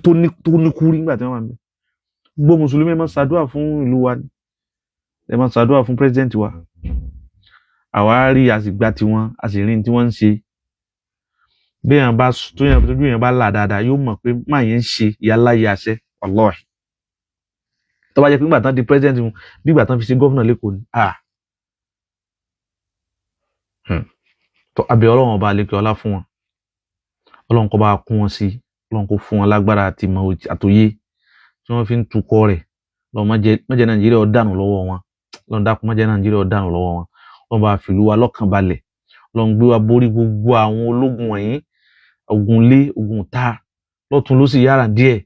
tó ní kú rí nígbà tí wọ́n wà mẹ́? Gbogbo mùsùlùmí ẹ máa ṣàdúrà fún ìlú wa ni, ẹ máa ṣàdúrà fún president wa. Àwa rí àsìgbà tiwọn, a sì rí ní tí wọ́n ń ṣe. Bí èèyàn bá tó yàn tójú èèyàn bá là dáadáa, yóò mọ̀ pé má yẹn ń ṣe ìyá láyé àṣẹ wàláhì. Tó bá jẹ́ pé nígbà tán di president wọn, bí ìgbà tán fi ṣe gọ́fìnà lẹ́kọ̀ọ́ ni. Tó abẹ́ Ọlọ́run ọba àlekè ọlá fún wọn, Ọlọ́run kó bá kún wọn sí, Ọlọ́run kó fún wọn lágbára àti ìmọ̀ àtòyé tí wọ́n fi ń tukọ̀ rẹ̀. Ọlọ́run má jẹ́ Nàìjíríà ó dànù lọ́wọ́ wọn. Ọlọ́run dákun má jẹ́ Nàìjíríà ó dànù lọ́wọ́ wọn. Ọlọ́run bá fìlú wa lọ́kàn balẹ̀. Ọlọ́run gbé wa borí gbogbo àwọn ológun wọ̀nyí, ogun lé, ogun ta, lọ́tún ló sì yára díẹ̀,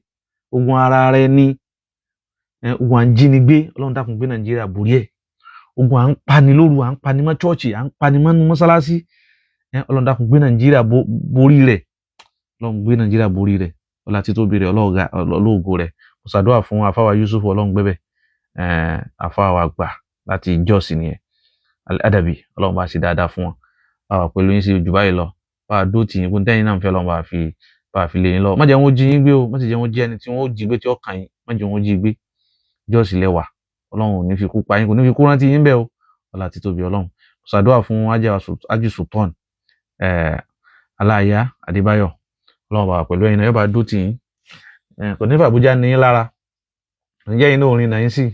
ogun ara rẹ ní, ogun à ń jínigbé. Ọlọ́run dákun gbé Nàìjíríà borí ẹ̀. Ogun à ń pani lóru, à ń pani mọ́ chọ́ọ̀chì, à ń pani mọ́ mọ́sálásí, Ọlọ́run dákun gbé Nàìjíríà borí rẹ̀. Ọlọ́run gbé Nàìjíríà borí rẹ̀. Ọlá títóbi rẹ̀, ọlọ́ọ̀gọ rẹ̀. Mo ṣàdúrà fún afáwa Yusuf Ọlọ́run gbẹ́bẹ̀, afáwa àgbà láti Jọ́ọ̀sì nìyẹn, Al-Adabi. Ọlọ́run bá ṣe dáadáa fún wọn, bá wà pẹ̀lú yín sí jù báyìí lọ, bá a dó tì yín kún tẹ́yìn náà ń fẹ́. Ọlọ́run bá fi lé yín lọ. Má jẹ́ wọn jí yín gbé o, má sì jẹ́ wọn jí ẹni tí wọ́n ó jí gbé tí ó kàn yín, má jẹ́ wọn jí gbé. Jọ́ọ̀sì lẹ́wà, Ọlọ́run ò ní fi kú pa yín, kò ní fi kú rántí yín bẹ́ẹ̀ o. Ọlá títóbi Ọlọ́run. Mo ṣàdúrà fún Ájì Sultan Aláàyá Adébáyọ̀. Ọlọ́run bá wà pẹ̀lú ẹ̀yin náà, yóò bá dó tì yín. Kò ní fàbújá ní yín lára, kò ní jẹ́ yín náà orin náà yín sì,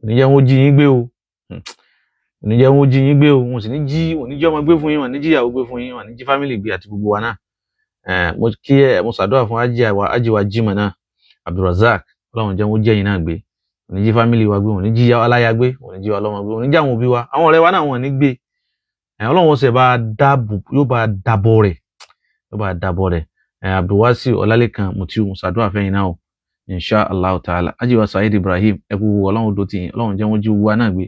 kò ní jẹ́ wọn jí yín gbé o, kò ní jẹ́ wọn jí yín gbé o. Wọn sì ní jí, wọn ní jí ọmọ gbé fún yín, wọn ní jí ìyàwó gbé fún yín, wọn ní jí family gbé àti gbogbo wa náà. Mo kí ẹ, mo ṣàdúrà fún Ájì wa Jimoh náà Abdulrasaq. Ọlọ́run jẹ́ wọn jí ẹ̀yin náà gbé, wọn ní jí family wa gbé, wọn ní jí aláya gbé, wọn ní jí wa lọ́mọ gbé, wọn ní jí àwọn òbí wa, àwọn ọ̀rẹ́ wa náà wọn ní gbé. Ọlọ́run ọ̀sẹ̀ bá dáàbò, yóò bá dábọ̀ rẹ̀, yóò bá dábọ̀ rẹ̀. Abdulwasi Ọlálẹ́kan Mutiu, mo ṣàdúrà fẹ́yìn náà o, insha allah ta'ala. Ájì wa Saheed Ibrahim, ẹ kú Ọlọ́run dó tì yín. Ọlọ́run jẹ́ wọn jí wa náà gbé.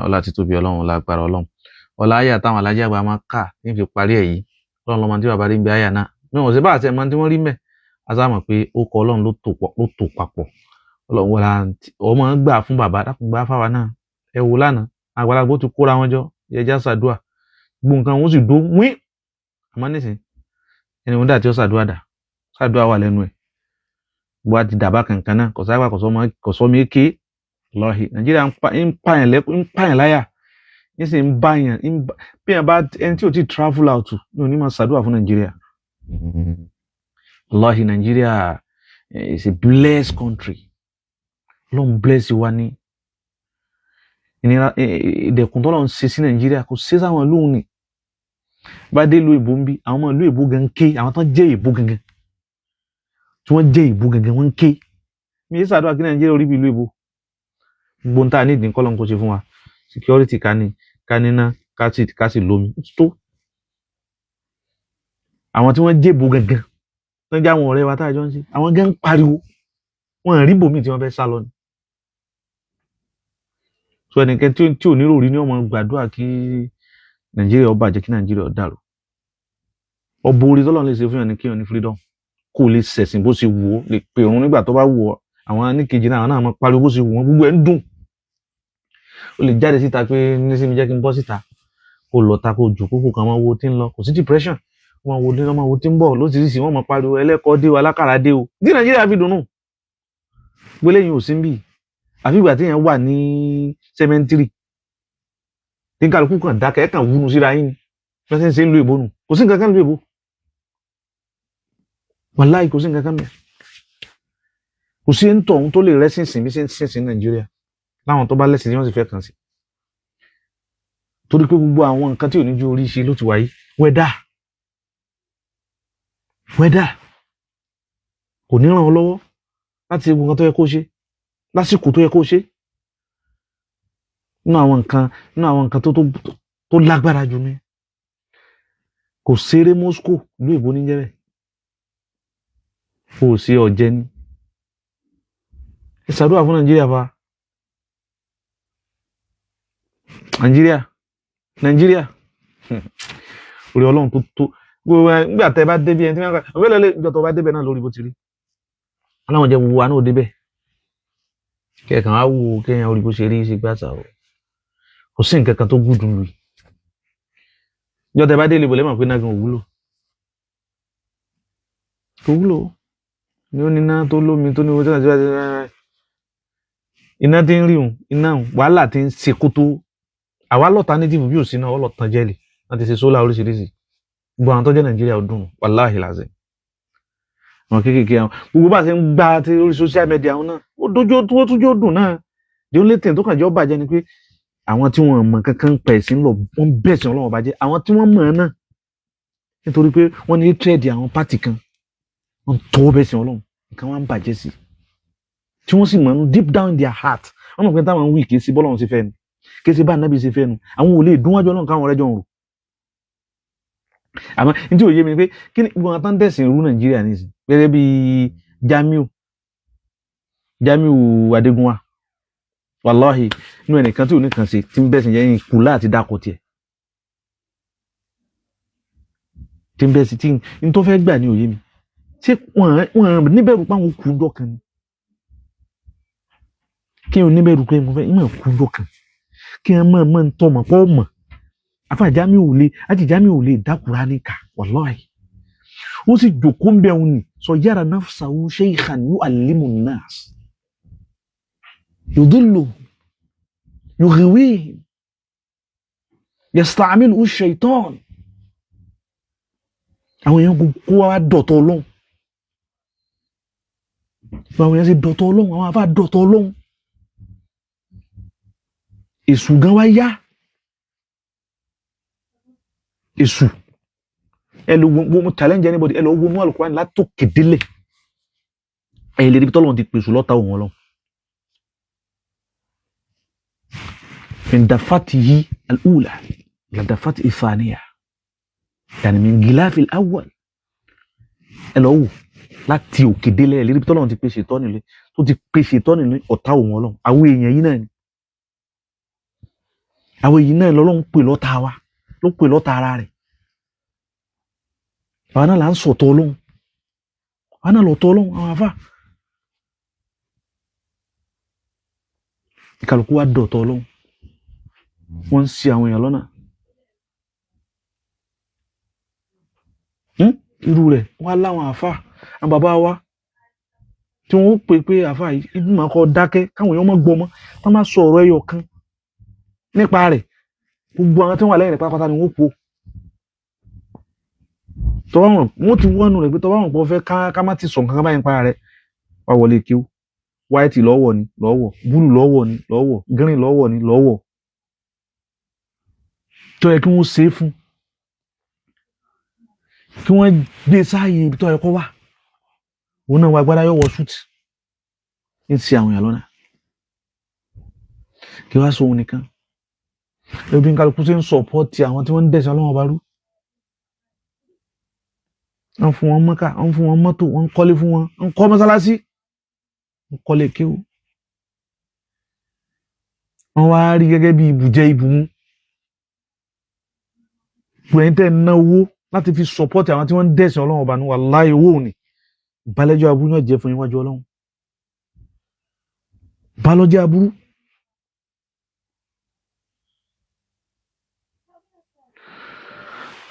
Ọlá títóbi Ọlọ́run, ọlá agbára Ọlọ́run, ọlá àyà táwọn alájà àgbà máa kà ní fi parí ẹ̀ yìí. Ọlọ́run lọ́mọ tí bàbá rí ń bẹ àyà náà mi ò sí bá àti ẹ̀mọ tí wọ́n rí mẹ́ a sá mọ̀ pé ó kọ Ọlọ́run ló tò papọ̀. Ọlọ́run wọlá ọmọ gbà fún bàbá, dákun gbà fáwa náà. Ẹ wò lánàá, àgbàlagbà ó ti kóra wọn jọ, ẹja ṣàdúà, gbogbo nǹkan wọn sì dó wín. Àmọ́ nísìn ẹni wọn dà tí ó ṣàdúà dà ṣàdúà wà lẹ́nu ẹ̀, gbogbo àti dàbá kankan náà, kọ̀ságbà kọ̀sọ́mọ eke lọ́hì. Nàìjíríà ń pààyàn láyà, ń sì ń báyàn bí yàn bá ẹni tí ò ti travel out ní òní máa ṣàdúrà fún Nàìjíríà. Wallahi, Nàìjíríà is a blessed country. Ọlọ́run bless wa ní ìnira ìdẹ̀kùn tó lọ́n ṣe sí Nàìjíríà, kò ṣe sáwọn ìlú ni. Bá dé ìlú èbó ń bí, àwọn ọmọ ìlú èbó gan ké, àwọn tó jẹ́ èbó gangan, tí wọ́n jẹ́ èbó gangan, wọ́n ń ké. Mi yé ṣàdúrà kí Nàìjíríà orí bí ìlú èbó. Gbogbo ń ta ní ìdí kọ́lọ́n kó ṣe fún wa, security, ká ní ká níná, ká sì lómi tó. Àwọn tí wọ́n jẹ́ èbó gangan tó ń jẹ́ àwọn ọ̀rẹ́ wa tá a jọ ń ṣe, àwọn gan ń pariwo, wọn rí bòmíì tí wọ́n fẹ́ sá lọ ni. So ẹnìkan tí ò ní rò rí ni wọ́n máa gbàdúrà kí Nàìjíríà ó bàjẹ́, kí Nàìjíríà ó dàrú. Ọbọ orí tọ́lọ́run lè ṣe fún yàn ní kéèyàn ní freedom, kó o lè ṣẹ̀sìn bó ṣe wù ọ́, lè pè òun nígbà tó bá wù ọ́. Àwọn oníkejì náà, àwọn náà máa pariwo bó ṣe wù wọ́n, gbogbo ẹ̀ ń dùn. O lè jáde síta pé nísìnyí jẹ́ kí n bọ́ síta, kó lọ ta, kó jòkó, kó kàn máa wo tí ń lọ. Kò sí depression. Wọ́n máa wo ní, wọ́n máa wo tí ń bọ̀ lóṣìṣì, wọ́n máa pariwo ẹlẹ́kọ̀ọ́ dé o, alákàrà dé o. Tí Nàìjíríà fi dùn nù gbélé yìí ò sí ń bì, àfi ìgbà téèyàn wà ní cemetery tí kálukú kàn dákẹ́, ẹ̀ kàn wúnu síra yín ni. Bí wọ́n ṣe ń ṣe ń lu èbó nù. Kò sí nǹkan kan lu èbó, wàláì, kò sí nǹkan kan bẹ́ẹ̀. Kò sí ń tọ̀ ohun tó lè rẹ́sìn sìn bí ṣe ń sìn sí Nàìjíríà láwọn tó bá lẹ́sìn tí wọ́n sì fẹ́ kàn sí, torí pé gbogbo àwọn nǹkan tí ò ní ju orí ṣe ló ti wáyé. Wẹ́dà kò ní ràn ọ́ lọ́wọ́ láti ṣe gbogbo nǹkan tó yẹ kó ṣe lásìkò tó yẹ kó ṣe. Nínú àwọn nǹkan tó lágbára jù ní kò ṣeré. Moscow, ìlú èbó ní jẹ́bẹ̀, kò sí ọ̀jẹ̀ ni. Ẹ ṣàdúrà fún Nàìjíríà fa. Nàìjíríà, Nàìjíríà, orí Ọlọ́run tó tó gbogbo ẹ. Nígbà tẹ bá débi ẹni tí wọn kà ọbẹ lọlẹ, ìjọ tó bá débẹ̀ náà lórí bó ti rí. Ọlọ́run jẹ́ gbogbo wa náà débẹ̀, kẹkàn á wò kéèyàn orí bó ṣe rí ṣe gbàtà o. Kò sí nǹkan kan tó gùdùn lù yìí. Ìjọ tẹ bá délé ibò lẹ́mọ̀ pé náà gan ò wúlò, kò wúlò ní. Ó níná tó lómi tó ní owó tó náà ti iná tí ń rí òun, iná òun wàhálà tí ń ṣe kó tó àwa lọ́ta native bí ò sí náà ọlọ́tàn jẹ́lì láti ṣe solar oríṣiríṣi. Gbogbo àwọn tó jẹ́ Nàìjíríà ó dùn, wàláhì làzẹ̀. Àwọn kéékèèké, àwọn gbogbo bá a ṣe ń gba ti orí social media, àwọn náà ó dójú ó tún jó dùn náà. The only thing tó kàn jẹ́ ó bàjẹ́ ni pé àwọn tí wọ́n mọ̀ kankan ń pẹ̀ sí ń lọ, wọ́n bẹ̀ sí Ọlọ́run bàjẹ́. Àwọn tí wọ́n mọ̀ ọ́n náà, nítorí pé wọ́n ní hatred àwọn party kan, wọ́n tọwọ́ bẹ̀ sí Ọlọ́run, nǹkan wọn ń bàjẹ́ sí tí wọ́n sì mọ̀ deep down in their heart, wọ́n mọ̀ pé táwọn ń wí kì í sí bọ́lọ́run ṣe fẹ́ nu, kì í ṣe bá ànábì ṣe fẹ́ nu. Àwọn ò lè dún wájú Ọlọ́run káwọn ọ̀rẹ́jọ́ ń rò. Àmọ́ ní tí ò yé mi ni pé kí ni gbogbo àwọn tó ń dẹ̀sìn rú Nàìjíríà nísìn, gẹ́gẹ́ bí Jamiu Adégúnwà, wàláhì, inú ẹnìkan tí ò ní kàn ṣe tí ń bẹ̀sìn yẹn kù láti dákọ̀ tiẹ̀. Tí n bẹ́ẹ̀ sí tí n tó fẹ́ gbà ní òye mi, ṣé wọ́n níbẹ̀rù páwọn kú ńjọ́ kan ni? Kí n níbẹ̀rù pé mo fẹ́ ìmọ̀ kú ńjọ́ kan, kí n mọ̀ mọ̀ ń tọ́ mọ̀ pọ́ mọ̀. Afa Jamiu ò lè, Haji Jamiu ò lè dákúrá ní ká, wàláhì. Ó sì jòkó ń bẹ̀ òun ni sọ yára nafsahu shaykhan yu'allimu an-nas yudillu yughwihim yasta'milu ash-shaytan. Àwọn èèyàn kó wá dọ̀tọ̀ Ọlọ́run, àwọn èèyàn sì dọ̀tọ̀ Ọlọ́run, àwọn afá dọ̀tọ̀ Ọlọ́run, èṣù gan wá yá èṣù. Ẹ lọ wo, mo challenge anybody, ẹ lọ wo mú Al-Qur'an látòkè délẹ̀, ẹ lè rí tọ́lọ́run ti pèsè lọ́ta òun Ọlọ́run. Min dafatihi al-ula ila dafati ithaniya, yani min gilafi al-awwal. Ẹ lọ wò láti òkè délẹ̀, ẹ lè rí tọ́lọ́run ti pèsè tọ́ nílé tó ti pèsè tọ́ nílé ọ̀tá òun Ọlọ́run. Àwọn èèyàn yìí náà ni, àwọn èyí náà lọ́lọ́run pè lọ́ta wa, ló pè lọ́ta ara rẹ̀. Àwọn náà là ń sọ̀tọ̀ Ọlọ́run, àwọn náà lọ̀tọ̀ Ọlọ́run, àwọn afá ìkàlùkù wa dọ̀tọ̀ Ọlọ́run, wọ́n ń ṣì àwọn èèyàn lọ́nà. Irú rẹ̀ wọ́n á láwọn àfá, àwọn bàbá wa tí wọ́n pè pé àfá yìí inú máa kọ́ dákẹ́ káwọn èèyàn má gbọ́ mọ́, wọ́n máa sọ ọ̀rọ̀ ẹyọ kan nípa rẹ̀, gbogbo àwọn tí wọ́n wà lẹ́yìn rẹ̀ pátápátá ni wọ́n po tọ́wọ́ wọn, wọ́n ti wọ́nu rẹ̀ pé tọ́wọ́ wọn pọ̀ fẹ́ ká má ti sọ nǹkan kan báyìí nípa rẹ̀, wá wọlé kíw, white lọ́wọ́ ni lọ́wọ́, búlù lọ́wọ́ ni lọ́wọ́, green lọ́wọ́ ni lọ́wọ́, tó yẹ kí wọ́n ṣe é fún, kí wọ́n gbé sáàyè ibi tó yẹ kó wà. Òun náà wọ agbádá yóò wọ ṣúùtì ń ṣe àwọn èèyàn lọ́nà. Kí wá sọ òun nìkan, ẹbí ń kálukú ṣe ń sọ̀pọ́tì àwọn tí wọ́n ń dẹ̀sẹ̀ Ọlọ́run ọba rú. Wọ́n fún wọn mọ́kà, wọ́n fún wọn mọ́tò, wọ́n ń kọ́lé fún wọn, wọ́n ń kọ́ mọ́sálásí, wọ́n ń kọ́lé kéwú. Wọ́n wá rí gẹ́gẹ́ bí ibùjẹ ibùmú. Gbẹ̀yìn tẹ́ ń ná owó láti fi sọ̀pọ́tì àwọn tí wọ́n ń dẹ̀sẹ̀ Ọlọ́run ọba ní, wàláhì owó òní balẹ̀jọ́ aburú náà jẹ́ fún yín wájú Ọlọ́run. Balọ́jẹ́ aburú.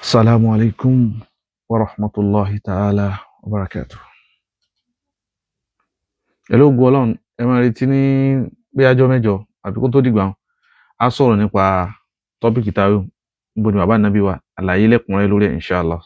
Assalamu alaikum wa rahmatullahi ta'ala wa barakatuh. Hello, ògo Ọlọ́run, ẹ máa retí ní bí ajọ́ mẹ́jọ àbí kó tó dìgbà wọn. A sọ̀rọ̀ nípa tọ́pìkì táyọ̀ níbo ni bàbá nàbí wa, àlàyé lẹ́kùnrẹ́rẹ́ lórí ẹ̀ inshallah.